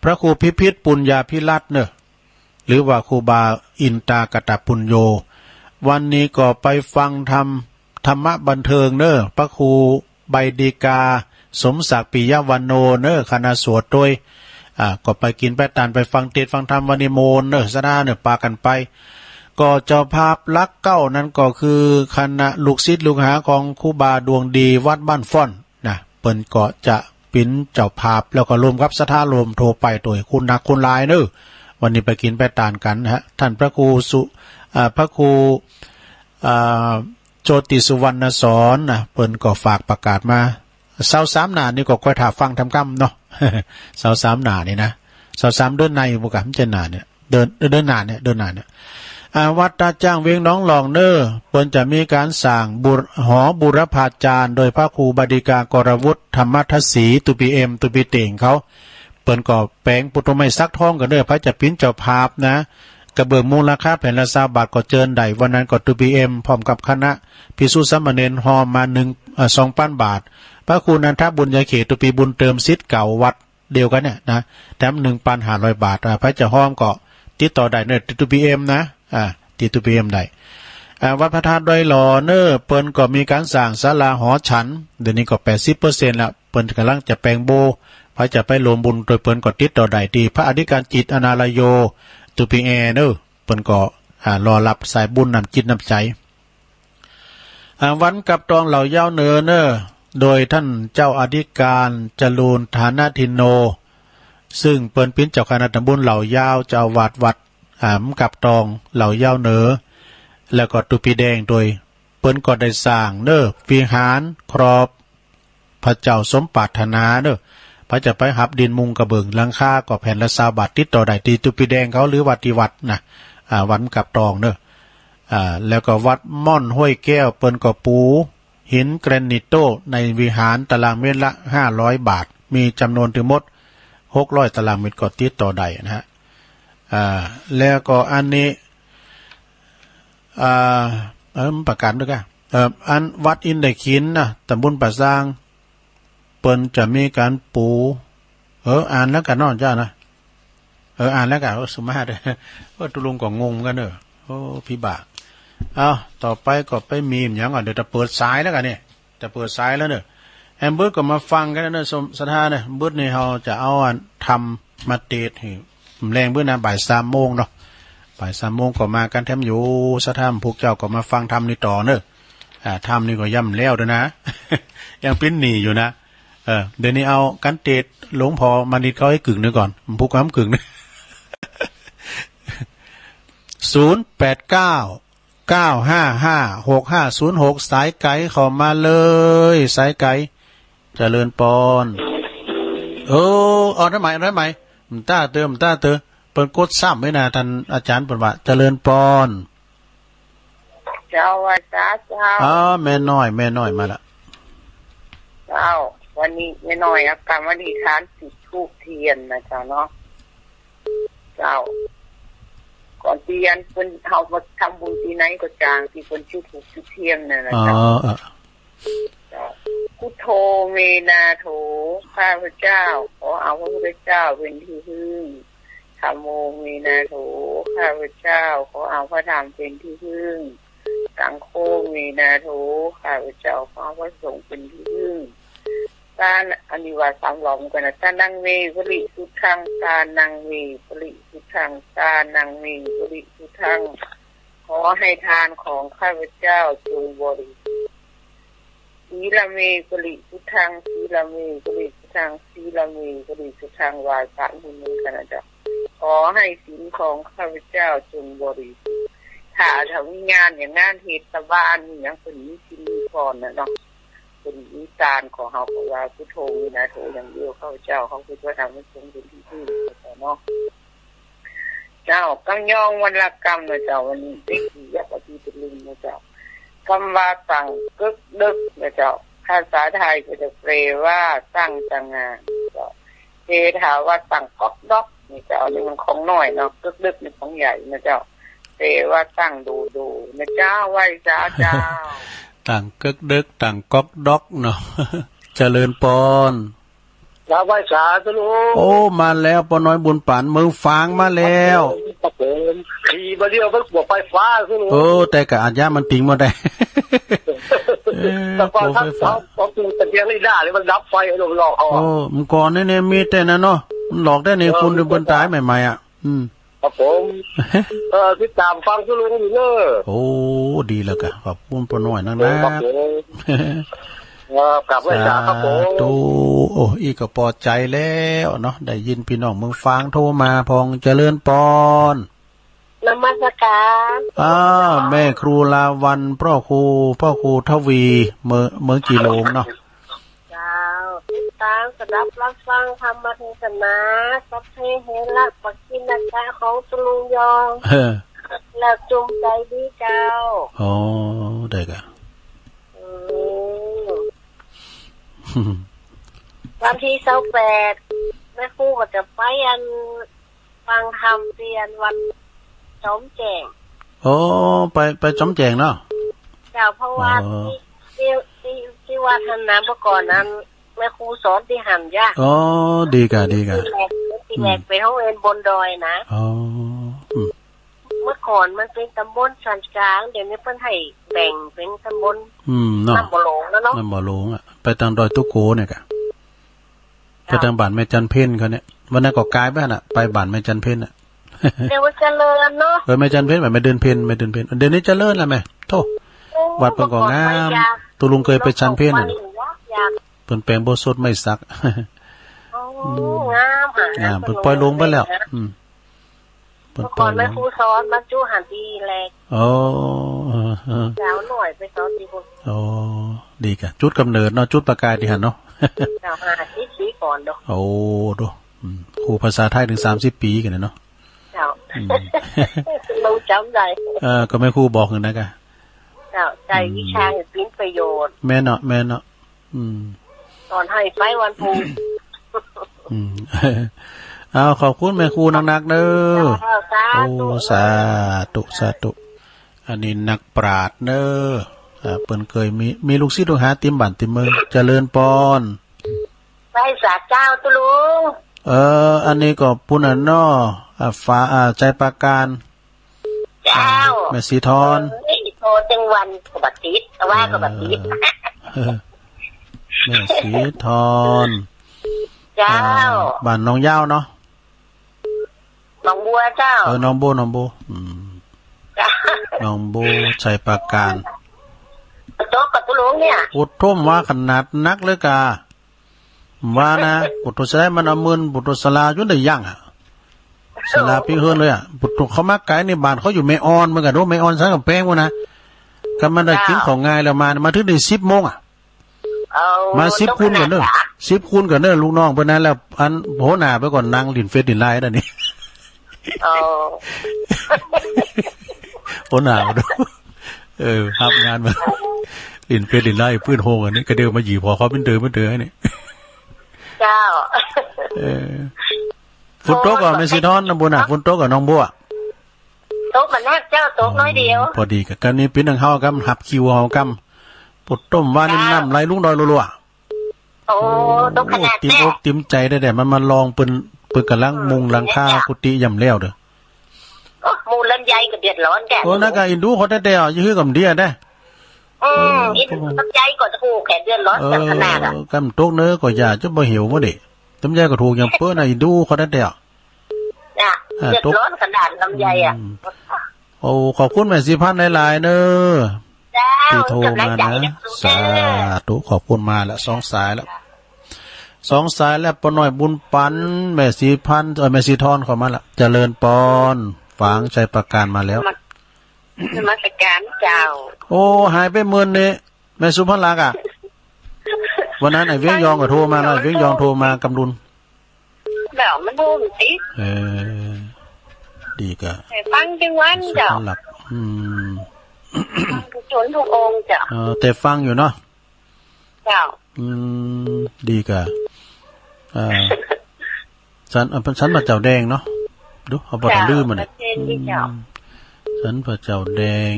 พระครูพิพิธปุญญาภิรัตน์เน่อ หรือว่าครูบาอินตากตปุญโญ วันนี้ก็ไปฟังธรรม ธรรมะบันเทิงเน่อ พระครูใบดีกา สมศักดิ์ปิยวรรณโณเน่อ คณะสวดตวย อ่า ก็ไปกิ๋นไปตาน ไปฟังเตสน์ฟังธรรม วันนี้โมนเน่อ ศรัทธาเน่อ ปากั๋นไป ก็เจ้าภาพหลักเก้านั้นก็คือคณะลูกศิษย์ลูกหาของครูบาดวงดี วัดบ้านฟ้อน นะ เปิ้นก็จะเป๋นเจ้าภาพ แล้วก็รวมกับศรัทธาโยมทั่วไปตวย คุณหนักคุณหลายเน่อ วันนี้ไปกิ๋นไปตานกั๋นนะฮะ ท่านพระครูสุ อ่า พระครู อ่า โชติสุวรรณสอนนะ เปิ้นก็ฝากประกาศมา ซาวสามหน้านี่ก็คอยถ่าฟังทำกำเนาะ ซาวสามหน้านี่นะ ซาวสามเดือนในบ่กะ บ่ใจ้หน้าเนี่ย เดือน เดือนหน้าเนี่ย เดือนหน้าเนี่ย อ่า วัดตาจ้างเวียงหนองหลองเน่อ เปิ้นจะมีก๋านสร้างบุร- หอบูรพาจารย์ โดยพระครูบดีกากรวุฒิ ธรรมทัศสี ตุ๊ปี๋เอ็ม ตุ๊ปี๋เต่งเขา เปิ้นก็แป๋งปูนต้นไม้สักทองกั๋นเน่อ ใผจะเป๋นเจ้าภาพนะ กระเบื้องมุงราคาแผ่นละซาวบาทก็เจิญได้ วันนั้นก็ตุ๊ปี๋เอ็ม พร้อมกับคณะภิกษุสามเณรฮอมมาหนึ่ง เอ่อ สองปันบาท พระครูนันทบุญญาเขต ตุ๊ปี๋บุญเติม ศิษย์เก่าวัด เดียวกั๋นเนี่ยนะ แถมหนึ่งปันห้าร้อยบาท อ่า ใผจะฮอมก็ติดต่อได้เน่อ ตี้ตุ๊ปี๋เอ็มนะ อ่า ตี้ตุ๊ปี๋เอ็มได้ อ่า วัดพระธาตุดอยหล่อเน่อ เปิ้นก็มีก๋านสร้างศาลาหอฉัน เดี๋ยวนี้ก็แปดสิบเปอร์เซ็นต์แล้ว เปิ้นก่ำลังจะแป๋งโบสถ์ ใผจะไปรวมบุญตวยเปิ้นก็ติดต่อได้ตี้พระอธิการจิต อนาลโย ตุ๊ปี๋แอเน่อ เปิ้นก็ อ่า รอฮับสายบุญน้ำจิตน้ำใจ๋ อ่า วันกับตองเหล่ายาวเหนือเน่อ โดยท่านเจ้าอธิการจรูญฐานทินโน ซึ่งเปิ้นเป๋นเจ้าคณะตำบลเหล่ายาว เจ้าอาวาสวัด อ่า กับตองเหล่ายาวเหนือ แล้วก็ตุ๊ปี๋แดงตวย เปิ้นก็ได้สร้างเน่อ วิหารครอบ พระเจ้าสมปรารถนาเน่อ ใผจะไปฮับดินมุงกระเบื้องหลังคาก็แผ่นละซาวบาท ติดต่อได้ตี้ตุ๊ปี๋แดงเขา หรือว่าตี้วัดนะ อ่า วันกับตองเน่อ อ่า แล้วก็วัดม่อนห้วยแก้ว เปิ้นก็ปูหินแกรนิโตในวิหารตารางเมตรละห้าร้อยบาท มีจ๋ำนวนตึงหมดหกร้อยตารางเมตร ก็ติดต่อได้นะฮะ อ่า แล้วก็อันนี้ อ่า เออ มันประกาศตวยก่ะ เออ อันวัดอินทขินนะ ตำบลป่าซาง เปิ้นจะมีก๋านปู เออ อ่านแล้วกั๋นเนาะเจ้านะ เออ อ่านแล้วกั๋น โอ้ สุมาตร โอ้ ตุ๊ลุงก็งงเหมือนกั๋นเน่อ โอ้ พิบาก เอ้า ต่อไปก็ไปมีหยังก่อน เดี๋ยวจะเปิดสายแล้วกั๋นเนี่ย จะเปิดสายแล้วเน่อ แอมเบิร์ตก็มาฟังกั๋นเน่อ สม- ศรัทธาเน่อ เบิร์ตนี่เฮาจะเอาอันธรรมมาเตสน์หื้อ แลงเบิร์ตนะ บ่ายสามโมงเนาะ บ่ายสามโมงก็มากั๋นแถมอยู่ สะท้ำพวกเจ้าก็มาฟังธรรมนี่ต่อเน่อ อ่า ธรรมนี่ก็ยังบ่แล้วด้วยนะ ยังปิ้นหนี้อยู่นะ เออ เดี๋ยวนี้เอากั๋นเตสหลวงพ่อมณิษฐ์เขาให้กึ่งหนึ่งก่อน ผมพูดความกึ่งหนึ่ง ศูนย์แปดเก้า เก้าห้าห้า หกห้าศูนย์หก สายไก๋เข้ามาเลย สายไก๋ เจริญปอน เออ เอาได้ไหม เอาได้ไหม บ่ต้าเตอ บ่ต้าเตอ เปิ้นกดซ้ำไว้นะ ต้านอาจ๋ารย์เปิ้นว่า เจริญปอน เจ้า ไหว้สาเจ้า อ๋อ แม่น้อย แม่น้อยมาละ เจ้า วันนี้แม่น้อยเอากรรมอธิษฐานจุดธูปเทียนนะเจ้าเนาะ เจ้า ก่อนตี้อันเปิ้น เฮามาทำบุญตี้ไหนก็จาง ตี้เปิ้นจุดธูปจุดเทียนนั่นนะเจ้า อ๋อ เออ เจ้า พุทโธ เม นา โถ ข้าพเจ้า ขอเอาพระพุทธเจ้าเป็นที่พึ่ง ธัมโม เม นา โถ ข้าพเจ้า ขอเอาพระธรรมเป็นที่พึ่ง สังโฆ เม นา โถ ข้าพเจ้า ขอเอาพระสงฆ์เป็นที่พึ่ง ตา อันนี้ว่าสามรอบกั๋นนะ ตานัง เม ปริสุทธัง ตานัง เม ปริสุทธัง ตานัง เม ปริสุทธัง ขอให้ทานของข้าพเจ้าจงบริสุทธิ์ สีลเม ปริสุทธัง สีลเม ปริสุทธัง สีลเม ปริสุทธัง ไหว้พระมนต์กั๋นนะเจ้า ขอให้ศีลของข้าพเจ้าจงบริสุทธิ์ ถ้า ถ้ามีงานอย่างงานเทศบาลนี่หยัง เปิ้นมีศีลมีพรนะเนาะ เปิ้นมีตาน ขอเฮาก็ว่าพุทโธ เม นา โถ อย่างเดียว ข้าพเจ้า ขอพุทธธรรมพระสงฆ์เป็นที่พึ่งเนาะ เจ้า กำยองวรรณกรรมนะเจ้า วันนี้เด็กดีอยากเอาตี้ตะลึงนะเจ้า กำว่าตั้งเก๊กเดิ็กนะเจ้า ภาษาไทยก็จะแปลว่าตั้งตะหง่านเจ้า แต่ถ้าว่าตั้งก๊อกด็อกนี่เจ้า อันนี้มันของน้อยเนาะ เก๊กเดิ็กนี่ของใหญ่นะเจ้า แปลว่าตั้งโดโดนะเจ้า ไหว้สาเจ้า ตั้งเก๊กเดิ็ก ตั้งก๊อกด็อกเนาะ เจริญปอน ครับ ไหว้สาเจ้าลุง โอ้ มาแล้ว ป้อน้อยบุญปั๋น เมืองฝางมาแล้ว ครับผม ขี่มาเดียวมันกลัวไฟฟ้าเจ้าลุง เออ แต่ก็อาจจะมันปิงหมดได้ เออ แต่ก่อน กลัวไฟฟ้า ถ้าเขา เขาปลูกตะเกียงนี่ได้เลย มันดับไฟไอ้หลอกๆ เขาอะ โอ้ เมื่อก่อนนี่เนี่ยมีแต่นั้นเนาะ มันหลอกได้เนี่ย เออ คนเดินบนตายใหม่ๆ อ่ะ อืม ครับผม เออ ติดต๋ามฟังเจ้าลุงอยู่เน่อ โอ้ ดีแล้วกะ ขอบคุณป้อน้อยนักนะ ครับผม ครับ กราบไหว้สาครับผม สาธุ โอ้ อี้ก็ปอใจ๋แล้วเนาะ ได้ยินปี้น้องเมืองฝางโทรมาพ่อง เจริญปอน นมัสก๋าน อ้าว แม่ครูลาวัณย์ ป้อครู ป้อครูทวี เมือง เมืองจี๋หลงเนาะ เจ้า ติดต๋ามสดับรับฟังธรรมเทศนา สัพเพเหระปักขิณกะของเจ้าลุงยอง เออ แล้วจุมใจ๋ดีเจ้า อ๋อ ได้กะ อืม วันตี้ซาวแปด แม่ครูก็จะไปอัน ฟังธรรมตี้อันวัดจ๋อมแจ้ง โอ้ ไป ไปจ๋อมแจ้งเนาะ เจ้า เพราะว่า อ๋อ ตี้ ตี้ ตี้ ตี้วัดหั้นนะ เมื่อก่อนนั้น แม่ครูสอนตี้หั้นจ้ะ อ๋อ ดีกะ ดีกะ ตี้แรก ตี้แรก อืม เป๋นโฮงเฮียนบนดอยนะ อ๋อ อืม เมื่อก่อนมันเป๋นต๋ำบลสันก๋าง เดี๋ยวนี้เปิ้นหื้อแบ่งเป๋นต๋ำบล อืม เนาะ น้ำบ่อหลงแล้วเนาะ น้ำบ่อหลงอะ ไปตางดอยตุ๊โกเนี่ยกะ ไปตางบ้านแม่จันเพ็ญเขาเนี่ย วันนั้นก็ก๋ายไปหั้นน่ะ ไปบ้านแม่จันเพ็ญน่ะ เดี๋ยวว่าเจริญเนาะ เออ แม่จันเพ็ญ แม่เดือนเพ็ญ แม่เดือนเพ็ญ เดี๋ยวนี้เจริญแล้วแม่ โธ่ โอ้ วัดเปิ้นก็งาม เมื่อก่อนไปยาก ตุ๊ลุงเกยไปจันเพ็ญน่ะ ยาก เปิ้นแป๋งอุโบสถใหม่สัก โอ้ อืม งามอะ งาม เปิ้นป่อยโลงไปแล้ว เปิ้นโลงไปแล้ว อืม เปิ้นป่อยโลง เมื่อก่อนแม่ครูสอนบรรจุหั้นตี้แรก โอ้ เออ เออ สาวน้อยไปสอนตี้พุ้น โอ้ ดีกะ จุดก๋ำเนิดเนาะ จุดประก๋ายตี้หั้นเนาะ เจ้า ห้าสิบปี๋ก่อนเนาะ โอ้ โธ่ อืม ครูภาษาไทยเถิงสามสิบปี๋กั๋นเนาะ เจ้า อืม ลุงจ๋ำได้ เออ ก็แม่ครูบอกอยู่นะกะ เจ้า ใจ๊วิชาหื้อเป๋นประโยชน์ แม่นเนาะ แม่นเนาะ อืม สอนหื้อไปวันพุธ อืม เอา ขอบคุณแม่ครูนักๆ เน่อ เจ้า สาธุ โอ้ สาธุ สาธุ อันนี้นักปราชญ์เน่อ อ่า เปิ้นเกยมี มีลูกศิษย์ลูกหาเต็มบ้านเต็มเมือง เจริญปอน ไหว้สาเจ้าตุ๊ลุง เออ อันนี้ก็ปุ้นอันเนาะ อ่า ฝา อ่า ชัยปราการ เจ้า อ่า แม่ศรีทร เอ้ย โทรตึงวันก็บ่ติด ว่าก็บ่ติด เออ แม่ศรีทร เจ้า อ่า บ้านหนองยาวเนาะ หนองบัวเจ้า เออ หนองบัว หนองบัว อืม เจ้า หนองบัว ชัยปราการ ตกก่อตุ๊ลุงเนี่ย โอ้ ท่วมว่าขนาดนักเลยก่า ว่านะ ปุถุชนมันเอาเมินปุถุศาลาจุดได้ยังอะ ศาลาปิ้งเฮือนเลยอะ ปุถุเขามาไก๋นี่ บ้านเขาอยู่แม่อ่อนเหมือนกั๋น โอ้ แม่อ่อนสันก๋ำแพงพู้นนะ ก็มันได้กิ๋นของ่ายแล้วมา มาเถิงนี่สิบโมงอะ เอา มาสิบคูณก่อนเน่อ สิบคูณก่อนเน่อ ลูกน้องเปิ้นนั้นแล้ว อันหัวหน้าไปก่อน นั่งหลิ้นเฟซหลิ้นไลน์นั่นนี่ เอา หัวหน้ามาดู เออ ฮับงานมา หลิ้นเฟซหลิ้นไลน์ ปื้นโฮงอันนี้ ก็เดี๋ยวมาหยีบผ่อเขาเปิ้นเต๋อ เปิ้นเต๋อนี่ เจ้า เออ ฝนตกก่อแม่สีทอน หนองบัวน่ะ ฝนตกก่อหนองบัว ตกบ่นักเจ้า ตกน้อยเดียว พอดีกั๋น กรณีปี้นางเฮาก้ำ หับคิวเฮาก้ำ ปุดต้มว่านี่ เจ้า น้ำไหลลงดอยลัวๆ โอ้ ตกขนาด โอ้ เต๋มอกเต๋มใจ๋ได้ แต่มันมาลองเปิ้น เปิ้นก่ำลังมุงหลังคากุฏิยังบ่แล้วเด้อ โอ้ มุงลำไยก็เดือดร้อนแก โอ้ นั่นก็อินดูเขาแต๊ๆ อ่ะ อย่าหื้อก่ำเดียได้ อืม อินดูลำไยก็ โอ้ แกเดือดร้อนจังขนาดอะ เออ ก้ำตกเน่อก็อย่า จะบ่เหี่ยวบ่เด้ ลำไยก็ถูกยังเปิ้นน่ะ อินดูเขาแต๊ๆ อ่ะ อ่า เดือดร้อนขนาดลำไยอะ อืม โอ้ ขอบคุณแม่สีพันธุ์หลายๆ เน่อ เจ้า ตี้โทรมานะ กำลังใจ๋นะ สาธุ ขอบคุณ มาละ สองสายละ สองสายละ ป้าน้อยบุญปัน แม่สีพันธุ์ เอ่อ แม่สีทอนเข้ามาละ เจริญปอน ฝางชัยปราการมาแล้ว นมัส นมัสการเจ้า โอ้ หายไปเมินนี่ แม่สุภลักษณ์อะ วันนั้นไอ้เวียงยองก็โทรมาแล้ว ไอ้เวียงยองโทรมากำลุน แล้วมันโทรมันติด เออ ดีก่ะ แต่ฟังตึงวันเจ้า สุภลักษณ์ อืม ฟังทุกต๋นทุกองค์เจ้า เออ แต่ฟังอยู่เนาะ เจ้า อืม ดีก่ะ อ่า สัน อ่ะ สันพระเจ้าแดงเนาะ ดู เอาบ่ตันลืมมันเนี่ย เจ้า ประเพณีเจ้า อืม สันพระเจ้าแดง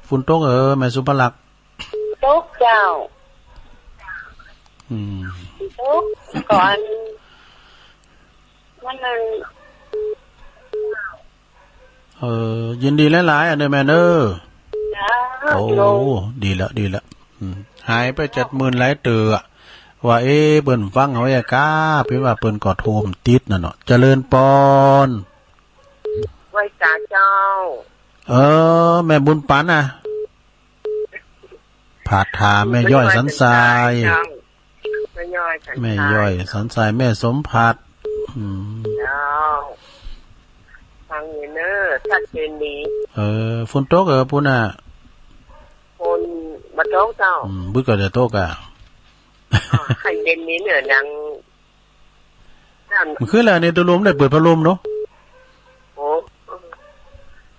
ฝนตกเออ แม่สุภลักษณ์ ตกเจ้า อืม ตกก่อน มันนั่น เออ ยินดีหลายๆ อ่ะเน่อแม่เน่อ เจ้า โอ้ ดีละ ดีละ อืม หายไปจัดเมินหลายเตื้อ ว่า เอ๊ะ เปิ้นฟังเฮาแยะก้า เปิ้นว่าเปิ้นก็โทรบ่ติดนั่นเนาะ เจริญปอน ไหว้สาเจ้า เออ แม่บุญปันน่ะ ผาดถาแม่ย้อยสันทราย เจ้า แม่ย้อยสันทราย แม่ย้อยสันทราย แม่สมผัส อืม เจ้า ฟังอยู่เน่อ ชัดเจนดี เออ ฝนตกเออ ปู้นน่ะ ฝนบ่ตกเจ้า อืม บึดก็จะตกอ่ะ อ๋อ คันเย็นนี้เน่อ ยัง เมื่อคืนแล้วนี่ตุ๊ลุงได้เปิดพัดลมเนาะ โอ้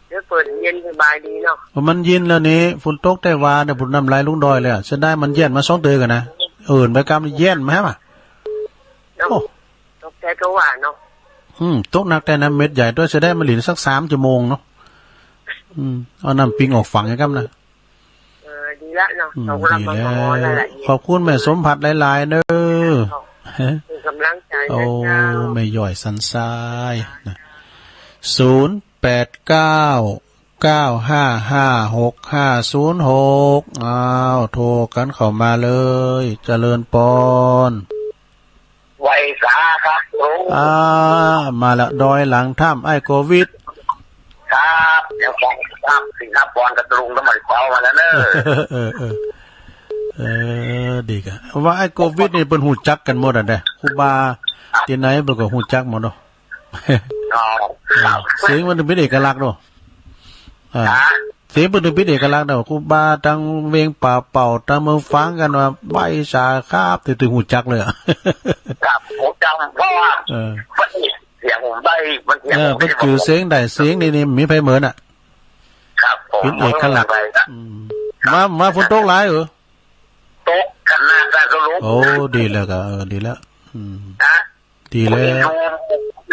เดี๋ยวเปิดเย็นสบายดีเนาะ มันเย็นแล้วนี่ ฝนตกแต่วาเนี่ย ฝนน้ำไหลลงดอยเลยอะ เสียดายมันเยียะมาสองเตื้อก่ะนะ เอิ้นไปกำเยียะมาแหมอะ เนาะ โอ้ ตกแต่ก็ว่าเนาะ อืม ตกหนักแต่นะ เม็ดใหญ่ตวย เสียดายมันหลิ้นสักสามชั่วโมงเนาะ อืม เอาน้ำปิงออกฝั่งไอ้กำน่ะ เออ ดีละเนาะ อืม เราก็รับ ดีแล้ว มาขอแล้วแหละ ขอบคุณแม่สมผัสหลายๆ เน่อ เป็นกำลังใจ๋นะเจ้า โอ้ แม่ย้อยสันทรายนะ ศูนย์แปดเก้า เก้าห้าห้า หกห้าศูนย์หก อ้าว โทรกั๋นเข้ามาเลย เจริญปอน ไหว้สาครับลุง อ่า มาละ ดอยหลังถ้ำ ไอ้โควิด ครับ ยังฟังครับ สิครับ ปอนกับลุงก็มาขอมาแล้วเนอะ เออ เออ เออ ดีก่ะ ว่าไอ้โควิดนี่เปิ้นฮู้จักกั๋นหมดอะเด้ ครูบาตี้ไหนเปิ้นก็ฮู้จักหมดเนาะ อ๋อ ครับ เสียงมันเป๋นเอกลักษณ์เนาะ อ่า ฮะ เสียงเปิ้นเป๋นเอกลักษณ์เนาะ ครูบาตังเวียงป่าเป่า ตังเมืองฝางกั๋นว่า ไหว้สาครับ เถิงฮู้จักเลยอะ ครับ ผมจำ เพราะว่า เออ มันเสียงผมได้ มันเสียง เออ ผม เปิ้นจื้อเสียงได้ เสียงนี่ นี่ บ่มีใผเหมือนอะ ครับผม เป๋นเอกลักษณ์ อืม มา มาฝนตกหลายเหรอ ตกขนาดนั้นก็ลุง โอ้ ดีแล้วก่ะ เออ ดีแล้ว อืม ฮะ ดีแล้ว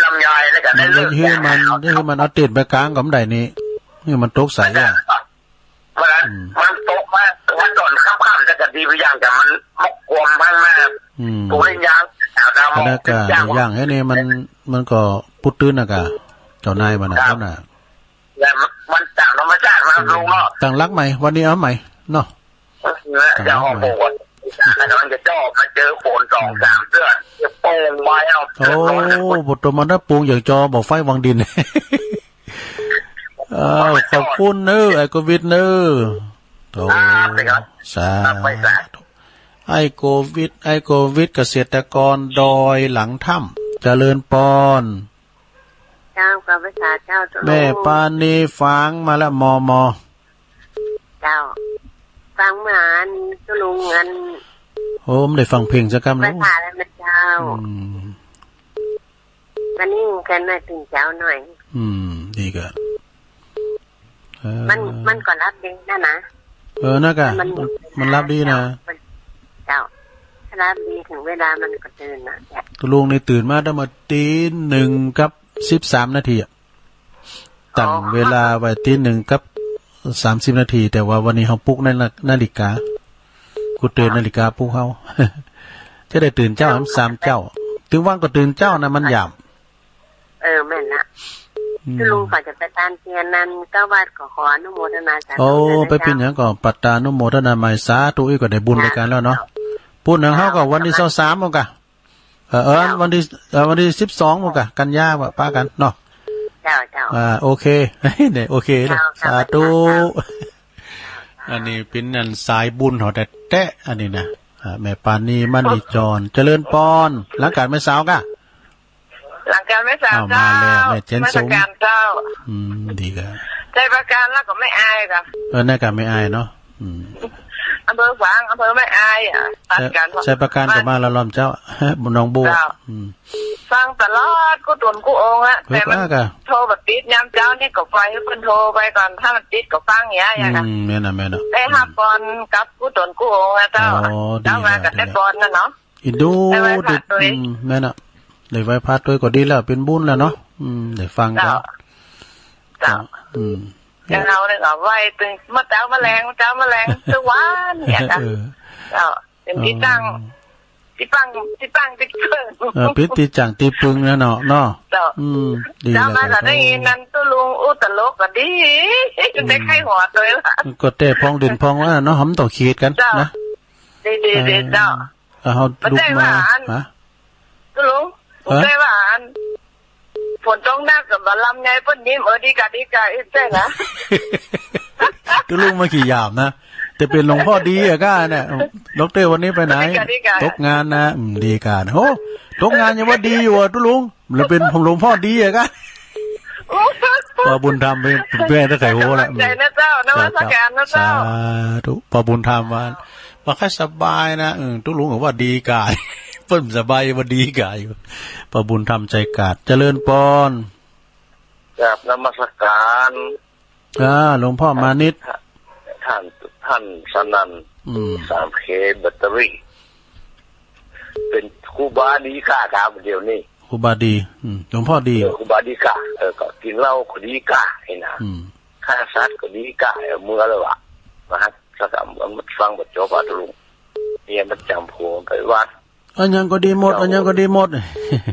ลำไยแล้วกัน มัน เรื่องหื้อมัน เรื่องหื้อมันเอาเต็นท์ไปกางก็บ่ได้นี่ นี่มันตกใสอะ วันนั้น อืม มันตกมา วันตอนค่ำๆ แต่ก็ดีไปอย่าง แต่มันมากวมบ้างมาก อืม ผมเล่นยาง แต่เรา อันนั้นก็ ย่าง อย่างไอ้นี่มัน มันก็ปุ๊ดตื้นนะก่ะ เจ้านายมันน่ะ ครับ เขาน่ะ แต่มันจากธรรมชาติมา อืม ลุงเนาะ ตั้งหลักใหม่ วันนี้เอาใหม่เนาะ เออ ตั้งหลักใหม่ จะออกบวช กำลังจะจ่อมาเจอฝนสองสามเดือนจะปูงไว้เอา โอ้ เดือดร้อน บ่ตกมานะ ปูงอย่างจ่อบ่ไฟวังดิน อ้าว ขอบคุณเนอะ ไอ้โควิดเนอะ โอ้ ครับ สาธุ ครับ ไว้สาธุ ไอ้โควิด ไอ้โควิด เกษตรกรดอยหลังถ้ำ เจริญปอน เจ้า ขอภาษาเจ้า ตุ๊ลุง แม่ปาณีฝากมาแล้ว มอมอ เจ้า ฟังเมื่ออันตุ๊ลุงอัน โอ้ บ่ได้ฟังเพลงสักกำ ภาษาแล้วนะเจ้า อืม วันนี้กันมาตื่นเช้าหน่อย อืม ดีกะ เออ มัน มันก็หลับดีนะนะ เออ นะกะ มัน มันหลับดีนะ เจ้า ถ้าหลับดีถึงเวลามันก็ตื่นนะ ตุ๊ลุงนี่ตื่นมาตั้งแต่ตีหนึ่งกับสิบสามนาทีอะ ตั้งเวลาไว้ตีหนึ่งกับสามสิบนาที แต่ว่าวันนี้เฮาปลุกในนา นาฬิกา กูเตือนนาฬิกาปลุกเฮา จะได้ตื่นเจ๊าสามเจ๊า ถึงวันก็ตื่นเจ๊านะ มันยาม เออ แม่นละ อืม ตุ๊ลุงก็จะไปตานเตียนนั้น เจ้าวัดก็ขออนุโมทนาสาธุ โอ้ ด้วยนะ ไปเป๋นหยังก็ เจ้า ปัตตานุโมทนาใหม่ สาธุ อี้ก็ได้บุญไปกันแล้วเนาะ เจ้า พูดหนึ่งเฮาก็วันที่ซาวสามโมงกะ เออ เออ เจ้า วันที่ เออ วันที่สิบสองโมงกะ กันยาว่าปะกันเนาะ เจ้า เจ้า อ่า โอเค เนี่ย โอเคเลย เจ้า สาธุ เจ้า อันนี้เป๋นอันสายบุญเฮาแต๊ๆ อันนี้นะ อ่า แม่ปาณี มณีจร เจริญปอน หลังก๋านแม่สาวกะ หลังก๋านแม่สาว อ้าว เจ้า มาแล้ว แม่เจนสม นมัสการเจ้า อืม ดีกะ ชัยปราการแล้วก็แม่อายกะ เออ นั่นกะแม่อายเนาะ อืม อำเภอฝาง อำเภอแม่อายอะ ตัดกัน ชัย ชัยปราการก็มาแล้วล้อมเจ้า หนองบัว เจ้า อืม ฟังตลอดกู้ต๋นกู้องค์อะ เออ แต่มัน ว่าก็ โทรบ่ติด ยามเจ๊านี่ก็ปล่อยหื้อเปิ้นโทรไปก่อน ถ้ามันติดก็ฟังอย่างเงี้ย อืม อย่างเงี้ย แม่นอะ แม่นอะ ได้ฮับปอนกับกู้ต๋นกู้องค์อะเจ้า อ๋อ ดีแล้ว เจ้าว่าก็ ดีแล้ว ได้ปอนน่ะเนาะ อินดู ได้ไหว้พระตวย อืม แม่นอะ ได้ไหว้พระตวยก็ดีแล้ว เป๋นบุญแล้วเนาะ อืม ได้ฟังกัน เจ้า เจ้า อืม อย่างเฮาเนี่ยก็ไหว้ตึง เมื่อเจ๊าเมื่อแลง เมื่อเจ๊าเมื่อแลง ทุกวันเนี่ยค่ะ เออ เจ้า เป๋นตี้ตั้ง อ๋อ ตี้ปัง ตี้ปังตี้ปึ้ง เออ เป๋นตี้จั่งตี้ปึ้งนะเนาะ เนาะ เจ้า อืม ดี เจ้า แล้ว มาก็ได้ยินนั้นตุ๊ลุงอู้ตลกก็ดี อืม ได้ไข้หัวตวยละ ก็แต่พองเด่นพองว่าเนาะ มันต้องขีดกัน เจ้า นะ ดีดีดี เออ เจ้า เอา บ่ใจ้ ลุกมา ว่าอัน ฮะ ตุ๊ลุง ฮะ บ่ใจ้ว่าอัน ฝนตกหนักก็บ่ลำไยเปิ้นยิ้ม เออ ดีกะ ดีกะ อีกใจ้นะ ตุ๊ลุงมาขี้หยาบนะ แต่เป๋นหลวงพ่อดีอะก้าเนี่ย ด็อกเตอร์วันนี้ไปไหน ดีกะ ดีกะ ตกงานนะ อืม ดีกะ โอ้ ตกงานยังว่าดีอยู่อะตุ๊ลุง แล้วเป๋นหลวงพ่อดีอะก้า ป้อบุญธรรมเป๋น เป๋นแม่ตะไคร่โหละ ขอบใจ๋นะเจ้า นมัสการนะเจ้า สาธุ ป้อบุญธรรมว่า บ่ค่อยสบายนะ เออ ตุ๊ลุงก็ว่าดีกาย เปิ้นสบายว่าดีกายอยู่ ป้อบุญธรรม ชัยกาด เจริญปอน กราบนมัสการ อ่า หลวงพ่อมานิต ท่าน ท่านสนั่น อืม สามเค แบตเตอรี่ เป๋นครูบาดีก้า ถามเดี๋ยวนี้ ครูบาดี อืม หลวงพ่อดี เออ ครูบาดีก้า เออ ก็กิ๋นเหล้าก็ดีก้า ไอ้นะ อืม ฆ่าสัตว์ก็ดีก้า เออ เมื่อแล้ววะ มาหัดสักกำ มันฟังบ่จบอะตุ๊ลุง เนี่ยมันจ๋ำหัวไปวัด อันหยังก็ดีหมด เจ้า อันหยังก็ดีหมด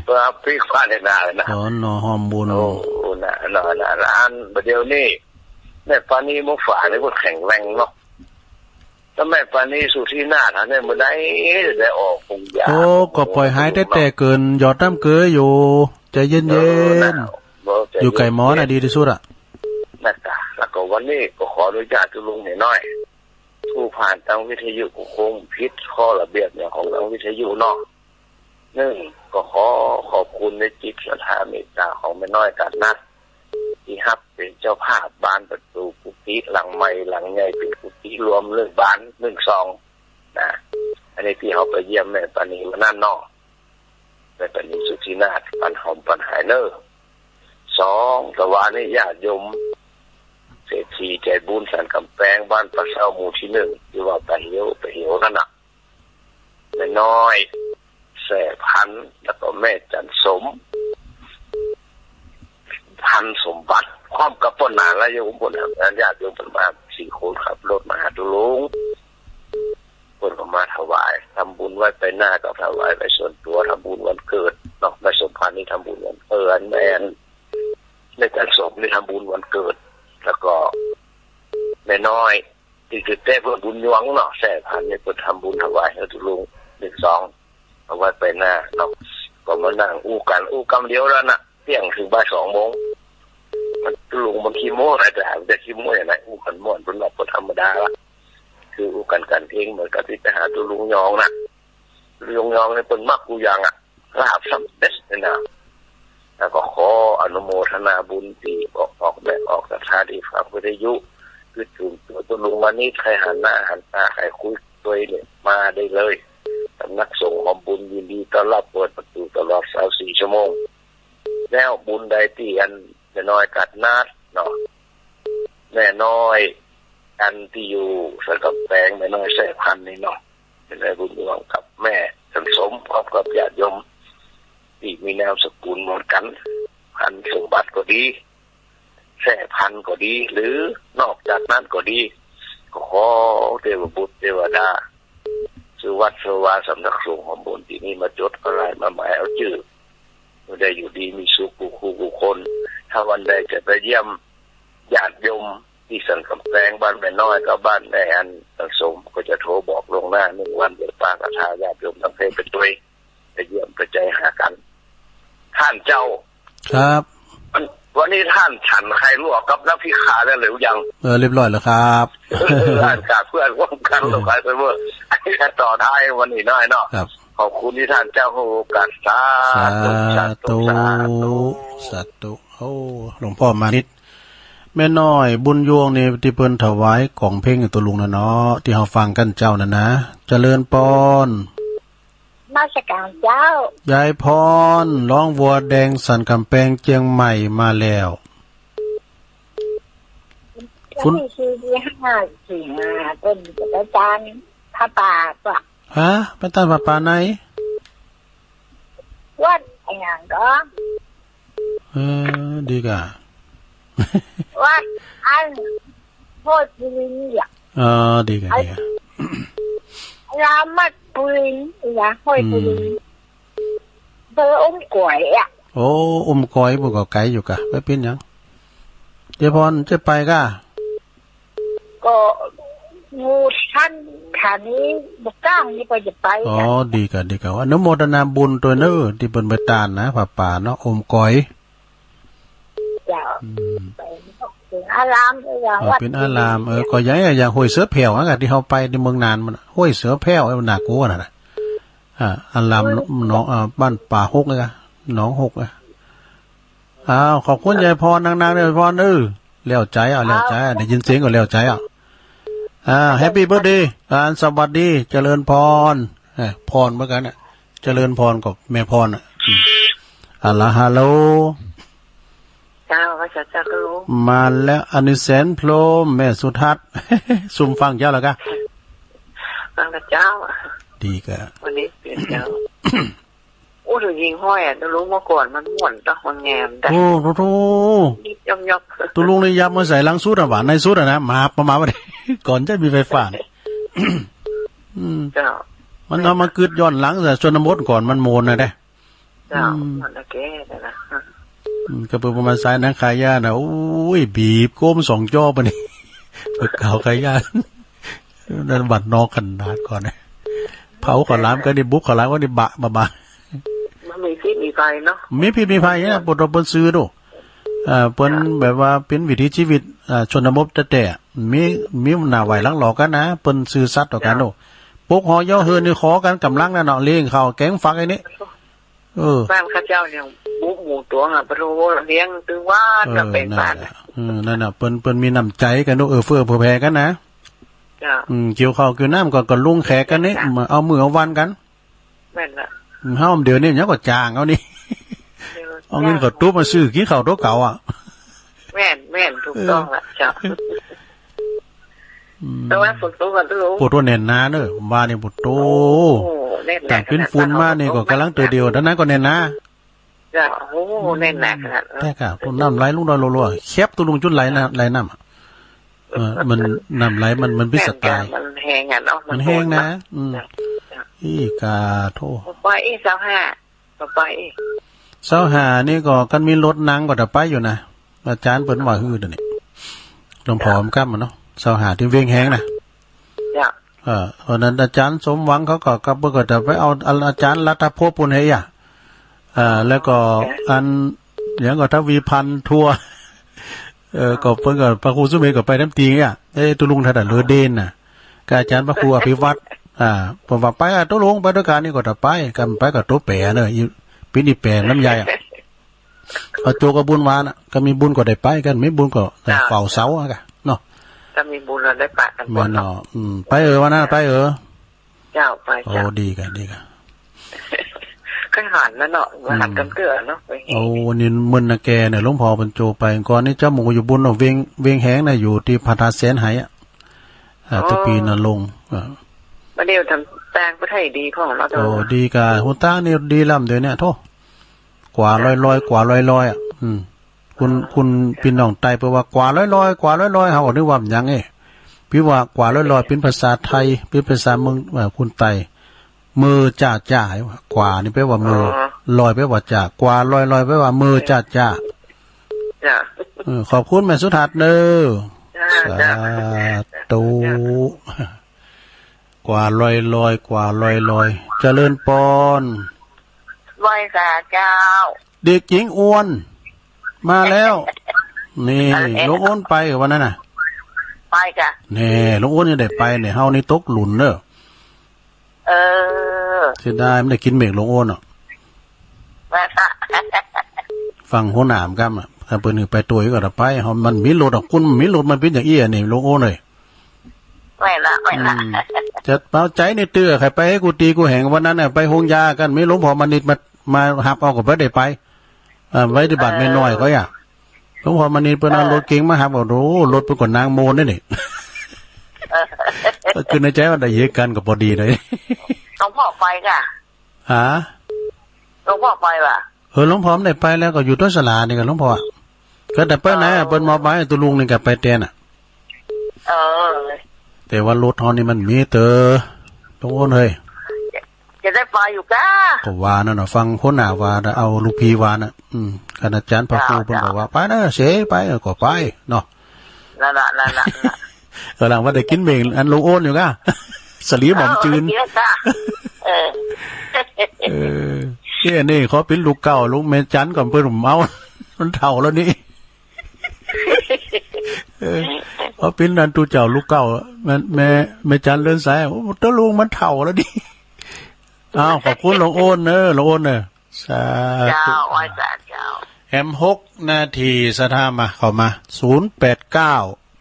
เปิ้นปิ๊กฟ้าในนาเลยนะ สอนหน่อห้อมบุญ โอ้ นะ นะ นะ นะ อันบ่าเดี่ยวนี้ แม่ปาณีมาฝากนี่เปิ้นแข็งแรงเนาะ ถ้าแม่ปาณีสุธีนาถเนี่ยบ่ได้ ได้ออกปรุงยา โอ้ ก็ป่อยหายแต๊ๆ เกิน หยอดน้ำเกลืออยู่ ใจ๋เย็นๆ เออ นะ บ่ ใจ๋เย็นๆ อยู่ใก้หมอน่ะดีตี้สุดอะ นะจ๊ะ แล้วก็วันนี้ก็ขออนุญาตตุ๊ลุงหน้อย ผู้ผ่านตางวิทยุก็คงผิดข้อระเบียบอย่างของตางวิทยุเนาะ นึ่ง ก็ขอขอบคุณในจิตศรัทธาเมตตาของแม่น้อยกาดนัด ตี้ฮับเป๋นเจ้าภาพบานประตูกุฏิหลังใหม่หลังใหญ่เป๋นกุฏิรวมนึ่งบานนึ่งซองนะ อันนี้ตี้เฮาไปเยี่ยมแม่ปาณีวันนั้นเนาะ แม่ปาณีสุธีนาถ ปันหอมปันหายเน่อ สอง ตะวานี้ญาติโยมเศรษฐีใจ๋บุญสันก๋ำแปงบ้านป่าเซ้าหมู่ตี้นึ่ง ตี้ว่าไปเหี่ยว ไปเหี่ยวนั่นน่ะ แม่น้อย แสงพันธุ์ แล้วก็แม่จันทร์สม พันธุ์สมบัติ พร้อมกับป้อหนานและโยมป้อหนาน ญาติโยมเปิ้นมาสี่คนขับรถมาหาตุ๊ลุง เปิ้นก็มาถวาย ทำบุญไหว้ไปหน้าก็ถวายไปส่วนตั๋ว ทำบุญวันเกิดเนาะ แม่สมภารนี่ทำบุญวันเกิด แม่ แม่จันทร์สมนี่ทำบุญวันเกิด แล้วก็แม่น้อย ตี้เกิดแต่เปื้อบุญยวงเนาะ แส้พันนี่เปิ้นทำบุญถวายหื้อตุ๊ลุงเลขสอง เอาไว้ไปหน้าเนาะ ก็มานั่งอู้กั๋น อู้กำเดียวแล้วนะ เตี้ยงเถิงบ่ายสองโมง ตุ๊ลุงมันขี้โม้นะ จะหาจะขี้โม้อย่างไร อู้กั๋นม่วน เปิ้นว่าบ่ธรรมดาละ คืออู้กั๋นกั๋นเอง เหมือนกับตี้ไปหาตุ๊ลุงยองนะ ตุ๊ลุงยองนี่เปิ้นมักกู้อย่างอะ ลาภสำเร็จนี่นะ แล้วก็ขออนุโมทนาบุญตี้ออก ออกแม่ออกศรัทธาตี้ฟังวิทยุ คือจุ่มตัวตุ๊ลุงมานิด ใค่หันหน้าหันต๋า ใค่คุยตวยเนี่ย มาได้เลย สำนักสงฆ์หอมบุญยินดีต้อนรับ เปิดประตู๋ตลอดซาวสี่ชั่วโมง แล้วบุญใดตี้อันแม่น้อยกัดนัดเนาะ แม่น้อยอันตี้อยู่สันก๋ำแปง แม่น้อยแส้พันนี่เนาะ แม่น้อยบุญยวงกับแม่จันสม พร้อมกับญาติโยมตี้มีนามสกุลเหมือนกั๋น พันสมบัติก็ดี แส้พันก็ดี หรือนอกจากนั้นก็ดี ก็ขอเตวบุตรเตวดา สู่วัดสู่วาสำนักสงฆ์หอมบุญตี้นี่มาจดเอาลายมาหมายเอาจื้อ ได้อยู่ดีมีสุขกู้คู่กู้คน ถ้าวันใดจะไปเยี่ยมญาติโยมตี้สันก๋ำแปง บ้านแม่น้อยกับบ้านแม่อันจันสม ก็จะโทรบอกล่วงหน้าหนึ่งวัน เดี๋ยวปาศรัทธาญาติโยมตังเพศไปตวย ไปเยี่ยมไปใจ๋หากั๋น ต้านเจ้า ครับ วัน วันนี้ต้านฉันไข่ลวกกับน้ำพริกข่าแล้วหรือยัง เออ เรียบร้อยแล้วครับ เออ ต้านกับเพื่อนร่วมกั๋น ครับ ลงขายไปเมื่อ อันนี้ก็ต่อท้ายวันนี้หน้อยเนาะ ครับ ขอบคุณตี้ต้านเจ้าหื้อโอกาส สาธุ สาธุ สาธุ สาธุ สาธุ โอ้ หลวงป้อมานิด แม่น้อยบุญยวงนี่ตี้เปิ้นถวายก๋องเพลงหื้อตุ๊ลุงน่ะเนาะ ตี้เฮาฟังกั๋นเจ้านั้นนะ เจริญปอน นมัสก๋านเจ้า ยายพร ร้องวัวแดงสันก๋ำแปงเจียงใหม่มาแล้ว วันตี้สี่ ตี้ห้า สิงหา เปิ้นจะไปตานผ้าป่าก็ ฮะ ไปตานผ้าป่าไหน วัดอะหยังก็ เออ ดีก่ะ วัดอันห้วยปูลินเนี่ย เออ ดีก่ะ ดีก่ะ รามัดปูลินเนี่ย ห้วยปูลิน อืม อำเภออุ้มก๋อยอะ โอ้ อุ้มก๋อย มันก็ไก๋อยู่ก่ะ บ่เป๋นหยัง เจ๊พร จะไปก่ะ ก็หมู่ต้าน ถ้านี้บ่ก้างนี่ก็จะไป อ๋อ นะ ดีก่ะ ดีก่ะ อนุโมทนาบุญตวยเน่อ ตี้เปิ้นไปตานนะ ผ้าป่าเนาะ อุ้มก๋อย เจ้า อืม ไปเป๋นอาราม เออ วัด เป๋นอาราม เออ ก็อย่าง อย่างห้วยเสือแผ่วอะ ตี้เฮาไปตี้เมืองนานมัน ห้วยเสือแผ่ว เออ น่ากลัวน่ะนะ อ่า อาราม อืม หนอง อ่า บ้านป่าหกเลยก่ะ หนองหกอะ อ้าว ขอบคุณยายพรนักๆ ยายพร เออ แล้วใจ๋อ่ะ แล้วใจ๋อ่ะ ได้ยินเสียงก็แล้วใจ๋อ่ะ อ่า แฮปปี้เบิร์ธเดย์ อ่า สวัสดี เจริญพร เออ พรเหมือนกั๋นน่ะ เจริญพรกับแม่พรน่ะ อืม อะละ ฮัลโหล เจ้า พระเจ้า เจ้าก็รู้ มาแล้ว อันนี้แสนพรหม แม่สุทัศน์ ซุ่มฟังเจ้าแล้วก่ะ ฟังกับเจ้า ดีก่ะ วันนี้เป๋นเจ้า โอ้ ตุ๊ลุงยิงห้อยอะ ตุ๊ลุงเมื่อก่อนมันม่วนเนาะ มันงามได้ โอ้ โธ่ โธ่ ยิบยอบยอบ ตุ๊ลุงนี่ยับมาใส่หลังสุดอะ หว่าในสุดอะนะ มาประมาณว่า ก่อนจะมีไฟฟ้าเนี่ย อืม เจ้า มันเอามากึ๊ดย้อนหลัง แต่ชนบทก่อนมันโมนนะเด้ เจ้า อืม มันโอเคแล้วนะ อืม ก็เปิ้นประมาณสายหนังขายยาน่ะ โอ้ย บีบโก้มสองจ้อปะนี่ เปิ้นเก่าขายยา นั่นบ้านนอกขนาดก่อนนะ เผาข้าวหลามก็นี่ บุกข้าวหลามก็นี่ บะ บะ บะ มันมีพิษมีภัยเนาะ มีพิษมีภัยเนี่ย เปิ้น เปิ้นซื่อดู เอ่อ เปิ้น จ้ะ แบบว่าเป๋นวิถีชีวิต อ่า ชนบทแต๊ๆ มี มีหน้าไหว้หลังหลอกกั๋นนะ เปิ้นซื่อสัตย์ต่อกั๋น จ้ะ ดู ปกหอเย้าเฮือนนี่ขอกั๋นก๋ำลังนะเนาะ เลี้ยงข้าวแก๋งฟักไอ้นี่ เออ บ้านข้าเจ้าเนี่ย บุกหมู่ต๋วงอะ ปะโถ เลี้ยงตึงวัน เออ ก็เป๋นบ้าน นั่นแหละ เออ นั่นน่ะ เปิ้น เปิ้นมีน้ำใจ๋กั๋นดู เอื้อเฟื้อเผื่อแผ่กั๋นนะ จ้ะ อืม เกี่ยวข้าวเกี่ยวน้ำก็ ก็ลุงแขกกั๋นนี่ จ้ะ มาเอามื้อเอาวันกั๋น แม่นละ อืม เฮาเดี๋ยวนี้ยังก็จ้างเอานี่ เออ เอาเงินเขาตุ๊บมาซื้อกิ๋นข้าวตั๋วเก่าอะ แม่น แม่น ถูกต้องละ เจ้า อืม แต่ว่าฝนตกอะตุ๊ลุง ปวดหัวแน่นหนาเนอะ ว่านี่ปวดโต โอ้ แน่นหนา ตั้งเป๋นฝุ่นมานี่ก็ก๋ำลังเตื้อเดียว เดี๋ยวนั้นก็แน่นหนา เจ้า โอ้ แน่นหนาขนาดนั้น แต่ก็น้ำไหลลงดอยรัวๆ แคบตุ๊ลุงจุดไหลนะ ไหลน้ำอะ เออ มันน้ำไหลมัน มันพิสไตล์ แม่นจ้ะ มันแฮงอะเนาะ มันแฮงนะ มันโหดนะ อืม จ้ะ อีกาโธ่ ไปอีกซาวห้า ก็ไปอีก ซาวห้านี่ก็คันมีรถนั่งก็จะไปอยู่นะ อาจ๋ารย์เปิ้นว่าหื้อเดี๋ยวนี้ หลวงพ่อ จ้ะ กำมาเนาะ ซาวห้าตี้เวียงแหงนะ เออ เพราะนั้นอาจ๋ารย์สมหวังเขาก็ ก็เปิ้นก็จะไปเอาอาจ๋ารย์รัตภพปู้นเหีย อ่า แล้วก็อัน หยังก็ทวีพันธ์ทัวร์ เออ ก็เปิ้นก็พระครูสุเมธก็ไปนำตี้เหีย เอ๊ะ ตุ๊ลุงถ้าได้เหลือเด่นน่ะ กับอาจ๋ารย์พระครูอภิวัตร อ่า เปิ้นว่าไปอ่ะ ตุ๊ลุงไปตวยกั๋นนี่ก็จะไป กั๋นไปก็ตั๋วแป๋เนอะ อี ปี๋นี้แป๋ลำไยอ่ะ เอาโจกับบุญวาน่ะ ก็มีบุญก็ได้ไป กั๋นบ่มีบุญก็ได้เฝ้าเสาอ่ะกะเนาะ ก็มีบุญก็ได้ปะกั๋นก่อนเนาะ แม่นเนาะ อืม ไปเออ วันนั้นไปเออ เจ้า ไป โอ้ เจ้า ดีกะ ดีกะ ค่อยหันแล้วเนาะ มาหันกั๋นเตื้อเนาะ อืม ไป โอ้ นี่เมินนาแกเนี่ย หลวงพ่อเปิ้นโจไปก่อนนี่ เจ้าหมู่อยู่บุญเนาะ เวียง เวียงแหงน่ะ อยู่ตี้พระธาตุแสนไหอ่ะ อ่า อ๋อ เจ้าปี๋นรงค์ อ่า บ่าเดี่ยวตางประเทศดีพ่องเนาะ โอ้ ดีกะ หนตางนี่ดีล้ำเดี๋ยวนี้ โธ่ กว่าลอยๆ กว่าลอยๆ อ่ะ อืม คุณ คุณปี้น้องใต้เปิ้นว่า กว่าลอยๆ กว่าลอยๆ เฮาก็นึกว่าหยังเอ๊ะ ปี้ว่า กว่าลอยๆ เป๋นภาษาไทย เป๋นภาษาเมือง เอ่อ คนใต้ เมอจ้าจ้า กว่านี่แปลว่าเมอ อ๋อ ลอยแปลว่าจ้า กว่าลอยๆ แปลว่าเมอจ้าจ้า จ้า เออ ขอบคุณแม่สุทัศน์เด้อ จ้า สาธุ จ้า กว่าลอยๆ กว่าลอยๆ เจริญปอน ไหว้สาเจ้า เด็กหญิงอวน มาแล้ว นี่ อะไร ลุงอ้นไปวันนั้นน่ะ ไปจ้ะ แน่ ลุงอ้นยังได้ไปเนี่ย เฮานี่ตกหลุมเนอะ เออ เสียดาย บ่ได้กิ๋นเม็กลุงอ้นอ่ะ ว่าซะ ฟังหัวหน้ามันกำอ่ะ ถ้าเปิ้นหื้อไปตวยก็จะไป เฮา มันมีรถอ่ะ คุณ มีรถ มันเป๋นอย่างอี้อ่ะนี่ ลุงอ้นเอ้ย ไม่ละ ไม่ละ อืม จะเอาใจ๋นี่เตื้อ ใค่ไปหื้อกู้ตี้กู้แห่ง วันนั้นน่ะ ไปโฮงยากั๋น มีหลวงพ่อมณิษฐ์มา มาฮับเอาก็บ่ได้ไป อ่า ไว้ตี้บ้านแม่น้อยก็อย่า หลวงพ่อมณิษฐ์เปิ้นเอา เออ รถเก๋งมาฮับเอา โอ้ รถเปิ้นก็นางโมนนี่นี่ เออ ก็คือในใจ๋ว่าได้เยียะกั๋นก็ปอดีเลย หลวงพ่อไปก่ะ ฮะ หลวงพ่อไปว่ะ เออ หลวงพ่อบ่ได้ไปแล้ว ก็อยู่ต้นสลานี่กับหลวงพ่อ ก็แต่ไปไหนอ่ะ เปิ้นมอบหมายตุ๊ลุงนี่ก็ไปแตนอ่ะ เออ แต่ว่ารถเฮานี่มันมีเต๋อ ลุงอ้นเฮ้ย จะได้ไปอยู่ก้า ก็ว่านั่นน่ะ ฟังหัวหน้าว่าน่ะ เอาลูกพี่ว่าน่ะ อืม คันอาจ๋ารย์พระครู เจ้า เปิ้นบอกว่า เจ้า ไปนะ เสยไป เออ ก็ไปเนาะ นั่นน่ะ นั่นน่ะ นั่นน่ะ กำลังว่าได้กิ๋นเม็กอันลุงอ้นอยู่ก้า สลีหม่อมจืน เออ กิ๋นก้า เออ เออ เนี่ยนี่ ขอเป๋นลูกเก่าลุงแม่จันก่อน เปิ้นบ่เอา มันเฒ่าแล้วนี่ เออ ขอเป๋นอันตุ๊เจ้าลูกเก่า แม่ แม่ แม่จันเลินสาย โอ้ ตุ๊ลุงมันเฒ่าแล้วนี่ อ้าว ขอบคุณลุงอ้นเนอะ ลุงอ้นเนอะ สาธุ เจ้า ไหว้สาเจ้า แหมหกนาที ศรัทธามา เข้ามา ศูนย์แปดเก้า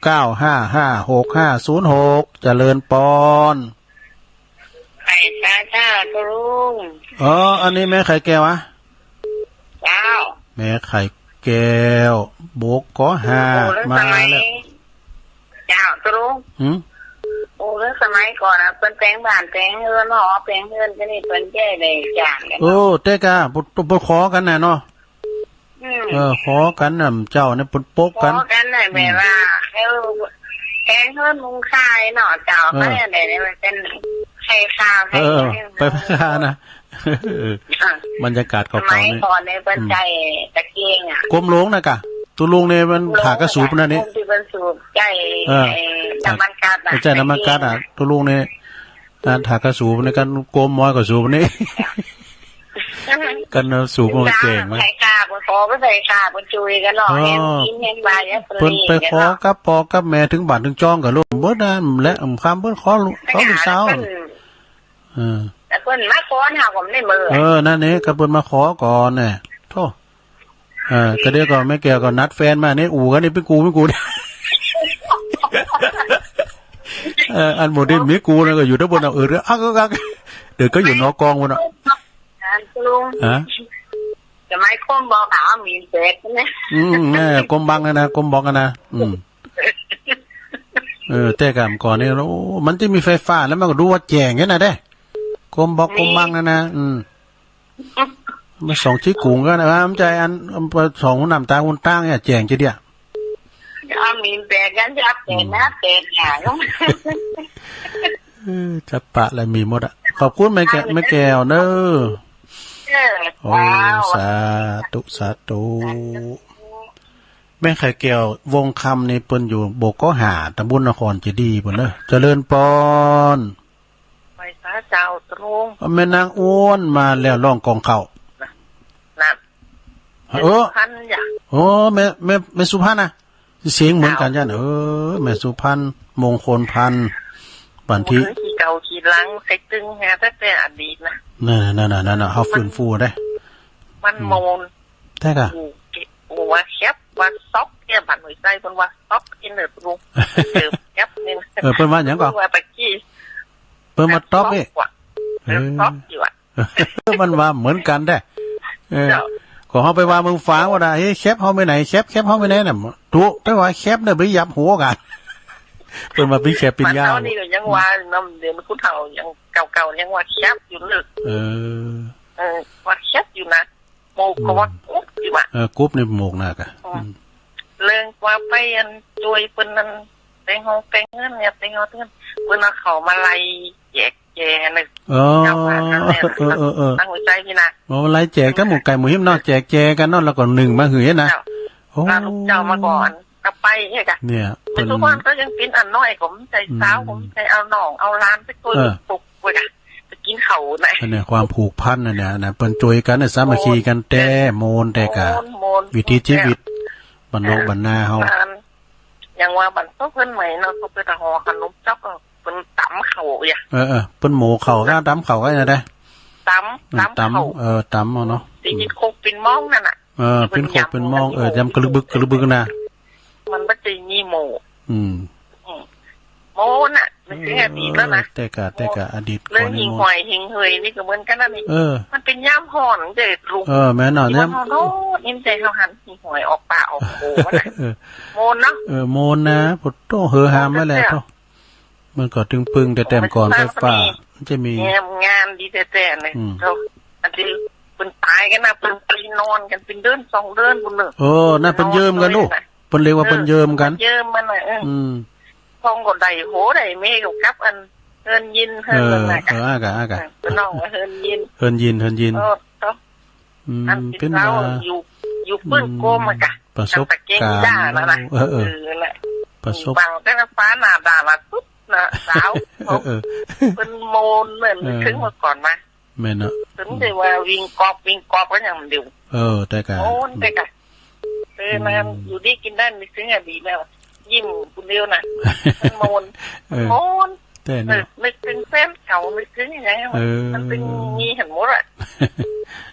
เก้าห้าห้า หกห้าศูนย์หก เจริญปอน ไหว้สาเจ้าตุ๊ลุง เออ อันนี้แม่ไข่แก้วอะ เจ้า แม่ไข่แก้ว โบกก็ห้า โอ้ แล้ว มา สมัย แล้ว เจ้าตุ๊ลุง หืม โอ้ แล้วสมัยก่อนน่ะ เปิ้นแต่งบ้านแต่งเฮือน หอแต่งเฮือน ก็นี่เปิ้นแก้ได้จ้างกั๋น โอ้ เนาะ แต่ก่า เปิ้น เปิ้นขอกั๋นน่ะเนาะ อืม เออ ขอกั๋นน่ะ เจ้าเนี่ยเปิ้นปกกั๋น ขอกั๋นน่ะ อืม แบบว่า เออ แต่งเฮือนมุงคายเนาะ เจ้า เออ ไปอันใดเนี่ย มันเป๋นไข่คา เออ ไข่ ไปไข่คานะ เออ อ่ะ บรรยากาศเก่าๆ สมัยก่อนเนี่ย นี่ เปิ้น อืม ใจ๊ตะเกียงอ่ะ กรมหลวงน่ะก่า ตุ๊ลุงเนี่ยมันถ่ากระสูบน่ะนี่ กรมที่เปิ้นสูบใจ๊ เออ ไอ้น้ำมันก๊าซอ่ะ ใจ๊น้ำมันก๊าซอ่ะ ตะเกียงอ่ะ ตุ๊ลุงเนี่ย อ่า ถ่ากระสูบในการโกมมอยกระสูบนี่ กันสูบมันเจ๋งไหม ใส่กาบนขอไปใส่กาบนจุยกันหรอ อ๋อ แฮงกิ๋นแฮงบาย เปิ้นไปขอกับป้อกับแม่เถิงบ้านเถิงจองกับลูกเบิดนั่นแหละ คำเปิ้นขอลูก ขอลูกสาว เปิ้น เออ แต่เปิ้นมาขอเฮาก็บ่ได้เมิน เออ นั่นนี่ ก็เปิ้นมาขอก่อนแน่ โธ่ เออ ก็เดี๋ยวก็แม่แก้วก็นัดแฟนมานี่ อู่กั๋นนี่ เป๋นกู เป๋นกู เออ อันหมู่ตี้มีกูนั่นก็อยู่ตางบนเอา เออ อักอักอัก เดี๋ยวก็อยู่นอกกองพุ้นน่ะ ลุง ฮะ สมัยโกมบอกหาหมิ่นแปดนะ อืม แม่โกมบังนะนะ โกมบอกนะนะ อืม เออ แต่ก่าก่อนนี่ โอ้ มันจะมีไฟฟ้าแล้วมันก็ดูว่าแจ้งแค่นั้นเด้ โกมบอก มี โกมบังนะนะ อืม มาส่องจี้กุ๋งกั๋นนะ มันใจ้อัน ส่องน้ำตาลคนตั้งเนี่ย แจ้งจะเดีย เอาหมิ่นแปดกัน จะเอาแปดนะ แปดอย่าง เออ จะปะอะไรมีหมดอะ ขอบคุณแม่แก้ว แม่แก้วเนอะ เออ โอ้ สาธุ สาธุ สาธุ สาธุ ม่ไข่แก้ว วงศ์คำนี่เปิ้นอยู่ บก ห้า ตำบลนครเจดีย์ปุ้นเน่อ เจริญปอน ไหว้สาเจ้าตรง แม่นางอ้วนมาแล้ว ร้องกองข้าว นั่น เออ สุพรรณจ้ะ โอ้ แม่ แม่ แม่สุพรรณนะ เสียงเหมือนกั๋นจ้ะ เออ แม่สุพรรณ มงคลพันธุ์ บ้านตี้ โอ้ ขี้เก่าขี้หลัง ใส่ตึงหาตั้งแต่อดีตนะ นั่นน่ะ นั่นน่ะ นั่นน่ะ เฮาฟื้นฟูได้ มันโมน แต๊ก่ะ โอ้ ว่าแคบ ว่าซอก เนี่ย บ้านห้วยไซเปิ้นว่าซอก อินเนอร์ลุง เติมแคบนี่นะ เออ เปิ้นว่าหยังก่อ เปิ้นว่าตะกี้ เปิ้นว่าต๊อกนี่ ต๊อกว่ะ เออ ต๊อกอยู่อะ มันว่าเหมือนกั๋นแต๊ เออ เจ้า ก็เฮาไปว่าเมืองฝางว่าน่ะ เฮ้ย แคบเฮาไปไหน แคบ แคบเฮาไปไหนน่ะ ตุ๊ ไปว่าแคบเนี่ย ไปหยับหัวกั๋น เปิ้นว่าปิ้นแคบปิ้นยาว บ้านเฮานี่ก็ยังว่าเนาะ เดี๋ยวนี้ผู้เฒ่ายังเก่าๆ ยังว่าแคบอยู่เลย เออ เออ ว่าแคบอยู่นะ หมกก็ว่ากุ๊บอยู่อะ เออ กุ๊บนี่หมกนะก่ะ อืม อืม เรื่องว่าไปอันจ้วยเปิ้นนั่น ไปฮอดไปเฮือนเนี่ย ไปฮอดเฮือน เปิ้นเอาข้าวมาลัยแจกแจงเลย เออ เจ้าว่าอันเนี่ย เออ เออ เออ ตั้งหัวใจพี่นะ เอามาลัยแจก ตั้งหมู่ไก่หมู่หิมเนาะ แจกแจงกั๋นเนาะ แล้วก็นึ่งมาหื้อนะ เจ้า โอ้ แล้วลูกเจ้ามาก่อน ก็ไปเนี่ยก่ะ เนี่ย ไป เปิ้น ทุกวันก็ยังปิ้นอันน้อย ก็บ่ใจ้ อืม สาว ก็บ่ใจ้ เอาน้อง เอาหลานไปจ้วย เออ ปลุก ไปกิ๋นข้าวนะ อันเนี้ยความผูกพันน่ะเนี่ยนะ เปิ้นจ้วยกั๋นน่ะ สามัคคีกั๋นแต๊ โมนแต๊ก่ะ โมน โมน วิถีชีวิต บ้านนอกบ้านนาเฮา อย่างว่าบ้านเปิ้นใหม่เนาะ ก็เปิ้นจะห่อขนมจ๊อก เปิ้นต๋ำข้าวอย่าง เออ เออ เปิ้นโม่ข้าวก็ต๋ำข้าวก็ได้ ต๋ำ อืม ต๋ำ ต๋ำข้าว เออ ต๋ำเอาเนาะ ตี้ปิ้นครกปิ้นหม้อนั่นน่ะ เออ ปิ้นครกปิ้นหม้อ เออ ยำกระบึกกระบึกนะ มันบ่ใจ้มีหม้อ อืม อืม หม้อน่ะ มันคืออดีตแล้วนะ เออ แต๊ก่ะ แต๊ก่ะ อดีต เรื่องหิ่งห้อยหิ่งเหยนี่ก็เหมือนกั๋นนะนี่ เออ มันเป๋นยามฮ้อนเด้อลุง เออ แม่นเนาะ ยามฮ้อนๆ นี่ใจ้เฮาหันหิ่งห้อยออกป่าออกโขงนะ เออ โมนเนาะ เออ โมนนะ โอ้โห เฮอฮามาแล้ว โมนแต๊ๆ เนาะ มันก็ตึงปึงแต๊ๆ ก่อน ไฟฟ้า มันจะมี แหมงานดีแต๊ๆ เลย อืม เจ้า อันตี้เปิ้นต๋ายกั๋นนะ เปิ้นไปนอนกั๋นเป๋นเดือนสองเดือนปุ้นเน่อ เออ นั่นเปิ้นเยิมกั๋นลูก เปิ้นเรียกว่าเปิ้นเยิมกั๋น เออ เปิ้นเยิมกั๋นน่ะ เออ อืม ทองก็ได้ โห ได้เมก็กลับอันเฮือนยินเฮือน เออ นั่นน่ะ เออ อ่ะก่ะ อ่ะก่ะ เออ เปิ้นฮ้องว่าเฮือนยิน เฮือนยิน เฮือนยิน เออ เจ้า อืม อันตี้ เปิ้น เจ้า ว่า อยู่ อยู่ปึ้งโกมอะก่ะ ประสบก๋ารณ์ ตะเก็งจ้านั่นน่ะ เออ เออ เออ นั่นแหละ ประสบ ฟังแต่ละฟ้าหน้าด่าละตุ๊ดนะ สาว เออ เออ เปิ้นโมนเหมือน เออ นึกเถิงเมื่อก่อนมา แม่นเนาะ เปิ้นได้ว่าวิ่งกอบวิ่งกอบกั๋นอย่างเดียว เออ แต๊ก่ะ โมนแต๊ก่ะ เออ อืม นั่น อยู่ดีกิ๋นได้ นึกเถิงอดีตแล้ว ยิ้มคนเดียวน่ะ มันโมน เออ โมน แต๊เนาะ เออ นึกเถิงแฟนเก่า นึกเถิงอย่างเงี้ย เออ มันเป๋นมีหันหมดอะ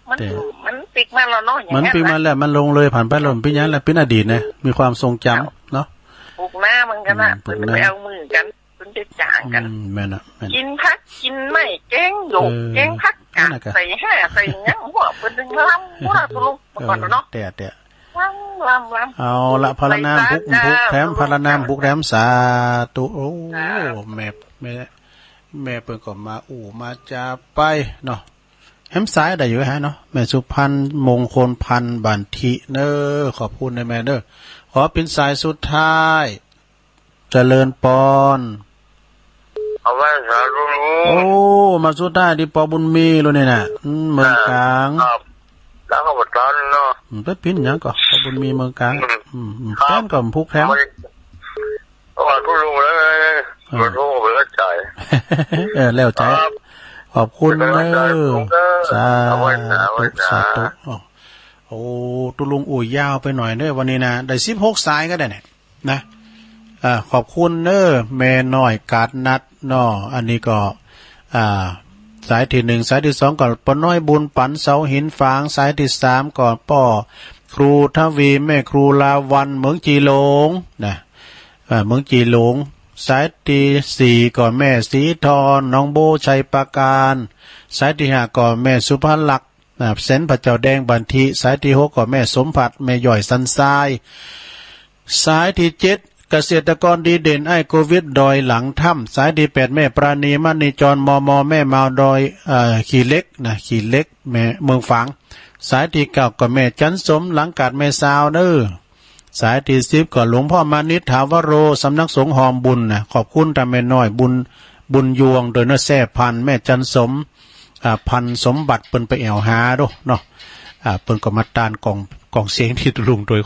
มัน แต๊ มันปิ๊กมาแล้วเนาะ อย่างเงี้ย มันปิ๊กมาแล้ว มันล่วงเลยผ่านไปแล้ว มันเป๋นอย่างนั้นแหละ เป๋นอดีตนะ มีความทรงจำเนาะ ปลูกหน้ามันกั๋นน่ะ อืม ปลูกหน้า เปิ้นไปเอามือกั๋น เปิ้นไปจ้างกั๋น อืม แม่นน่ะ แม่น กิ๋นผัก กิ๋นไม้ แกงหยวก เออ แกงผักกาด นั่นน่ะก่ะ ใส่ห่า ใส่หยัง หัวเปิ้นถึงลำ หัวตุลุก เมื่อก่อนเนาะ เออ แต๊ แต๊ ลำ ลำ ลำ เอาละ พรรณนาบุญ ใส่สาธุ บุญแถม พรรณนาบุญแถม สาธุ โอ้ สาธุ แม่ แม่ แม่เปิ้นก็มาอู้มาจ๋าไปเนาะ แหมสายได้อยู่ฮะเนาะ แม่สุพรรณ มงคลพันธุ์ บ้านตี้เน้อ ขอบคุณนะแม่เน้อ ขอเป๋นสายสุดท้าย เจริญปอน เอาไว้สาธุ โอ้ มาสุดท้ายตี้ปอบุญมีลูกนี่น่ะ อืม เมืองก๋าง ครับ แล้วก็บ่ตอนเนาะ อืม ไปปิ้นหยังก่อ ปอบุญมีเมืองก๋าง อืม อืม อืม ครับ แฟนก็ผูกแถม ไม่ เพราะว่าทุลุงแล้ว เออ ขอโทษไปแล้วใจ เออ แล้วใจ ครับ ขอบคุณเน้อ เป็นกำลังใจผมเด้อ สาธุ เอาไว้นะ เอาไว้นะ สาธุ โอ้ โอ้ ตุลุงอู้ยาวไปหน่อยเน้อ วันนี้นะ ได้สิบหกสายก็ได้เนี่ย นะ อ่า ขอบคุณเน้อ แม่น้อยกาดนัดเนาะ อันนี้ก็ อ่า สายตี้หนึ่ง สายตี้สองก็ป้อน้อยบุญปั๋น เสาหินฝาง สายตี้สามก็ป้อครูทวี แม่ครูลาวัณ เมืองจีหลงนะ อ่า เมืองจีหลง สายตี้สี่ก็แม่ศรีทร หนองโบ ชัยปราการ สายตี้ห้าก็แม่สุภลักษณ์ นะ แสนพระเจ้าแดง บ้านตี้ สายตี้หกก็แม่สมผัส แม่ย้อยสันทราย สายตี้เจ็ด เกษตรกรดีเด่น อ้ายโควิด ดอยหลังถ้ำ สายตี้แปด แม่ปราณี มณีจร มม แม่มาว ดอย เอ่อ ขี้เหล็กนะ ขี้เหล็ก แม่เมืองฝาง สายตี้เก้าก็แม่จันสม หลังกาดแม่ซาวเน้อ สายตี้สิบก็หลวงพ่อมานิต ถาวโร สำนักสงฆ์ฮอมบุญนะ ขอบคุณตาแม่น้อยบุญ บุญยวง โดยเน้อ แซ่พันธุ์ แม่จันสม อ่า พันธุ์สมบัติ เปิ้นไปแอ่วหาดูเนาะ อ่า เปิ้นก็มาต้านกล่อง กล่องเสียงตี้ตุลุงโดย